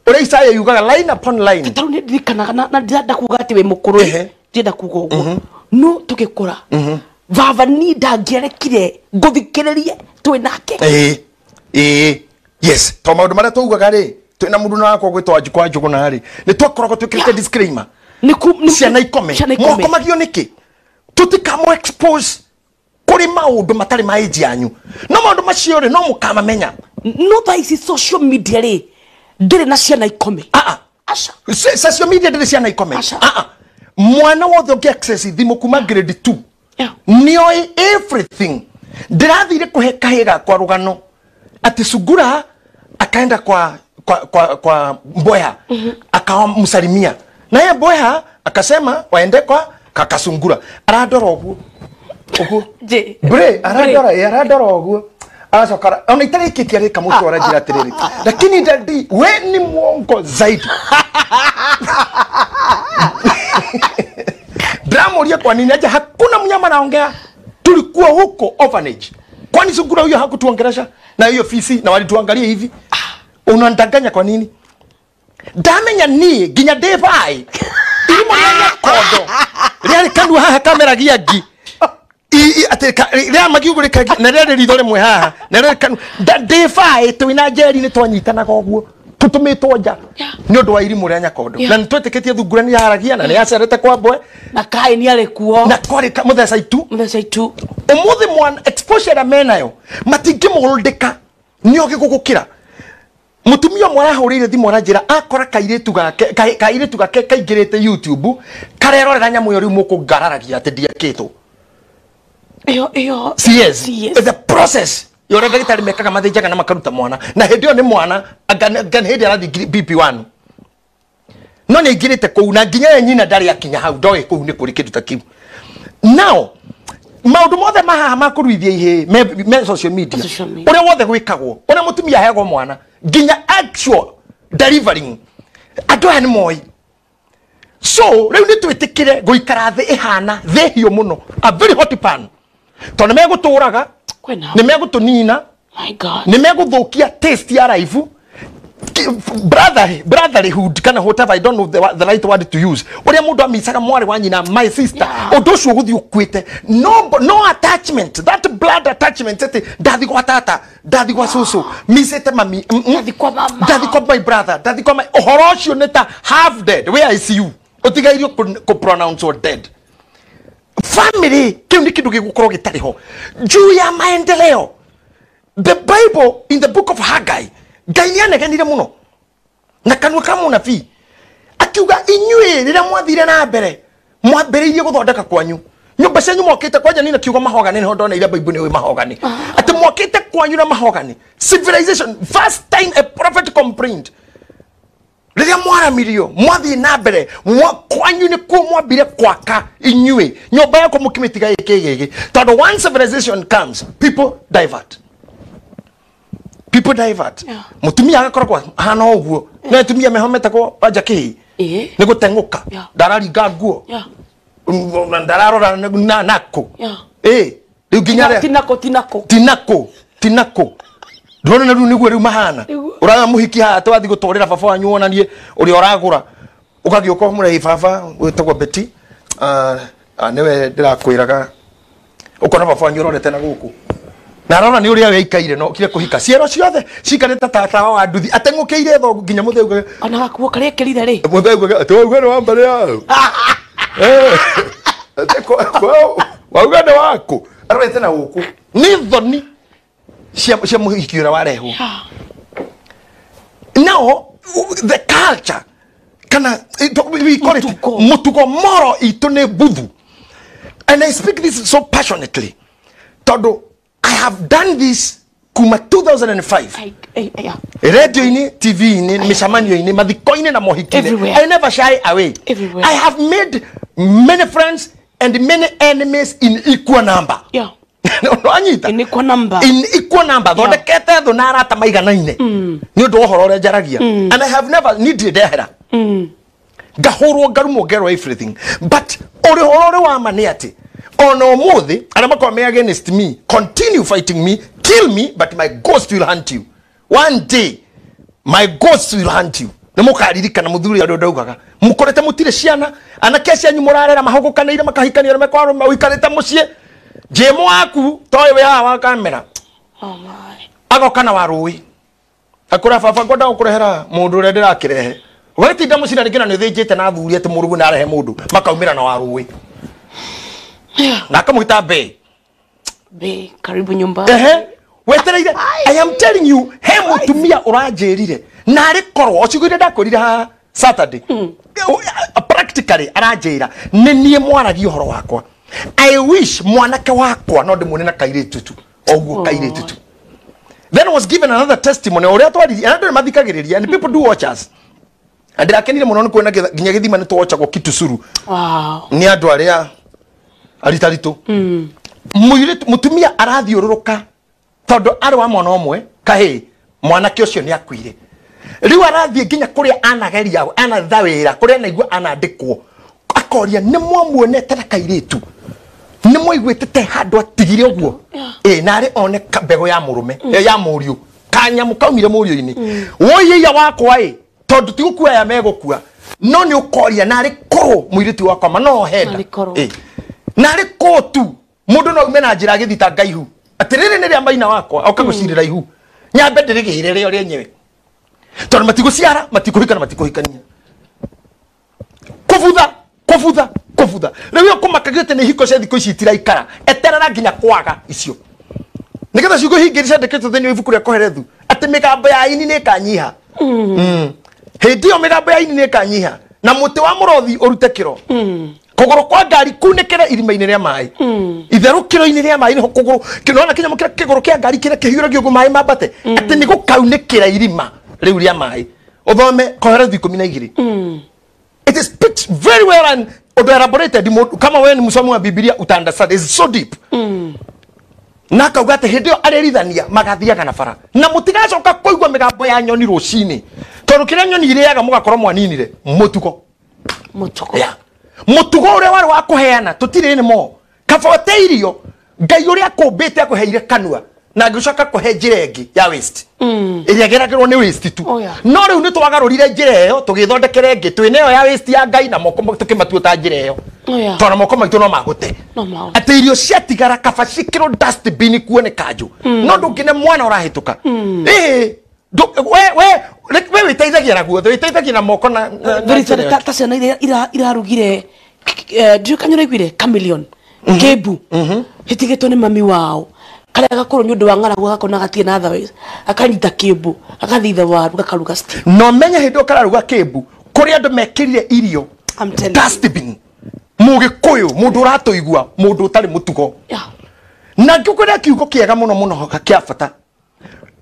Ũrĩa Isaiah yugaga line upon line. Tarĩu nĩ ndirikanaga na ndirenda kuga atĩ wĩ mũkũrũ. Ndirenda kuga ũguo. No tũgĩkũra. Baba ni ndangĩarekire ngũthikĩrĩrie twĩ nake. Yes. To maũndũ marĩa twaugaga rĩ, Twina mundu na wakwa gwitwo Njukwa Njuguna ri ni twakoragwo twikirite disclaimer ciana ikome mwakomagio niki tutikamo expose kuri maundu matari ma age yanyu no maundu macio ri no mukamamenya no thaa ici social media ri ndiri na ciana ikome. Aca social media ndiri ciana ikome. Mwana wothe ũngĩ access thimu kuma grade 2 nioi everything. Ndirathire kuhe kahĩ gakwa rũgano ati sugura akaenda kwa Mboya akamsalimia naye Mboya akasema waende kwa kakasungura arandora ũguo ũguo bre arandora ũguo aracokara ona itarĩkĩtie rĩka mũtwara njĩra atĩrĩrĩ lakini dadi we ni mwongo zaidi. Dramoria kwa nini aje hakuna mnyama anaongea tulikuwa huko orphanage kwani sungura huyo hakutuongelesha na hiyo fisi na walituangalia hivi unandanganya kwa nini ndamenya ni nginya ndĩbai irimo rĩa kondo rĩarĩ kanua haha kameragia ngi rĩa magiugũrĩkagia na rĩarĩ ritho rĩmwe haha na rĩarĩ kanua ndĩbai twĩna Njeri nĩ twanyitanaga ũguo tũtũmĩtwo nja nĩ ũndũ wa irimũ rĩa nyakondo na nĩ twetĩkĩtie thungura nĩ yaragia na nĩ yacerete kwa Mboe na Kaĩ nĩ arĩ kuo na kwarĩ mũtheca itu ũmũthĩ mwana exposure ĩrĩa menayo matingĩmũrũndĩka nĩ ogĩ gũgũkĩra. Mutumia ũmwe arahũrĩire thimũ aranjĩra akora kairĩtu gake kaingĩrĩte YouTube karerorera nyamũ ĩyo rĩu mũkũngararagia atĩ ndiakĩtwo ĩyo CS the process yora ndagĩtarĩ mekaga mathĩnjaga na makaruta mwana na hĩndĩ ĩyo nĩ mwana anga hĩndĩ arathiĩ BP1 no nĩ aingĩrĩte kũu na nginya ye nyina ndarĩ akinya hau ndoĩ kũu nĩ kũrĩ kĩndũ ta kĩu. Now maundu mothe mahaha ma kũruithia ihĩĩ me social media ũrĩa wothe gwĩkagwo ũrĩa mũtumia aheagwo mwana nginya actual delivering andũ aya nĩ moĩ. So rĩu nĩ twĩtĩkĩre gũikara thĩ ĩhana thĩ hiũ mũno a very hot pan tondũ nĩ megũtũraga nĩ megũtũnina nĩ megũthũkia taste ya life brotherhood kana whatever I don't know the right word to use uria mundu amicaga mwari wa nyina my sister undu ucio guthi ukuite no attachment that blood attachment ati ndathi gwa tata ndathi gwa cucu misete mami ndathi kwa mama ndathi kwa my brother ndathi kwa my uhoro ucio ni ta half dead where I see you utigairio ku pronounce or dead family kiu ni kindu gigukorwo gitari ho juu ya maendeleo. The Bible in the book of Haggai Ngai nĩ anegenire mũno na kanua ka mũnabii akiuga inyuĩ rĩrĩa mwathire na mbere mwambĩrĩirie gũthondeka kwanyu nyũmba cianyu mwakĩte kwanja nina kiugo mahogani nĩho ndoneire Bible nĩ ũĩ mahogani atĩ mwakĩte kwanyu na mahogani civilization first time a prophet complained rĩrĩa mwaramirio mwathiĩ na mbere kwanyu nĩkuo mwambire kwaka inyuĩ nyũmba yakwa mũkĩmĩtiga ĩkĩgĩgĩ tondũ once civilization comes people divert. People divert. Mutumia agakoragwo hana ũguo na atumia meho metagwo wanja kĩhĩ nĩ gũteng'ũka ndararinga nguo ndararora na nako rĩu nginya tinako ndũrona rĩu nĩguo rĩu mahana ũraga mũhiki haha atĩ wathiĩ gũtwarĩra baba wanyu wonanie ũrĩa ũragũra ũgagĩũka ũmũrehi baba wĩtagwo Betty nĩwe ndĩrakwĩraga ũkona baba wanyu ũrorete na gũkũ na arona nĩ ũrĩa weikaire no kire kũhika ciero ciothe cikarĩte tata wa nduthi ateng'ũkĩire thogu nginya mũthee ugaga ona gakuo karĩa ekĩrire rĩ mũthee ugaga atĩ wauga nĩ wa mbarĩ yao wauga nĩ waku arorete na gũkũ nĩ thoni cia mũhiki ũrĩa warehwo. Now the culture kana we call it mutugo moro itũ nĩ buthu and I speak this so passionately tondũ I have done this kuma 2005. Radio-ini, TV-ini, micemanio-ini, mathiko-ini na mohiki-ini. I never shy away. Everywhere. I have made many friends and many enemies in equal number. Yeah. No anyita. In equal number. In equal number. Thondekete thu na arata maiganaine. Ni undu wa uhoro uria njaragia. And I have never needed ehera. Ngahurwo ngarumwo ngerwo everything. But uri uhoro uri wa ma ni ati ona umuthi aria makorwo me against me continue fighting me kill me but my ghost will hunt you one day my ghost will hunt you nĩ mũkaririkana mũthuri ũrĩa ndaugaga mũkorete mũtirĩ ciana anake cianyu mũrarera mahũgũkanĩire makahikania arĩa mekwarwo ũikarĩte mũciĩ njĩmũ waku toĩ wĩ haha wa kamera Oh my. Agoka na wa rũĩ Akura baba ngwenda gũkũrehera mũndũ ũrĩa ndĩrakĩrehe. Ũgagĩtinda mũciĩ na rĩngĩ na nĩ ũthĩnjĩte na athuri atĩ mũrũguo nĩ arehe mũndũ makaumĩra na warũĩ. Na akamwĩta Be. Be, karibu nyumbani. Ehe. Wetereire. I am telling you, he mũtumia ũranjĩrire na arĩ korwo o ciugo iria ndakwĩrire haha Saturday. Practically aranjĩra nĩ niĩ mwaragia ũhoro wakwa. I wish mwanake wakwa no ndĩmuone na kairĩtu tu. Oguo kairĩtu tu. Then was given another testimony ũrĩa twaririe and andũ nĩ mathikagĩrĩria and people do watch us. And ndĩrakenire mũno nĩ kuona nginya gĩthima nĩ twochagwo Kitusuru. Wow. Nĩ andũ arĩa aritaritũ. Mũirĩtu mũtumia arathiũrũrũka tondũ arĩ wa mwana ũmwe kahĩĩ mwanake ũcio nĩ akuire. Rĩu arathiĩ nginya kũrĩa anageria anatha wĩra kũrĩa anaigua anandĩkwo akoria nĩ mwamuonete na kairĩtu nĩ mwaiguĩte te handũ atigire ũguo ĩ narĩ one mbegũ ya mũrũme ya mũriũ kanyamũ kaumire mũriũ-inĩ woiya wakwa ĩ tondũ ti gũkua aya megũkua no nĩ ũkoria narĩ korwo mũirĩtu wakwa ma no henda ĩ narĩ korwo tu mũndũ no ume na njĩra agĩthitanga ihu atĩrĩrĩ nĩ rĩa maina wakwa oka gũcirĩra ihu nyambe ndĩrĩgĩre rĩo rĩenyewe tondũ matigũciara matikũhikana matikũhikania kũbutha kũbutha kũbutha rĩu ĩyo kũmakagio atĩ nĩ ihiko cia thikũ ici itiraikara eterera nginya kwaga icio nĩgetha ciugo hingĩ ciandĩkĩtwo thĩinĩ wa ibuku rĩa Kohelethu atĩ mĩgambo ya aini nĩ ĩkanyiha. Hĩndĩ ĩyo mĩgambo ya aini nĩ ĩkanyiha na mũtĩ wa mũrothi ũrute kĩro. Kũgũrũ kwa ngari kunĩkĩre irima-inĩ rĩa maĩ. Itherũkĩro-inĩ rĩa maĩ nĩho kũgũrũ kĩnona kĩnyamũ kĩrĩa kĩgũrũ kĩa ngari kĩrĩa kĩhiũragio ũguo maĩ mambate atĩ nĩ gũkaunĩkĩra irima rĩu rĩa maĩ. Ũthome Kohelethu 12. It is pitched very well and elaborated. Kama wewe ni msomi wa Biblia uta understand. It's so deep. Na akauga atĩ hĩndĩ ĩyo arĩrithania magathiaga na bara na mũtigacoka kũigua mĩgambo ya nyoni rũcinĩ tondũ kĩrĩa nyoni irĩaga mũgakorwo mwaninire mũtugo. Mũtugo. Yeah. Mũtugo ũrĩa warĩ wa kũheana tũtirĩ nĩ mo kaba ũte irio Ngai ũrĩa akũmbĩte akũheire kanua na ngĩcoka kũhe njĩra ĩngĩ ya waste ĩrĩa ĩgeragĩrwo nĩ waste tu. Oh, yeah. No rĩu nĩ twagarũrire njĩra ĩyo tũgĩthondekere ĩngĩ twĩna ĩyo ya waste ya Ngai na moko tũkĩmatua ta njĩra ĩyo. Oh, yeah. Tondũ moko maitũ no magũte. No magũte. Atĩ irio ciatigara kaba ciĩkĩrwo dustbin kuo nĩ kanjũ. No ndũngĩne mwana ũrahĩtũka. Ĩĩ we wĩteithagia na guothe wĩteithagia na moko na ta ciana iria irarugire ndiũĩ kana ũraiguire Chameleon Kĩmbu ĩtigĩtwo nĩ mami wao karĩa gakorwo nĩ ũndũ wa ng'aragu gakona gatirĩ na otherwise akanyita Kĩmbu agathitha waru gakaruga stew. No menye hĩndĩ ĩyo kararuga Kĩmbu kũrĩa andũ mekĩrire irio dustbin. Mũgĩkũyũ mũndũ ũratũigua mũndũ ũtarĩ mũtugo. Na ngĩkwĩra kiugo kĩega mũno mũno kĩa bata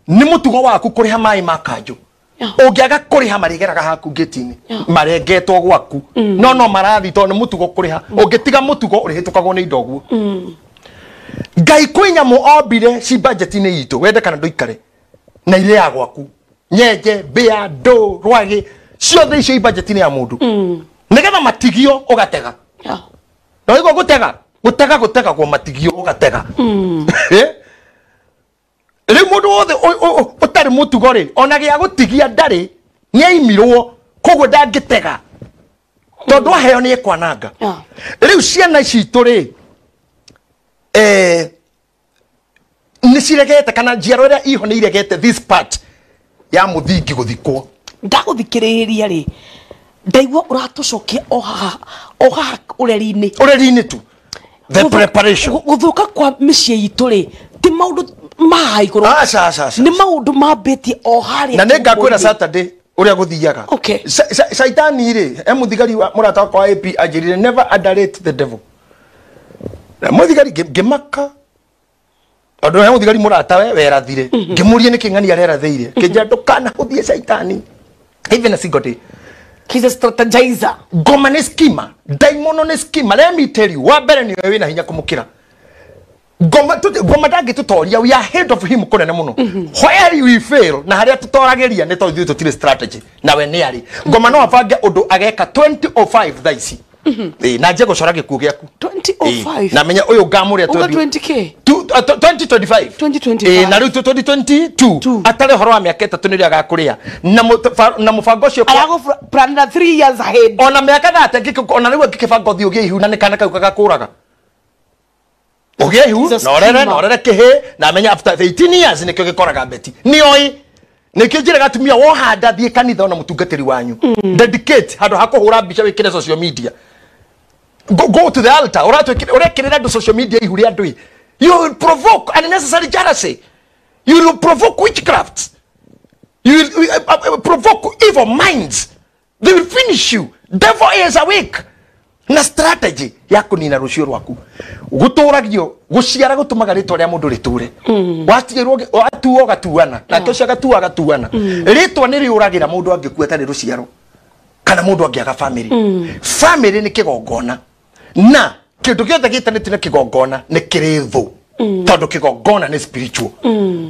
nĩ mũtugo waku kũrĩha maĩ ma kanjũ. Ũngĩaga kũrĩha marĩgeraga haku ngĩti-inĩ marengetwo gwaku no no marathi tondũ nĩ mũtugo kũrĩha. Ũngĩtiga mũtugo ũrĩhĩtũkagwo nĩ indo ũguo. Ngai kwĩ nyamũ ombire ci budget-inĩ itũ wende kana ndũikare na irĩaga gwaku nyenje mbĩa ndũ rwagĩ ciothe icio i budget-inĩ ya mũndũ nĩgetha matigio ũgatega. No ĩgo gũtega gũtega gũtegagwo matigio ũgatega. Rĩu mũndũ wothe ũtarĩ mũtugo rĩ ona gĩa gũtigia ndarĩ nĩ aimirwo koguo ndangĩtega tondũ aheo nĩ ekwananga. Rĩu ciana citũ rĩ nĩ ciregete kana njiaro ĩrĩa iho nĩ iregete this part ya mũthingi gũthikwo. Ndagũthikĩrĩria rĩ ndaigua ũratũcokia o haha ũreri-inĩ. Ũreri-inĩ tu the preparation. Gũthũka kwa mĩciĩ itũ rĩ ti maũndũ ma igũrũ. Aca aca aca. Nĩ maũndũ mambĩtie o harĩa. Na nĩ ngakwĩra Saturday ũrĩa gũthiaga. Okay. Shaitani rĩ he mũthigari wa mũrata wakwa wa AP anjĩrire never underrate the devil. Na mũthigari ngĩmaka tondũ he mũthigari mũrata we werathire ngĩmũria nĩkĩ ng'ani arerathĩire kĩnjĩra ndũkanahũthie shaitani even a single day. He's a strategizer. Ngoma nĩ schema, daimono nĩ schema. Let me tell you, wa mbere nĩwe wĩna hinya kũmũkĩra. Ngoma ndangĩtũtoria, we are ahead of him kũnene mũno. Where we fail na harĩa tũtoragĩria nĩ tondũ ithuĩ tũtirĩ strategy na we nĩ arĩ. Ngoma no abange ũndũ ageka 2005 thaa ici. Na nje gũcora gĩkuũ gĩaku 2005 na menya ũyũ ngamũrĩa 20k 2025 2025 na rĩu 2022 atarĩ ũhoro wa mĩaka 3 nĩrĩo agakũrĩa na mũbango ũcio plan na 3 years ahead ona mĩaka 30 ona rĩu angĩkĩbanga ũthiĩ ũgĩe ihu na nĩ kana kau gagakũraga ũgĩe ihu na ũrere kĩhĩ na menya after 18 years nĩkĩo gĩkoraga beti nĩoĩ Nĩkĩo njĩraga atumia wohanda thiĩ kanitha ona mũtungatĩri wanyu. Dedicate handũ ha kũhũra mbica wĩkĩre social media. Go to the altar. Ũrekĩrĩra andũ social media ihu rĩa andũ. You will provoke unnecessary jealousy. You will provoke witchcraft. You will provoke evil minds. They will finish you. Devil is awake. Na strategy ya kunina rucio rwaku. Gutũragio, guciara gutumaga ritwa ria mundu riture. Watigirwo watuo gatuana, nake ucio agatua gatuana. Ritwa ni riuragira mundu angikua atarĩ ruciaro kana mundu angiaga family. Family ni kigongona. Na kindu giothe gitanĩte na kigongona ni kiri thu. Tondu kigongona ni spiritual.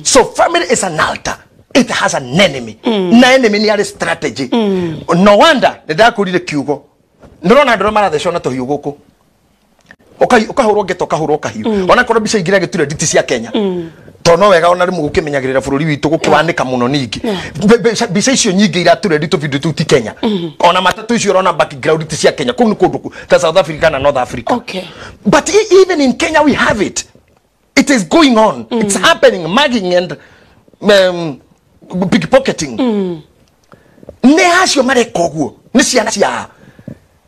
So family is an altar. It has an enemy. Na enemy ni ari strategy. No wonder ndakurire kiugo. Ndorona andũ marathecwo na tũhiũ gũkũ. Ũkahũrwo ngeta ũkahũrwo kahiũ. Ona korwo mbica ingĩ gĩture nditi cia Kenya. Tondũ no wega ona rĩmwe gũkĩmenyagĩrĩra bũrũri witũ gũkĩwanĩka mũno ningĩ. Mbica icio nyingĩ irature nditũ video tu ti Kenya. Ona matatũ icio ũrona background ti cia Kenya. Kũu nĩ kũndũ ta South Africa na North Africa. Okay. But even in Kenya we have it. It is going on. It's happening, mugging and pickpocketing. Nĩ acio mareka ũguo. Nĩ ciana cia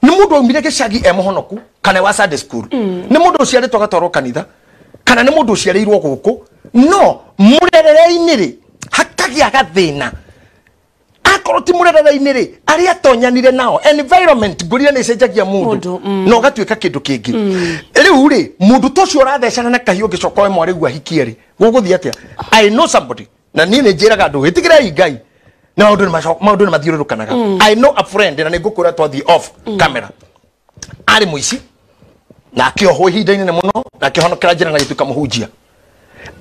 nĩ mũndũ aumire gĩcagi e mũhonoku kana wa Sunday school. Nĩ mũndũ ũciarĩtwo agatwarwo kanitha kana nĩ mũndũ ũciarĩirwo gũkũ no mũrerere-inĩ rĩ hakagĩa gathĩna. Akorwo ti mũrerere-inĩ rĩ arĩa atonyanire nao environment ngũrire nĩ ĩcenjagia mũndũ na ũgatuĩka kĩndũ kĩngĩ. Rĩu rĩ mũndũ ta ũcio ũrathecana na kahiũ ũngĩcoka we mwarĩ guo ahikie rĩ gũgũthiĩ atĩa? I know somebody na niĩ nĩ njĩraga andũ ĩtĩkĩrai Ngai na maũndũ nĩ mathiũrũrũkanaga. I know a friend na nĩ ngũkwĩra twathiĩ off camera. Arĩ mũici na akĩohwo ihinda inene mũno na akĩhonokera njera na agĩtuĩka mũhunjia.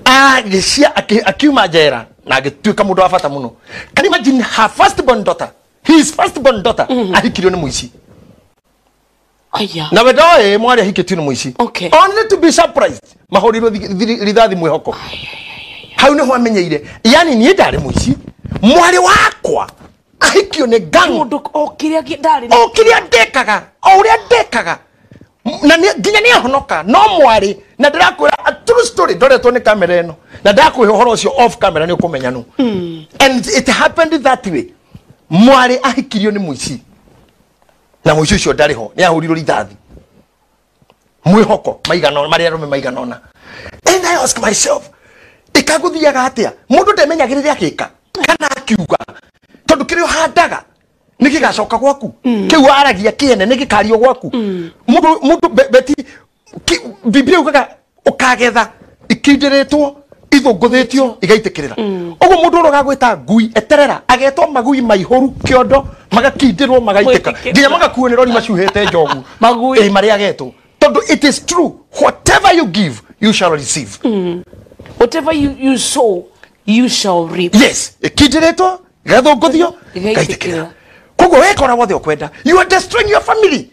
Agĩcia akiuma njera na agĩtuĩka mũndũ wa bata mũno. Can you imagine her first born daughter, his first born daughter ahikirio nĩ mũici. Aya. Na we ndoĩ mwarĩ ahikĩtio nĩ mũici. Okay. Only to be surprised mahũrirwo rithathi mwĩhoko. Hau nĩho amenyeire. Yani niĩ ndarĩ mũici. Mwarĩ wakwa ahikio nĩ gang. Mũndũ o kĩrĩa ndarĩ. O kĩrĩa ndekaga, o ũrĩa ndekaga. Na nginya nĩ ahonoka no mwarĩ na ndĩrakwĩra a true story ndoretwo nĩ kamera ĩno na ndakwĩhe ũhoro ũcio off camera nĩ ũkũmenya nũ. And it happened that way. Mwarĩ ahikirio nĩ mũici. Na mũici ũcio ndarĩ ho, nĩ ahũrirwo rithathi. Mwĩhoko maigana marĩa arũme maigana ũna. And I ask myself, ĩkagũthiaga atĩa? Mũndũ ndemenyagĩrĩre akĩka kana akiuga tondu kĩrĩa ũhandaga nĩ gĩgacoka gwaku. Kĩu waragia kĩene nĩ gĩkario gwaku. Mũndũ beti Biblia ugaga ũkagetha ikindĩrĩtwo ithũngũthĩtio igaitĩkĩrĩra. Ũguo mũndũ ũrĩa ũgagwĩta ngui eterera agetwo magui maihũru kĩondo magakindĩrwo magaitĩka nginya magakuo nĩ rori macuhĩte njogu magui ĩ marĩa agetwo. Tondu it is true, whatever you give you shall receive. Whatever you sow you shall reap. Yes, ikindiretwo gathũngũthio gaitĩkĩra. Koguo weka ũrĩa wothe ũkwenda. You are destroying your family.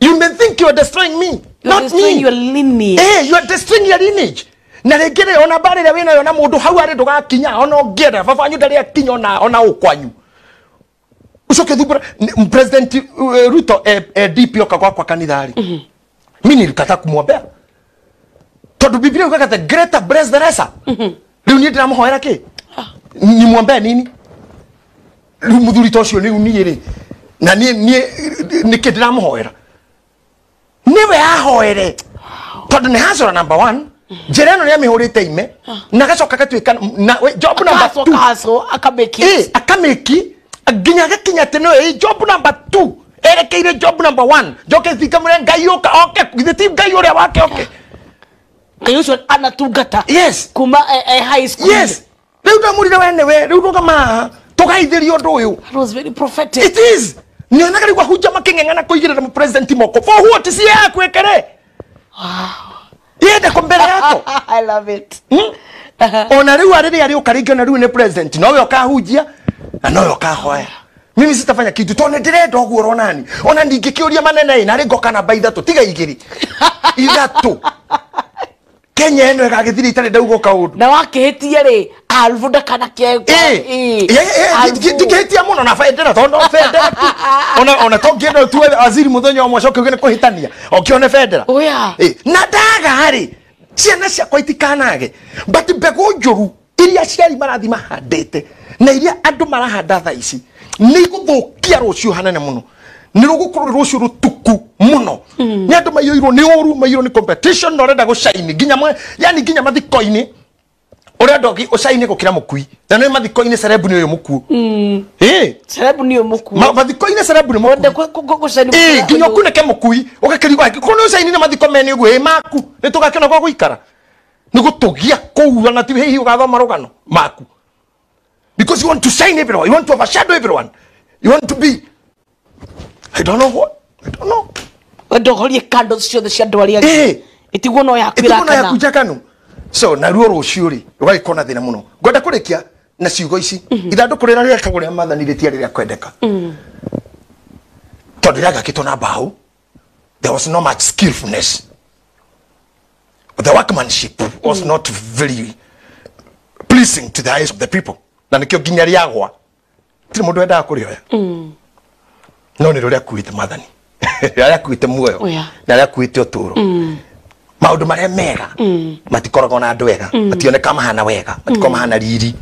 You may think you are destroying me, you not are destroying me. Your lineage. Eh, you are destroying your lineage. Na rĩngĩ rĩ ona mbara ĩrĩa wĩnayo na mũndũ hau arĩ ndũgakinya ona ũngĩenda baba wanyu ndarĩ akinya ona ũkwanyu. Ũcoke thumbũra President Ruto DP oka gwakwa kanitha rĩ. Mimi nilikataa kumwombea. Tondu Biblia yugaga the greater bless the lesser. Rĩu niĩ ndĩramũhoera kĩ? Nimwombee nini? Rĩu mũthuri ta ũcio rĩu niĩ rĩ na niĩ nĩkĩ ndĩramũhoera? Nĩwe ahoere. Tondu nĩ hazora number 1. Njĩra ĩno nĩamĩhũrĩte ime na agacoka agatuĩka na job number 2. Akamĩki. Akamĩki nginya agakinya atĩ nĩwe job number 2 erekeire job number 1. Njoke thikamũre Ngai ũka oke githĩ ti Ngai ũrĩa wake oke. Ngai ũcio anatungata. Yes. Kuma high school. Yes. Rĩu ndamũrire we nĩwe rĩu rũgama haha tũgaithĩrie ũndũ ũyũ. That was very prophetic. It is. Nyonaga rĩu ahunjia makĩng'eng'ana kũigĩrĩra president moko. For what? Si yaku ĩkere. Yende ko mbere yako. I love it. Ona rĩu arĩrĩa rĩũka rĩngĩ ona rĩu nĩ president nowe ũkahunjia na nowe ũkahoya. Mimi sitafanya kitu tondũ ndĩrenda ũguo ũronani. Ona ndingĩkĩũria manene ĩ narĩ ngoka namba ithatũ tiga igĩrĩ. Ithatũ. Kenya ĩno ĩgagĩthira itarĩ ndauga kaũndũ. Na wakĩhĩtia rĩ alvu ndakanakĩe. Ndingĩhĩtia mũno na bendera tondũ no bendera tu. Ona to ngĩenda tuwe waziri mũthenya ũmwe acoke uge nĩ kũhĩtania ũkĩone bendera. Oya. Na ndaga rĩ ciana ciakwa itikanage but mbegũ njũru Iria aciari marathi mahandĩte na iria andũ marahanda thaa ici nĩ igũthũkia rũciũ hanene mũno. Nĩ rũgũkorwo rũciũ rũtuku mũno. Nĩ andũ maiyũirwo nĩ ũru, maiyũirwo nĩ competition na ũrenda gũcaini nginya yani nginya mathiko-inĩ ũrĩa andũ angĩ ũcaine gũkĩra mũkui. Na nĩ mathiko-inĩ celeb nĩ ũyũ mũkuũ. Celeb nĩ ũyũ mũkuũ. Mathiko-inĩ celeb nĩ mũkuũ. Nginya ũkunĩke mũkui ũgakĩrigwo angĩkorwo nĩ ũcaini na mathiko mene ũguo ĩ maku nĩ tũgakena gwa gũikara. Nĩ gũtũgia kũu na ti hihi ũgathoma rũgano maku. Because you want to shine everyone, you want to overshadow everyone. You want to be I don't know what. I don't know. Ndogorie candles ciothe cia andũ arĩa angĩ. Ĩtigwo no yaku ĩrakana. So na ruo rũciũ rĩ rũgagĩkorwo na thĩna mũno. Ngwenda kũrĩkia na ciugo ici. Ithandũkũ rĩrĩa rĩakagwo rĩa maathani rĩtiarĩ rĩa kwendeka. Tondũ rĩagakĩtwo na mbaũ. There was no much skillfulness. The workmanship was not very pleasing to the eyes of the people. Na nĩkĩo nginya rĩagwa. Tirĩ mũndũ wendaga kũrĩoya. No nĩ rũrĩa kuĩte maathani. Rĩrĩa kuĩte muoyo. Na rĩrĩa kuĩte ũtũũro. Maũndũ marĩa mega matikoragwo na andũ ega, mationeka mahana wega, matikoragwo mahana riri.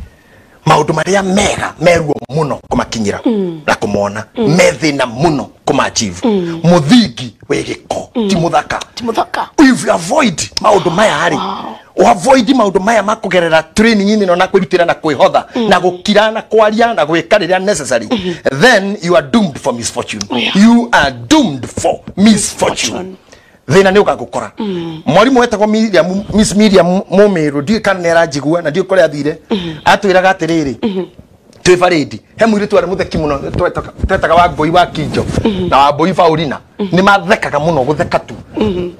Maũndũ marĩa mega meruo mũno kũmakinyĩra na kũmona, me thĩna mũno kũma-achieve. Mũthingi wĩ gĩko, ti mũthaka. Ti mũthaka. If you avoid maũndũ maya rĩ, avoid maũndũ maya ma kũgerera training ĩno na kwĩrutĩra na kwĩhotha na gũkira na kwaria na gwĩka rĩrĩa necessary, then you are doomed for misfortune. You are doomed for misfortune. Thĩna nĩ ũgagũkora. Mwarimũ wetagwo Miriam, Miss Miriam Mũmĩrũ, ndiũĩ kana nĩ aranjigua na ndiũĩ kũrĩa athire, atwĩraga atĩrĩrĩ, twĩ parade, he mũirĩtu warĩ mũtheki mũno twetaga Wangũi wa Kinjo na Wambũi Paulina, nĩ mathekaga mũno gũtheka tu.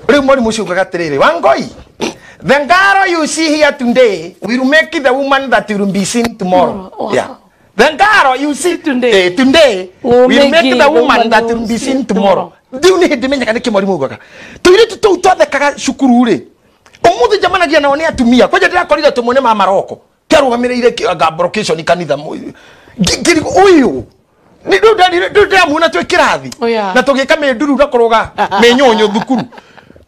Rĩu mwarimũ ũcio augaga atĩrĩrĩ, Wangũi, the girl you see here today will make the woman that will be seen tomorrow. Wow. Yeah. The girl you see today, today will make the woman that will be seen tomorrow. Ndiu nĩ hĩndĩ menyaga nĩkĩ mwarimũ augaga. Tũirĩtu tũu twathekaga cukuru rĩ, ũmũthĩ njemanagia nao nĩ atumia. Kwanja ndĩrakorire tũmwe nĩ ma Maroko, kĩarũgamĩrĩire allocation kanitha. Ngĩrigwo ũyũ rĩu ndĩramuona twĩ kĩrathi na tũgĩka mĩnduru na kũrũga mĩnyũnyũ thukuru.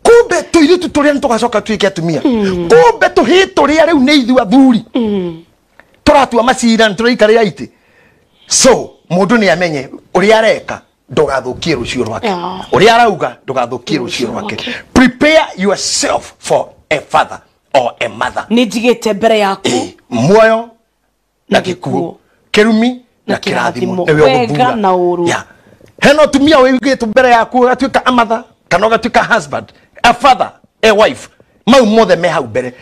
Kumbe tũirĩtu tũrĩa nĩ tũgacoka tuĩke atumia. Kumbe tũhĩĩ tũrĩa rĩu nĩ ithuĩ athuri tũratua macira na tũraikarĩra itĩ. So mũndũ nĩ amenye ũrĩa areka ndũgathũkie rũciũ rwake. Ũrĩa arauga ndũgathũkie rũciũ rwake. Prepare yourself for a father or a mother. Nĩ njigĩte mbere yaku muoyo na gĩkuũ, kĩrumi na kĩrathimo, wega na ũũru. Hena ũtumia wĩigĩtwo mbere yaku ũgatuĩka a mother kana ũgatuĩka husband, a father, a wife. Mau mothe me hau mbere.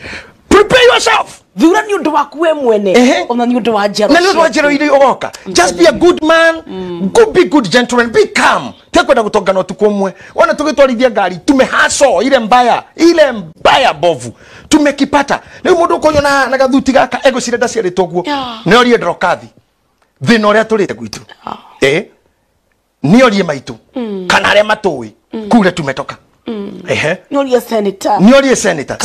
Prepare yourself. Thura nĩ ũndũ waku we mwene, ona nĩ ũndũ wa njerũ. Na nĩ ũndũ wa njerũ iria ũgoka. Just be a good man, go be good gentleman, be calm. Tekwenda gũtongana ũtukũ ũmwe. Wona tũgĩtwarithia ngari, tumehaco ile mbaya mbovu. Tumekipata. Rĩu mũndũ ũkũnyona na gathuti gaka egũcira ndaciarĩtwo ũguo. Nĩ orie ndrokathi. Thĩna ũrĩa tũrĩte gwitũ. Nĩ orie maitũ kana arĩa matũĩ kure tumetoka. Nĩ orie senator. Nĩ orie senator.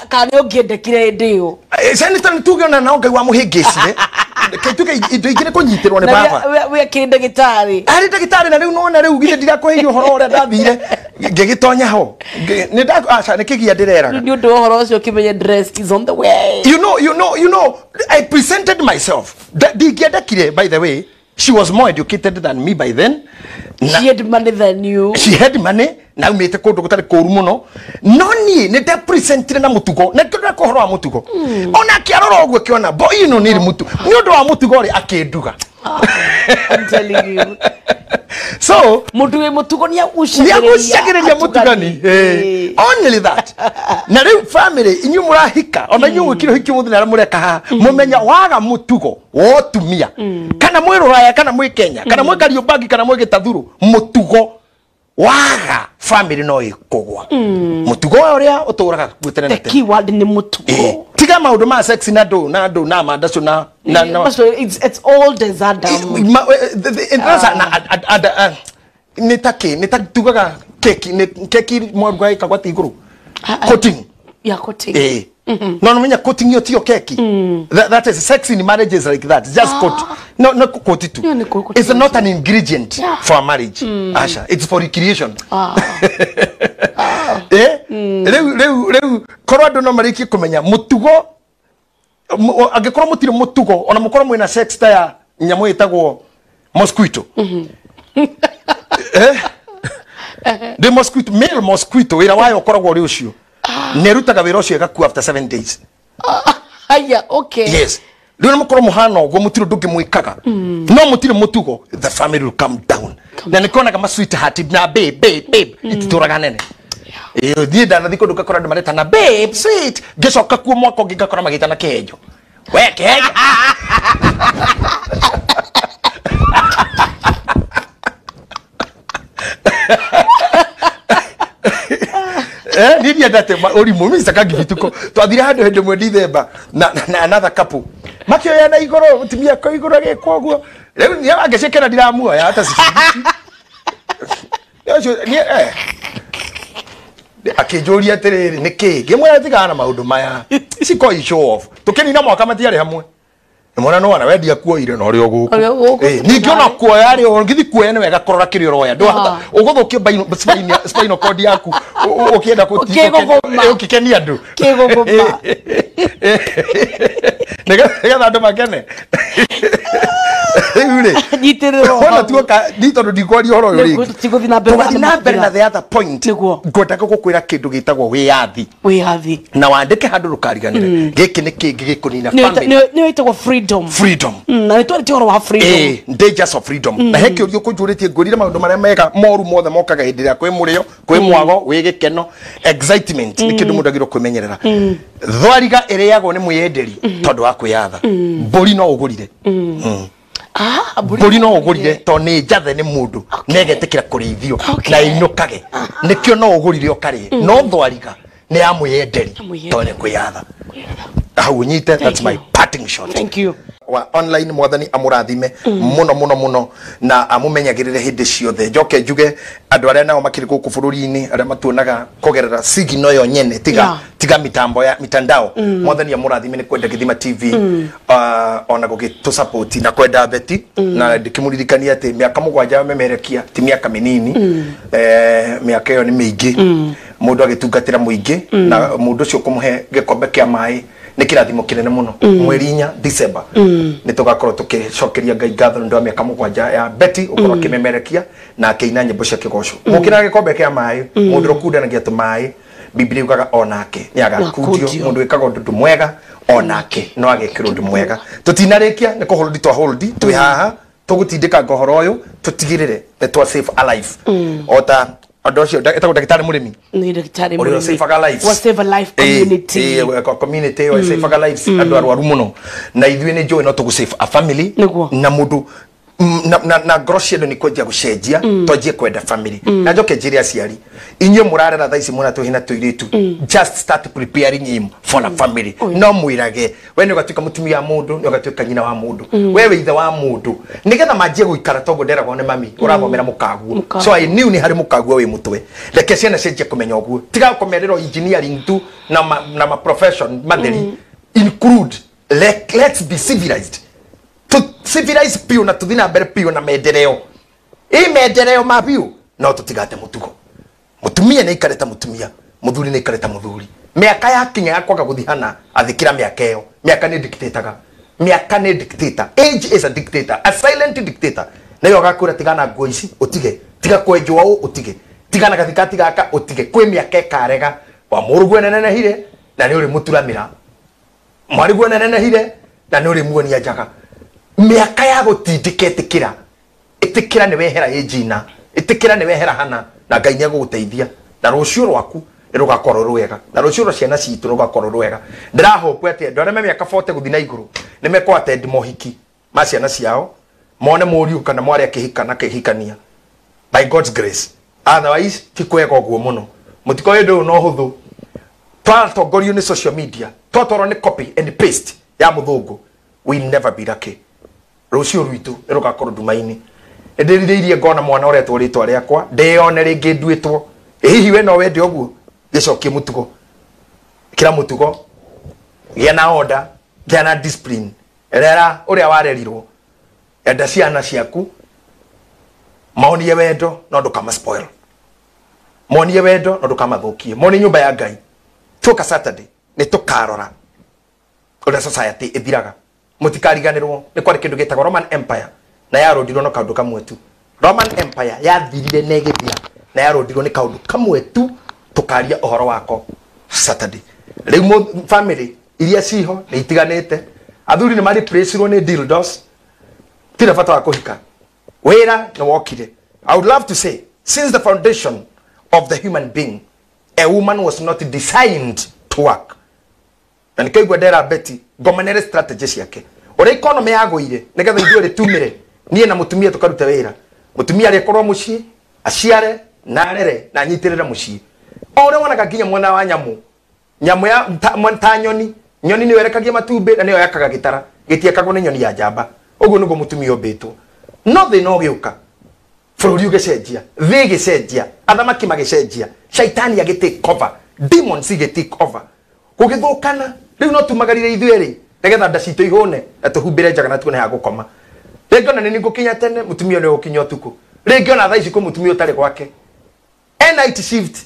Kana nĩ ũngĩendekire hĩndĩ ĩyo. Senator nĩ tuge ona nao Ngai wamũhĩngĩcire. Tuge indo ingĩ nĩ kũnyitĩrwo nĩ baba. We akĩrĩ ndagĩtarĩ. Arĩ ndagĩtarĩ na rĩu nona rĩu githĩ ndirakũheire ũhoro ũrĩa ndathire ngĩgĩtonya ho. Nĩ aca nĩ kĩgia ndĩreraga. Nĩ ũndũ wa ũhoro ũcio ũkĩmenye dress is on the way. You know, I presented myself. Ndingĩendekire, by the way. She was more educated than me by then. She had money than you. She had money. Na umite kundu gutari kuru muno. No nie ni ndepresentire na mutugo. Na ndira kuhoro wa mutugo. Ona akiarora uguo akiona boy ino ni mutu. Ni undu wa mutugo ri akinduga. I'm telling you. So mundu wi mutugo ni agucagiriria mutugani. Only that. Na riu family inyu murahika ona inyu gwikira hiki muthi na mureka haha mumenya waga mutugo wotumia kana mwi Ruraya kana mwi Kenya kana mwi Kariobangi kana mwi Gitathuru mutugo waga family no ikugwa mutugo uria uturaga gwitene na the key word ni mutugo. Tiga maundu ma sex na ndu na ndu na mandacu na na so it's all desire na ni take ni ta tugaga keki ni keki mwaruga ikagwati iguru coating ya coating no no menya coating yo tiyo keki. That is sex in marriages like that. Just coat. No no coat too. It's not an ingredient for a marriage. Asha, it's for recreation. Reu reu reu korwo andu no marikie kumenya mutugo Angĩkorwo mũtirĩ mũtugo ona mũkorwo mwĩna sex ta ya nyamũ ĩtagwo mosquito. The mosquito, male mosquito wĩra wayo ũkoragwo ũrĩ ũcio. Nĩ ĩrutaga wĩra ũcio ĩgakua after 7 days. Aya, okay. Yes. Rĩu nĩ mũkorwo mũhana ũguo mũtirĩ ũndũ ũngĩ mwĩkaga. No mũtirĩ mũtugo, the family will come down. Na nĩ kuonaga ma sweetheart na babe babe babe ititũraga nene. Ĩĩ thiĩ ndanathiĩ kũndũ ngakora andũ maretana babe sweet, ngĩcoka kuo mwaka ũngĩ ngakora magĩtana kĩhenjo. We kĩhenjo. Niĩ ndiendete ũrimũ Mr. Kangibituko. Twathire handũ hĩndĩ ĩmwe December na another couple. Makĩoya na igũrũ, mũtumia ko igũrũ agĩkwo ũguo. Rĩu niĩ angĩcekera ndiramuoya hata si. Ũcio niĩ akĩnjũria atĩrĩrĩ nĩkĩ? Ngĩmwĩra tigana na maũndũ maya. Ici ko i show off. Tũkĩnina mwaka matiarĩ hamwe. Mwana no wana wendia kuoire na ũrĩ o gũkũ. Ũrĩ o gũkũ. Ningĩ ona kuoya rĩ, ũngĩthiĩ kuoya nĩ wega kũrora kĩrĩa ũroya. Ndwahota ũgũthũkia spinal cord yaku ũkĩenda Ũkĩgũgũma. Ũkĩkenia andũ. Ũkĩgũgũma. Nĩgetha andũ makene. Rĩu rĩ, Nyitĩrĩrwo wona hau. tuoka, ni tondũ ndikwaria ũhoro ũyũ Nĩguo rĩngĩ. tũtigũthiĩ na mbere Tũgathiĩ na mbere na the other point. Nĩguo. Ngwendaga gũkwĩra kĩndũ gĩtagwo wĩyathi. Wĩyathi. Na wandĩke handũ ndũkariganĩre. Gĩkĩ nĩ kĩngĩ gĩkũnina family. Nĩ wĩtagwo freedom. Freedom. Na nĩ twarĩtie ũhoro wa freedom. Dangers of freedom. Na he kĩũria ũkũnjũrĩtie ngwĩrire maũndũ marĩa mega moru mothe mokaga hĩndĩ ĩrĩa kwĩ mũrĩo, kwĩ mwago, wĩ gĩkeno, excitement nĩ kĩndũ mũndũ agĩrĩirwo kwĩmenyerera. Thwariga ĩrĩagwo nĩ mwĩyenderi tondũ wa kwĩyatha. Mbũri no ũgũrire. Mbũri no ũgũrire tondũ nĩ njathe nĩ mũndũ na ĩgetĩkĩra kũrĩithio na ĩinũkage. Nĩkĩo no ũgũrire ũkarĩe. No thwariga nĩ ya mwĩyenderi tondũ nĩ kwĩyatha. Hau ũnyite, that's my parting shot. Thank you. Wa online mwathani amũrathime mũno mũno mũno na amũmenyagĩrĩre hĩndĩ ciothe. Njoke njuge andũ arĩa nao makĩrĩ gũkũ bũrũri-inĩ arĩa matuonaga kũgerera signal yo nyene tiga tiga mitambo ya mitandao. Mwathani amũrathime nĩ kwenda Gĩthima TV ona gũgĩtũ support na kwenda Betty na ndĩkĩmũririkania atĩ mĩaka 7 memerekia ti mĩaka mĩnini. Mĩaka ĩyo nĩ mĩingĩ. Mũndũ agĩtungatĩra mũingĩ na mũndũ ũcio kũmũhe gĩkombe kĩa maĩ nĩ kĩrathimo kĩnene mũno. Mweri 4 December nĩ tũgakorwo tũkĩcokeria Ngai ngatho nĩ ũndũ wa mĩaka 7 ya Betty ũkorwo akĩmemerekia na akĩina nyĩmbo cia kĩgoco. Mũkĩra gĩkombe kĩa maĩ, mũndũ ũkundanagia tũmaĩ, Biblia yugaga onake nĩ agakundio. Mũndũ wĩkaga ũndũ mwega onake no agekĩrwo ũndũ mwega. Tũtinarĩkia nĩ kũholdi twa holdi twĩ haha tũgũtindĩkanga ũhoro ũyũ tũtigĩrĩre nĩ twa save a life. O ta andũ acio etagwo ndagĩtarĩ mũrĩmi. Nĩ ndagĩtarĩ Ũrĩa mũrĩmi. saveaga lives. Wa save a life community. Community ĩyo saveaga lives andũ arwaru mũno. Na ithuĩ nĩ njũĩ no tũgũ save a family. Nĩguo. Na mũndũ na ngoro cia andũ nĩ kwanjia gũcenjia twanjie kwenda family. Na njoke njĩre aciari inyuĩ mũrarera thaa ici mwena tũhĩ na tũirĩtu, just start preparing him for a family. No mwĩrage we nĩ ũgatuĩka mũtumia wa mũndũ, nĩ ũgatuĩka nyina wa mũndũ, we wĩ ithe wa mũndũ, nĩgetha manjie gũikara toguo nderagwo nĩ mami ũrathomera mũkaguo. So I knew nĩ harĩ mũkaguo wĩ mũtwe. Reke ciana cianjie kũmenya ũguo, tiga kũmerĩra engineering tu na ma profession matheri. Include let's be civilized. To civilize piũ na tũthiĩ na mbere piũ na maendeleo. Ĩ maendeleo ma piũ no tũtigate mũtugo. Mũtumia nĩ aikare ta mũtumia, mũthuri nĩ aikare ta mũthuri. Mĩaka yakinya ya kwaga gũthiĩ hana, athĩkĩra mĩaka ĩyo. Mĩaka nĩ dictataga. Mĩaka nĩ dictator. Age is a dictator, a silent dictator. Nayo agakwĩra tigana nguo ici ũtige, tiga kwenjwo ũũ ũtige, tigana gathikati gaka ũtige. Kwĩ mĩaka ĩkarega wa mũrũguo nenenehire na nĩ ũrĩ mũturamĩra, mwarĩguo nenenehire na nĩ ũrĩ muonia njaga. Mĩaka ya gũtindĩka ĩtĩkĩra, ĩtĩkĩra nĩ wehera ĩnjina, ĩtĩkĩra nĩ wehera hana, na Ngai nĩ egũgũteithia na rũciũ rwaku nĩ rũgakorwo rwega na rũciũ rwa ciana citũ rũgakorwo rwega. Ndĩrahope atĩ andũ arĩa me mĩaka 40 gũthiĩ na igũrũ nĩ mekũ attend mohiki ma ciana ciao, mone mũriũ kana mwarĩ akĩhika na akĩhikania by God's grace. Otherwise ti kwega ũguo mũno. Mũtikoĩ ũndũ ũyũ no hũthũ. Twatongorio nĩ social media, twatwarwo nĩ copy and paste ya mũthũngũ, we never be lucky. Rũciũ rwitũ nĩ rũgakorwo nduma-inĩ. Nĩ ndĩrirĩirie ngona mwana ũretwo rĩtwa rĩakwa, ndĩyone rĩngĩ nduĩtwo. Ĩ hihi we no wende ũguo? Gĩcokie mũtugo. Kĩra mũtugo, gĩa na order, gĩa na discipline. Rera ũrĩa warerirwo. Enda ciana ciaku, monie wendo no ndũkama spoil. Monie wendo no ndũkamathũkie. Monie nyũmba ya Ngai. Tuoka Saturday nĩ tũkarora Ũrĩa society ĩthiraga. Mũtikariganĩrwo nĩ kwarĩ kĩndũ gĩtagwo Roman Empire na yarũndirwo no kaũndũ kamwe tu. Roman Empire yathirire na ĩgĩthira na yarũndirwo nĩ kaũndũ kamwe tu, tũkaria ũhoro wako Saturday. Rĩu family iria ciho nĩ itiganĩte. Athuri nĩ mareplaceirwo nĩ dildos. Tira bata wa kũhika. Wĩra nĩ wokire. I would love to say, since the foundation of the human being, a woman was not designed to work. Na nĩkĩo igua ndera Betty ngomanere strategy ciake. Ũrĩa economy yagũire nĩgetha ithuĩ rĩtumĩre niĩ na mũtumia tũkarute wĩra. Mũtumia arĩkorwo mũciĩ, aciare na arere na anyitĩrĩre mũciĩ. O ũrĩa wonaga nginya mwana wa nyamũ, nyamũ ya ta nyoni, nyoni nĩyo ĩrekagia matumbĩ na nĩyo yakaga gĩtara, gĩtiakagwo nĩ nyoni ya njamba. Ũguo nĩguo mũtumia ũmbĩtwo. No thĩna ũgĩũka, bũrũri ũgĩcenjia, thĩ ĩgĩcenjia, athamaki magĩcenjia, shaitani agĩ take over, demons igĩ take over. Gũgĩthũkana, rĩu no tumagarire ithuĩ erĩ nĩgetha nda citũ ihũne na tũhumbĩre njaga na tuone ha gũkoma. Rĩngĩ ona nĩ ngũkinya tene, mũtumia nĩ ũgũkinya ũtukũ. Rĩngĩ ona thaa ici kwĩ mũtumia ũtarĩ gwake. E night shift,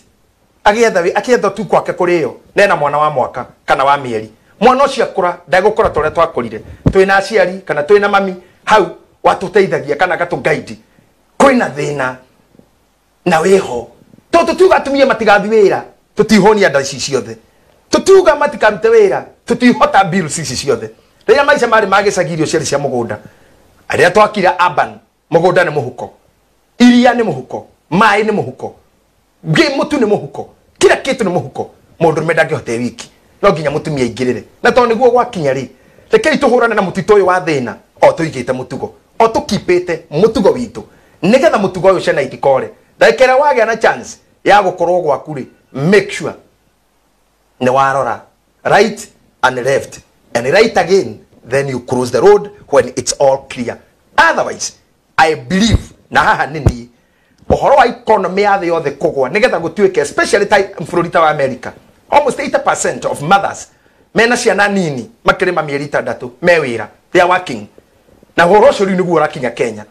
agĩetha tu kwake kũrĩo, na ena mwana wa mwaka kana wa mĩeri. Mwana ũcio akũra, ndegũkũra ta ũrĩa twakũrire. Twĩna aciari kana twĩna mami hau watũteithagia kana agatũ-guide. Kwĩna thĩna na wĩho. Tondũ tũtiuga atumia matigathiĩ wĩra, tũtihũnia nda ici ciothe. Tũtiuga matikarute wĩra, tũtihota bills ici ciothe. Rĩrĩa maica marĩ ma gĩcagi irio ciarĩ cia mũgũnda. Arĩa twakire urban, mũgũnda nĩ mũhuko, iria nĩ mũhuko, maĩ nĩ mũhuko, mũtu nĩ mũhuko, kila kitu nĩ mũhuko. Mũndũrũme ndangĩhota wiki, no nginya mũtumia aingĩrĩre. Na tondũ nĩguo gwakinya rĩ, rekei tũhũrane na mũtitũ ũyũ wa thĩna o tũigĩte mũtugo, o tũkipĩte mũtugo witũ, nĩgetha mũtugo ũyũ ciana itikore. Ndagĩka ĩrĩa wagĩa na chance ya gũkorwo gwaku rĩ, make sure nĩ warora right and left and right again, then you cross the road when it's all clear. Otherwise, I believe na haha nĩ niĩ ũhoro wa economy ya thĩ yothe kũgwa nĩgetha gũtuĩke, especially ta bũrũri ta wa America, almost 80% of mothers mena ciana nini makĩrĩma mĩeri 6 me wĩra, they are working. Na ũhoro ũcio rĩu nĩguo ũrakinya Kenya.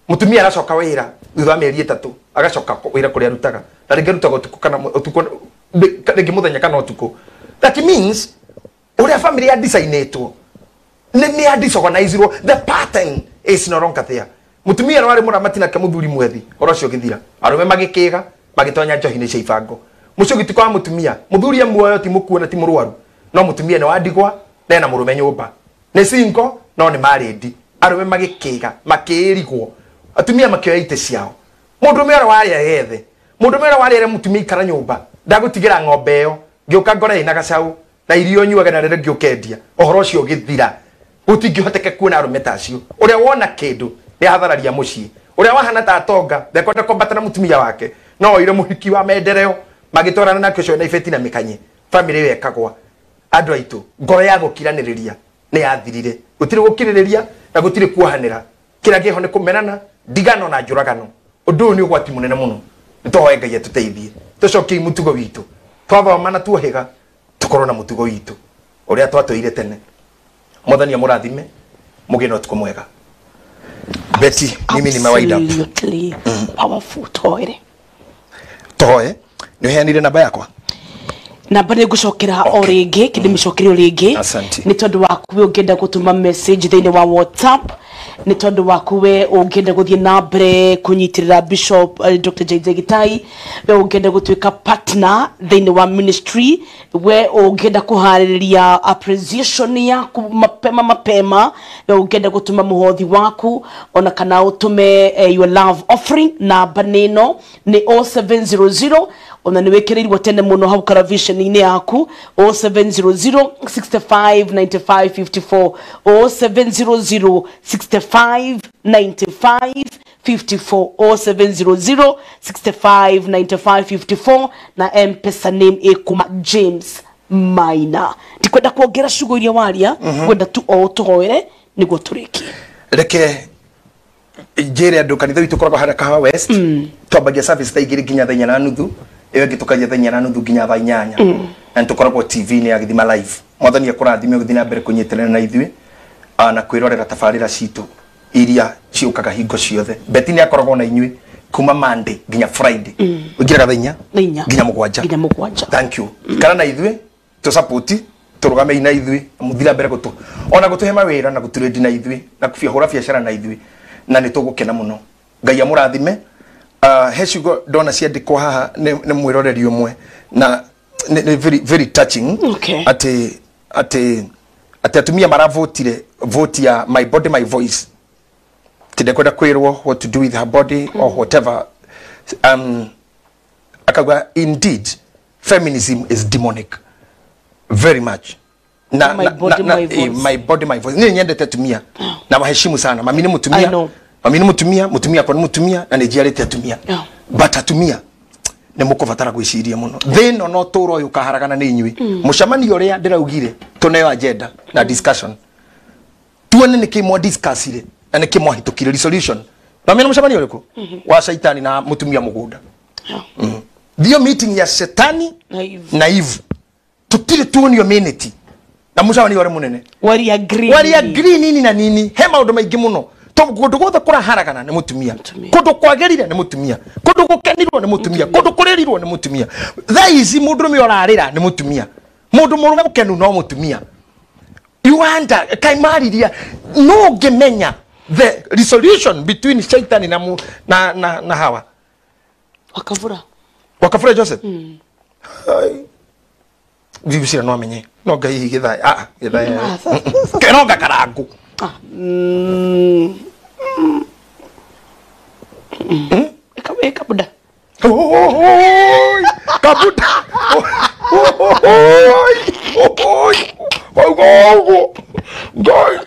Mũtumia aracoka wĩra thutha wa mĩeri 3, agacoka wĩra kũrĩa arutaga, na rĩngĩ arutaga ũtukũ kana ũtukũ, rĩngĩ mũthenya kana ũtukũ. That means ũrĩa family ya designĩtwo nĩ ya disorganizirwo, the pattern is no longer there. Mũtumia no arĩ mũramati nake mũthuri mwethi, ũhoro ũcio ũgĩthira. Arũme magĩkĩga, magĩtonya njohi-inĩ cia ibango. Mũciĩ ũgĩtuĩka wa mũtumia, mũthuri e muoyo ti mũkuo na ti mũrwaru, no mũtumia nĩ wa ndigwa na ena mũrũme nyũmba, nĩ single no nĩ marĩndi. Arũme magĩkĩga, makĩĩrigwo, atumia makĩoya itĩ ciao. Mũndũrũme ũrĩa warĩa gethe, mũndũrũme ũrĩa warĩa mũtumia ikara nyũmba, ndagũtigĩra ng'ombe ĩyo, ngĩũka ngore ĩna gacaũ na irio nyuaga na rĩrĩa ngĩũkendia. Ũhoro ũcio ũgĩthira. Gũtingĩhoteka kuona arũme ta acio. Ũrĩa wona kĩndũ nĩ ahathararia mũciĩ. Ũrĩa wahana ta atonga ndekwenda kwambata na mũtumia wake, no oire mũhiki wa maendeleo magĩtwarana nake ũcio na ibeti na mĩkanye. Family ĩyo ĩkagwa. Andũ aitũ, ngoro ya gũkiranĩrĩria nĩ yathirire. Gũtirĩ gũkirĩrĩria na gũtirĩ kuohanĩra. Kĩrĩa kĩho nĩ kũmenana, ndigano na njũragano. Ũndũ ũyũ nĩ ũgwati mũnene mũno. Nĩ tũhoe Ngai atũteithie. Tũcokie mũtugo witũ. Twathoma na tuohĩga, tũkorwo na mũtugo witũ ũrĩa twatũire tene. Mwathani amũrathime, mũgĩe na ũtukũ mwega. Betty, mimi nime wind up. Absolutely powerful. Toere. Toe, nĩ ũheanire namba yakwa? Namba nĩ ngũcokera o rĩngĩ, kĩndĩ mĩcokere o rĩngĩ. Asante. Nĩ tondũ waku we ũngĩenda gũtũma message thĩinĩ wa WhatsApp, nĩ tondũ waku we ũngĩenda gũthiĩ na mbere kũnyitĩrĩra Bishop Dr. JJ Gĩtai, we ũngĩenda gũtuĩka partner thĩinĩ wa ministry, we ũngĩenda kũharĩrĩria appreciation yaku mapema mapema, we ũngĩenda gũtũma mũhothi waku ona kana ũtũme your love offering, namba nĩ ĩno nĩ 0700, ona nĩ wĩkĩrĩirwo tene mũno hau television-inĩ yaku, 0700 65 95 54, 0700 65 95 54, 0700 65 95 54, na M-Pesa name ĩkuma James Maina. Ndikwenda kuongera ciugo iria waria, ngwenda tu o ũtũhoere nĩguo tũrĩkie. Reke njĩre andũ kanitha witũ ũkoragwo harĩa Kahawa West. Twambagia service thaa 2 nginya thaa 4:30, ĩyo ĩngĩ tũkaria thaa 4:30 nginya thaa 8. Na nĩ tũkoragwo TV-inĩ ya Gĩthima Live. Mwathani akũrathime ũgĩthiĩ na mbere kũnyitanĩra na ithuĩ, na kwĩrorera tabarĩra citũ iria ciũkaga hingo ciothe. Betty nĩ akoragwo na inyuĩ kuma Monday nginya Friday. Ũingĩraga thaa 4 Thaa inya. nginya 7. Nginya 7. Thank you. Ikara na ithuĩ, tũ support, Tũrũgamei na ithuĩ, mũthira mbere gũtũ ona gũtũhe mawĩra na gũtũrĩndi na ithuĩ na kũhũra biacara na ithuĩ, na nĩ tũgũkena mũno. Ngai amũrathime. He ciugo ndona ciandĩkwo haha nĩ mwĩroreri ũmwe na nĩ very very touching. Okay. Atĩ atumia maravotire vote ya my body my voice, tindekwenda kwĩrwo what to do with her body or whatever. Akauga indeed feminism is demonic very much. Na my body, my voice. My body my voice. Ni nyendete atumia na waheshimu sana. Mami ni mutumia, mami ni mutumia, mutumia kwa ni mutumia na njiarite atumia. But atumia nĩ mũkũbatara gwĩciria mũno. Thĩno no tũro ũyũ ũkaharagana nĩ inyuĩ. Mũcemanio ũrĩa ndĩraugire tũneo agenda na discussion, tuone nĩkĩ mwa discussire na nĩkĩ mwahĩtũkire resolution. Na mena mũcemanio ũrĩkũ wa shaitani na mũtumia mũgũnda. Thio meeting ya shetani na Eve tutire tuonio minute na mũcemanio ũrĩa mũnene wari agree, wari agree nini na nini. He maũndũ maingĩ mũno. Kundu guothe kuraharagana nĩ mũtumia, kundu kwagĩrire nĩ mũtumia, kundu gũkenirwo nĩ mũtumia, kundu kũrĩrirwo nĩ mũtumia. Thaa ici mũndũrũme ũrarĩra nĩ mũtumia, mũndũ mũrũme mũkenu no mũtumia. You wonder kaĩ mariria no ũngĩmenya the resolution between Shaitani na Hawa. Wakabura Joseph. Ngwĩciria no amenye no Ngai gĩthaĩ gĩthaĩ no ngakarangu. Kabuda. Kabuda. Ngai.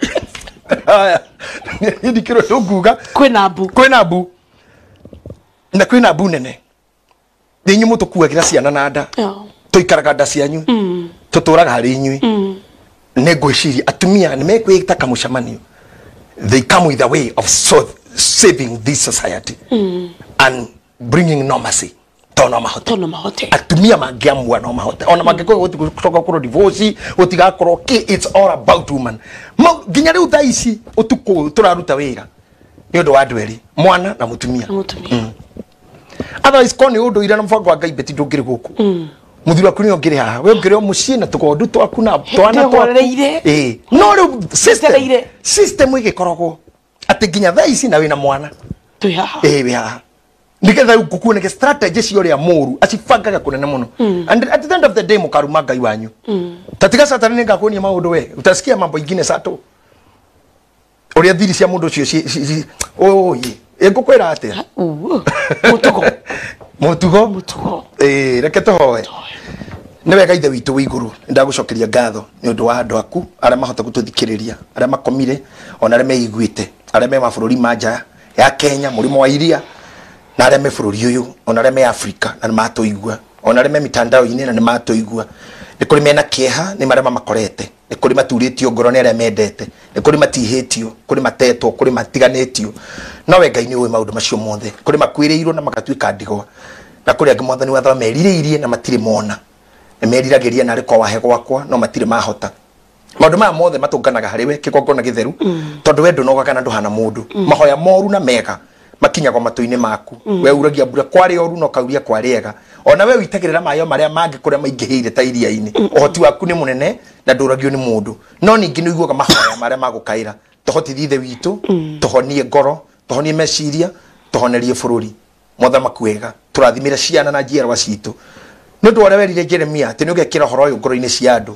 Ndikiro ndunguga. Kwĩna mbu. Kwĩna mbu. Na kwĩna mbu nene. Nĩ inyuĩ mũtũkuagĩra ciana na nda. Tũikaraga nda cianyu. Tũtũraga harĩ inyuĩ. Nĩ ngwĩciria atumia nĩ mekwĩta kamũcemanio. They come with a way of saving this society and bringing normalcy. Tono mahote. Tono mahote. Atumia mangĩamua no mahote. Ona mangĩkorwo gũtigakorwo kũrwo divorce, gũtigakorwo kĩ, it's all about woman. Nginya rĩu thaa ici ũtukũ tũraruta wĩra nĩ ũndũ wa andũ erĩ, mwana na mũtumia. Otherwise ko nĩ ũndũire na mũbango wa Ngai beti ndũngĩrĩ gũkũ. Mũthuri waku nĩ ũngĩrĩ haha, we ũngĩrĩ o mũciĩ na tũgondu twaku na twana twaku. No rĩu system ĩgĩkoragwo atĩ nginya thaa ici na wĩna mwana. Twĩ haha. Wĩ haha. Nĩgetha rĩu ngũkuoneke strategy cia ũrĩa mũũru acibangaga kũnene mũno. And at the end of the day mũkaruma Ngai wanyu. Tatiga Satani nĩngakuonia maũndũ we. Utasikia mambo ingine sato. Ũrĩa thiri cia mũndũ ũcio oye. Ngũkwĩra atĩa? Mũtugo. Mũtugo? Mũtugo. Reke tũhoe. Nĩ wega Ithe witũ wĩ igũrũ, nĩndagũcokeria ngatho nĩ ũndũ wa andũ aku arĩa mahota gũtũthikĩrĩria, arĩa makomire ona arĩa meiguĩte, arĩa me mabũrũri ma nja ya Kenya, mũrĩmo wa iria, na arĩa me bũrũri ũyũ, ona arĩa me Afrika na nĩmatũigua, ona arĩa me mitandao-inĩ na nĩmatũigua. Nĩ kũrĩ mena kĩeha nĩ marĩa mamakorete, nĩ kũrĩ maturĩtio ngoro nĩ arĩa mendete, nĩ kũrĩ matihĩtio, kũrĩ matetwo, kũrĩ matiganĩtio. No we Ngai nĩ ũĩ maũndũ macio mothe. Kũrĩ makuĩrĩirwo na magatuĩka ndigwa, na kũrĩ angĩ Mwathani watho merirĩirie na matirĩ mona. Nĩ meriragĩria na arĩ kwa wahe gwakwa no matirĩ mahota. Maũndũ maya mothe matũnganaga harĩ we kĩgongona gĩtheru, tondũ we ndũnogaga na ndũhana mũndũ. Mahoya moru na mega makinyagwo matũ-inĩ maku. We uragia mbura kwarĩ oru na ũkauria kwarĩ ega. Ona we witagĩrĩra mayo marĩa mangĩ kũrĩa maingĩhĩire ta iria-inĩ. Ũhoti waku nĩ mũnene na ndũragio nĩ mũndũ. No ningĩ nĩ ũiguaga mahoya marĩa magũkaĩra. Tũhotithie Ithe witũ, tũhonie ngoro, tũhonie meciria, tũhonerie bũrũri. Mothamaki wega, tũrathimĩre ciana na njiarwa citũ. Nĩ ũndũ wa ũrĩa werire Jeremia atĩ nĩ ũgekĩra ũhoro ũyũ ngoro-inĩ cia andũ.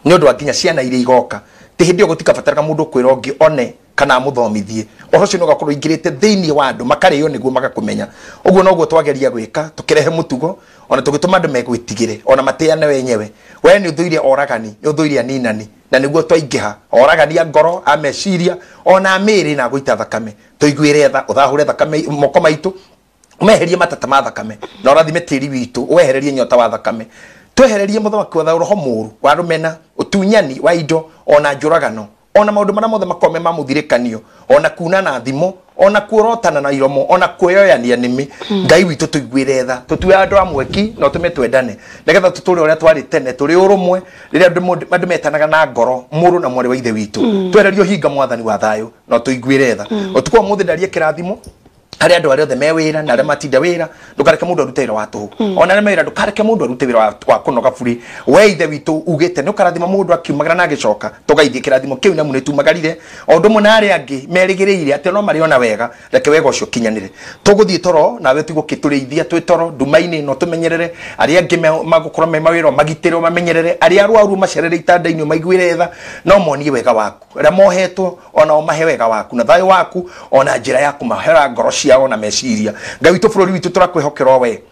Nĩ ũndũ wa nginya ciana iria igoka. Ti hĩndĩ ĩyo gũtikabataraga mũndũ kwĩra ũngĩ one kana amũthomithie. Ũhoro ũcio nĩ ũgakorwo ũingĩrĩte thĩinĩ wa andũ, makarĩo nĩguo magakũmenya. Ũguo noguo twageria gwĩka, tũkĩrehe mũtugo, ona tũgĩtũma andũ megwĩtigĩre, ona matĩane wenyewe. We nĩ ũthũire oragani, nĩ ũthũire aninani, na nĩguo twaingĩha oragani a ngoro, a meciria, ona a mĩĩrĩ na gũita thakame. Tũiguĩre tha, ũthahũre thakame moko maitũ, ũmeherie matata ma thakame, na ũrathime tĩri witũ, ũwehererie nyota wa thakame. Twehererie mũthamaki wa roho mũũru wa rũmena, ũtunyani wa indo, ona njũragano, ona maũndũ marĩa mothe makorwo me ma mũthirĩkanio, ona kuna na thimo, ona kuorotana na iromo, ona kwĩyoyania nĩmĩ. Ngai witũ tũiguĩre tha, tũtue andũ a mweki na ũtũme twendane, nĩgetha tũtũre ũrĩa twarĩ tene, tũrĩ ũrũmwe, rĩrĩa andũ metanaga na ngoro, mũrũ na mwarĩ wa Ithe witũ. Twehererie ũhinga Mwathani wa thayũ na ũtũiguĩre tha. Ũtukũ wa ũmũthĩ ndarie kĩrathimo Harĩ andũ arĩa othe me wĩra na arĩa matinda wĩra, ndũkareke mũndũ arute wĩra wa tũhũ. Ona arĩa me wĩra, ndũkareke mũndũ arute wĩra wa kũnoga burĩ. We Ithe witũ ugĩte nĩ ũkarathima mũndũ akiumagara na agĩcoka, tũgaithie kĩrathimo kĩu namu nĩ tumagarire. O ũndũ ũmwe na arĩa angĩ merĩgĩrĩire atĩ no marĩona wega, reke wega ũcio ũkinyanĩre. Tũgũthiĩ toro nawe tigwo ũkĩtũrĩithia twĩ toro nduma-inĩ, no tũmenyerere arĩa angĩ magũkorwo me mawĩra magitĩre, mamenyerere arĩa arwaru macerere itanda-inĩ, ũmaiguĩre tha no monie wega waku, arĩa mohetwo ona ũmahe wega waku na thayũ waku, ona njĩra ya kũmahera ngoro ciao na meciria. Ngai witũ, bũrũri witũ tũrakwĩhokera we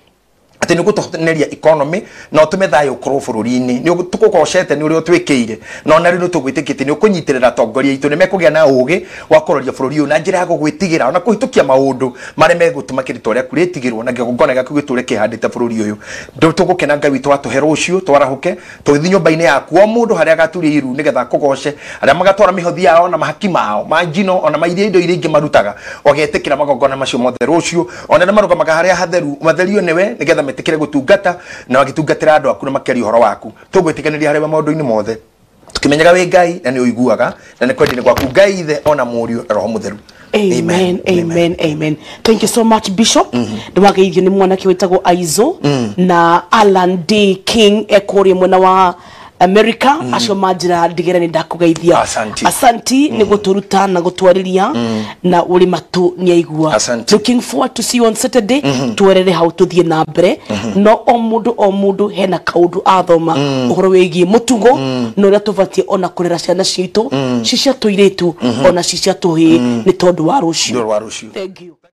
atĩ nĩ ũgũtũhoneria economy na ũtũme thayũ ũkorwo bũrũri-inĩ. Nĩ tũkũgocete nĩ ũrĩa ũtwĩkĩire, na ona rĩu nĩ tũgwĩtĩkĩtie nĩ ũkũnyitĩrĩra atongoria aitũ, nĩ mekũgĩa na ũgĩ wa kũroria bũrũri ũyũ na njĩra ya gũgwĩtigĩra ona kũhĩtũkia maũndũ marĩa megũtũma kĩrĩtwa rĩaku rĩtigĩrwo na kĩgongona gĩaku gĩtũre kĩhandĩte bũrũri ũyũ. Tũgũkena Ngai witũ watũhe rũciũ twarahũke tũgĩthiĩ nyũmba-inĩ yaku, o mũndũ harĩa agaturia iru nĩgetha akũgoce, arĩa magatwara mĩhothi yao na mahaki mao ma njino ona ma iria indo iria ingĩ marutaga, ũgetĩkĩra magongona macio mothe rũciũ. Ona arĩa marũgamaga harĩa hatheru matherio nĩwe nĩgetha metĩkĩre gũtungata na magĩtungatĩra andũ aku na makĩaria ũhoro waku. Tũgwĩtĩkanĩria harĩ we maũndũ-inĩ mothe, tũkĩmenyaga wĩ Ngai na nĩ ũiguaga na nĩ kwendire gwaku Ngai Ithe ona Mũriũ na Roho Mũtheru. Amen, amen, amen. Thank you so much, Bishop. Nĩ wageithio nĩ mwanake wĩtagwo Aizo na Alan D King ekũrĩa mwena wa America, acio manjĩra ndigĩre nĩ ndakũgeithia. Asanti. Asanti nĩ gũtũruta na gũtwarĩria na ũrĩ matũ nĩ aigua. Asanti. Looking forward to see you on Saturday. Twerere hau tũthiĩ na mbere, no o mũndũ o mũndũ hena kaũndũ athoma ũhoro wĩgiĩ mũtugo na ũrĩa tũbatiĩ ona kũrera ciana citũ ci cia tũirĩtu ona ci cia tũhĩĩ nĩ tondũ wa rũciũ. Nĩ ũndũ wa rũciũ. Thank you.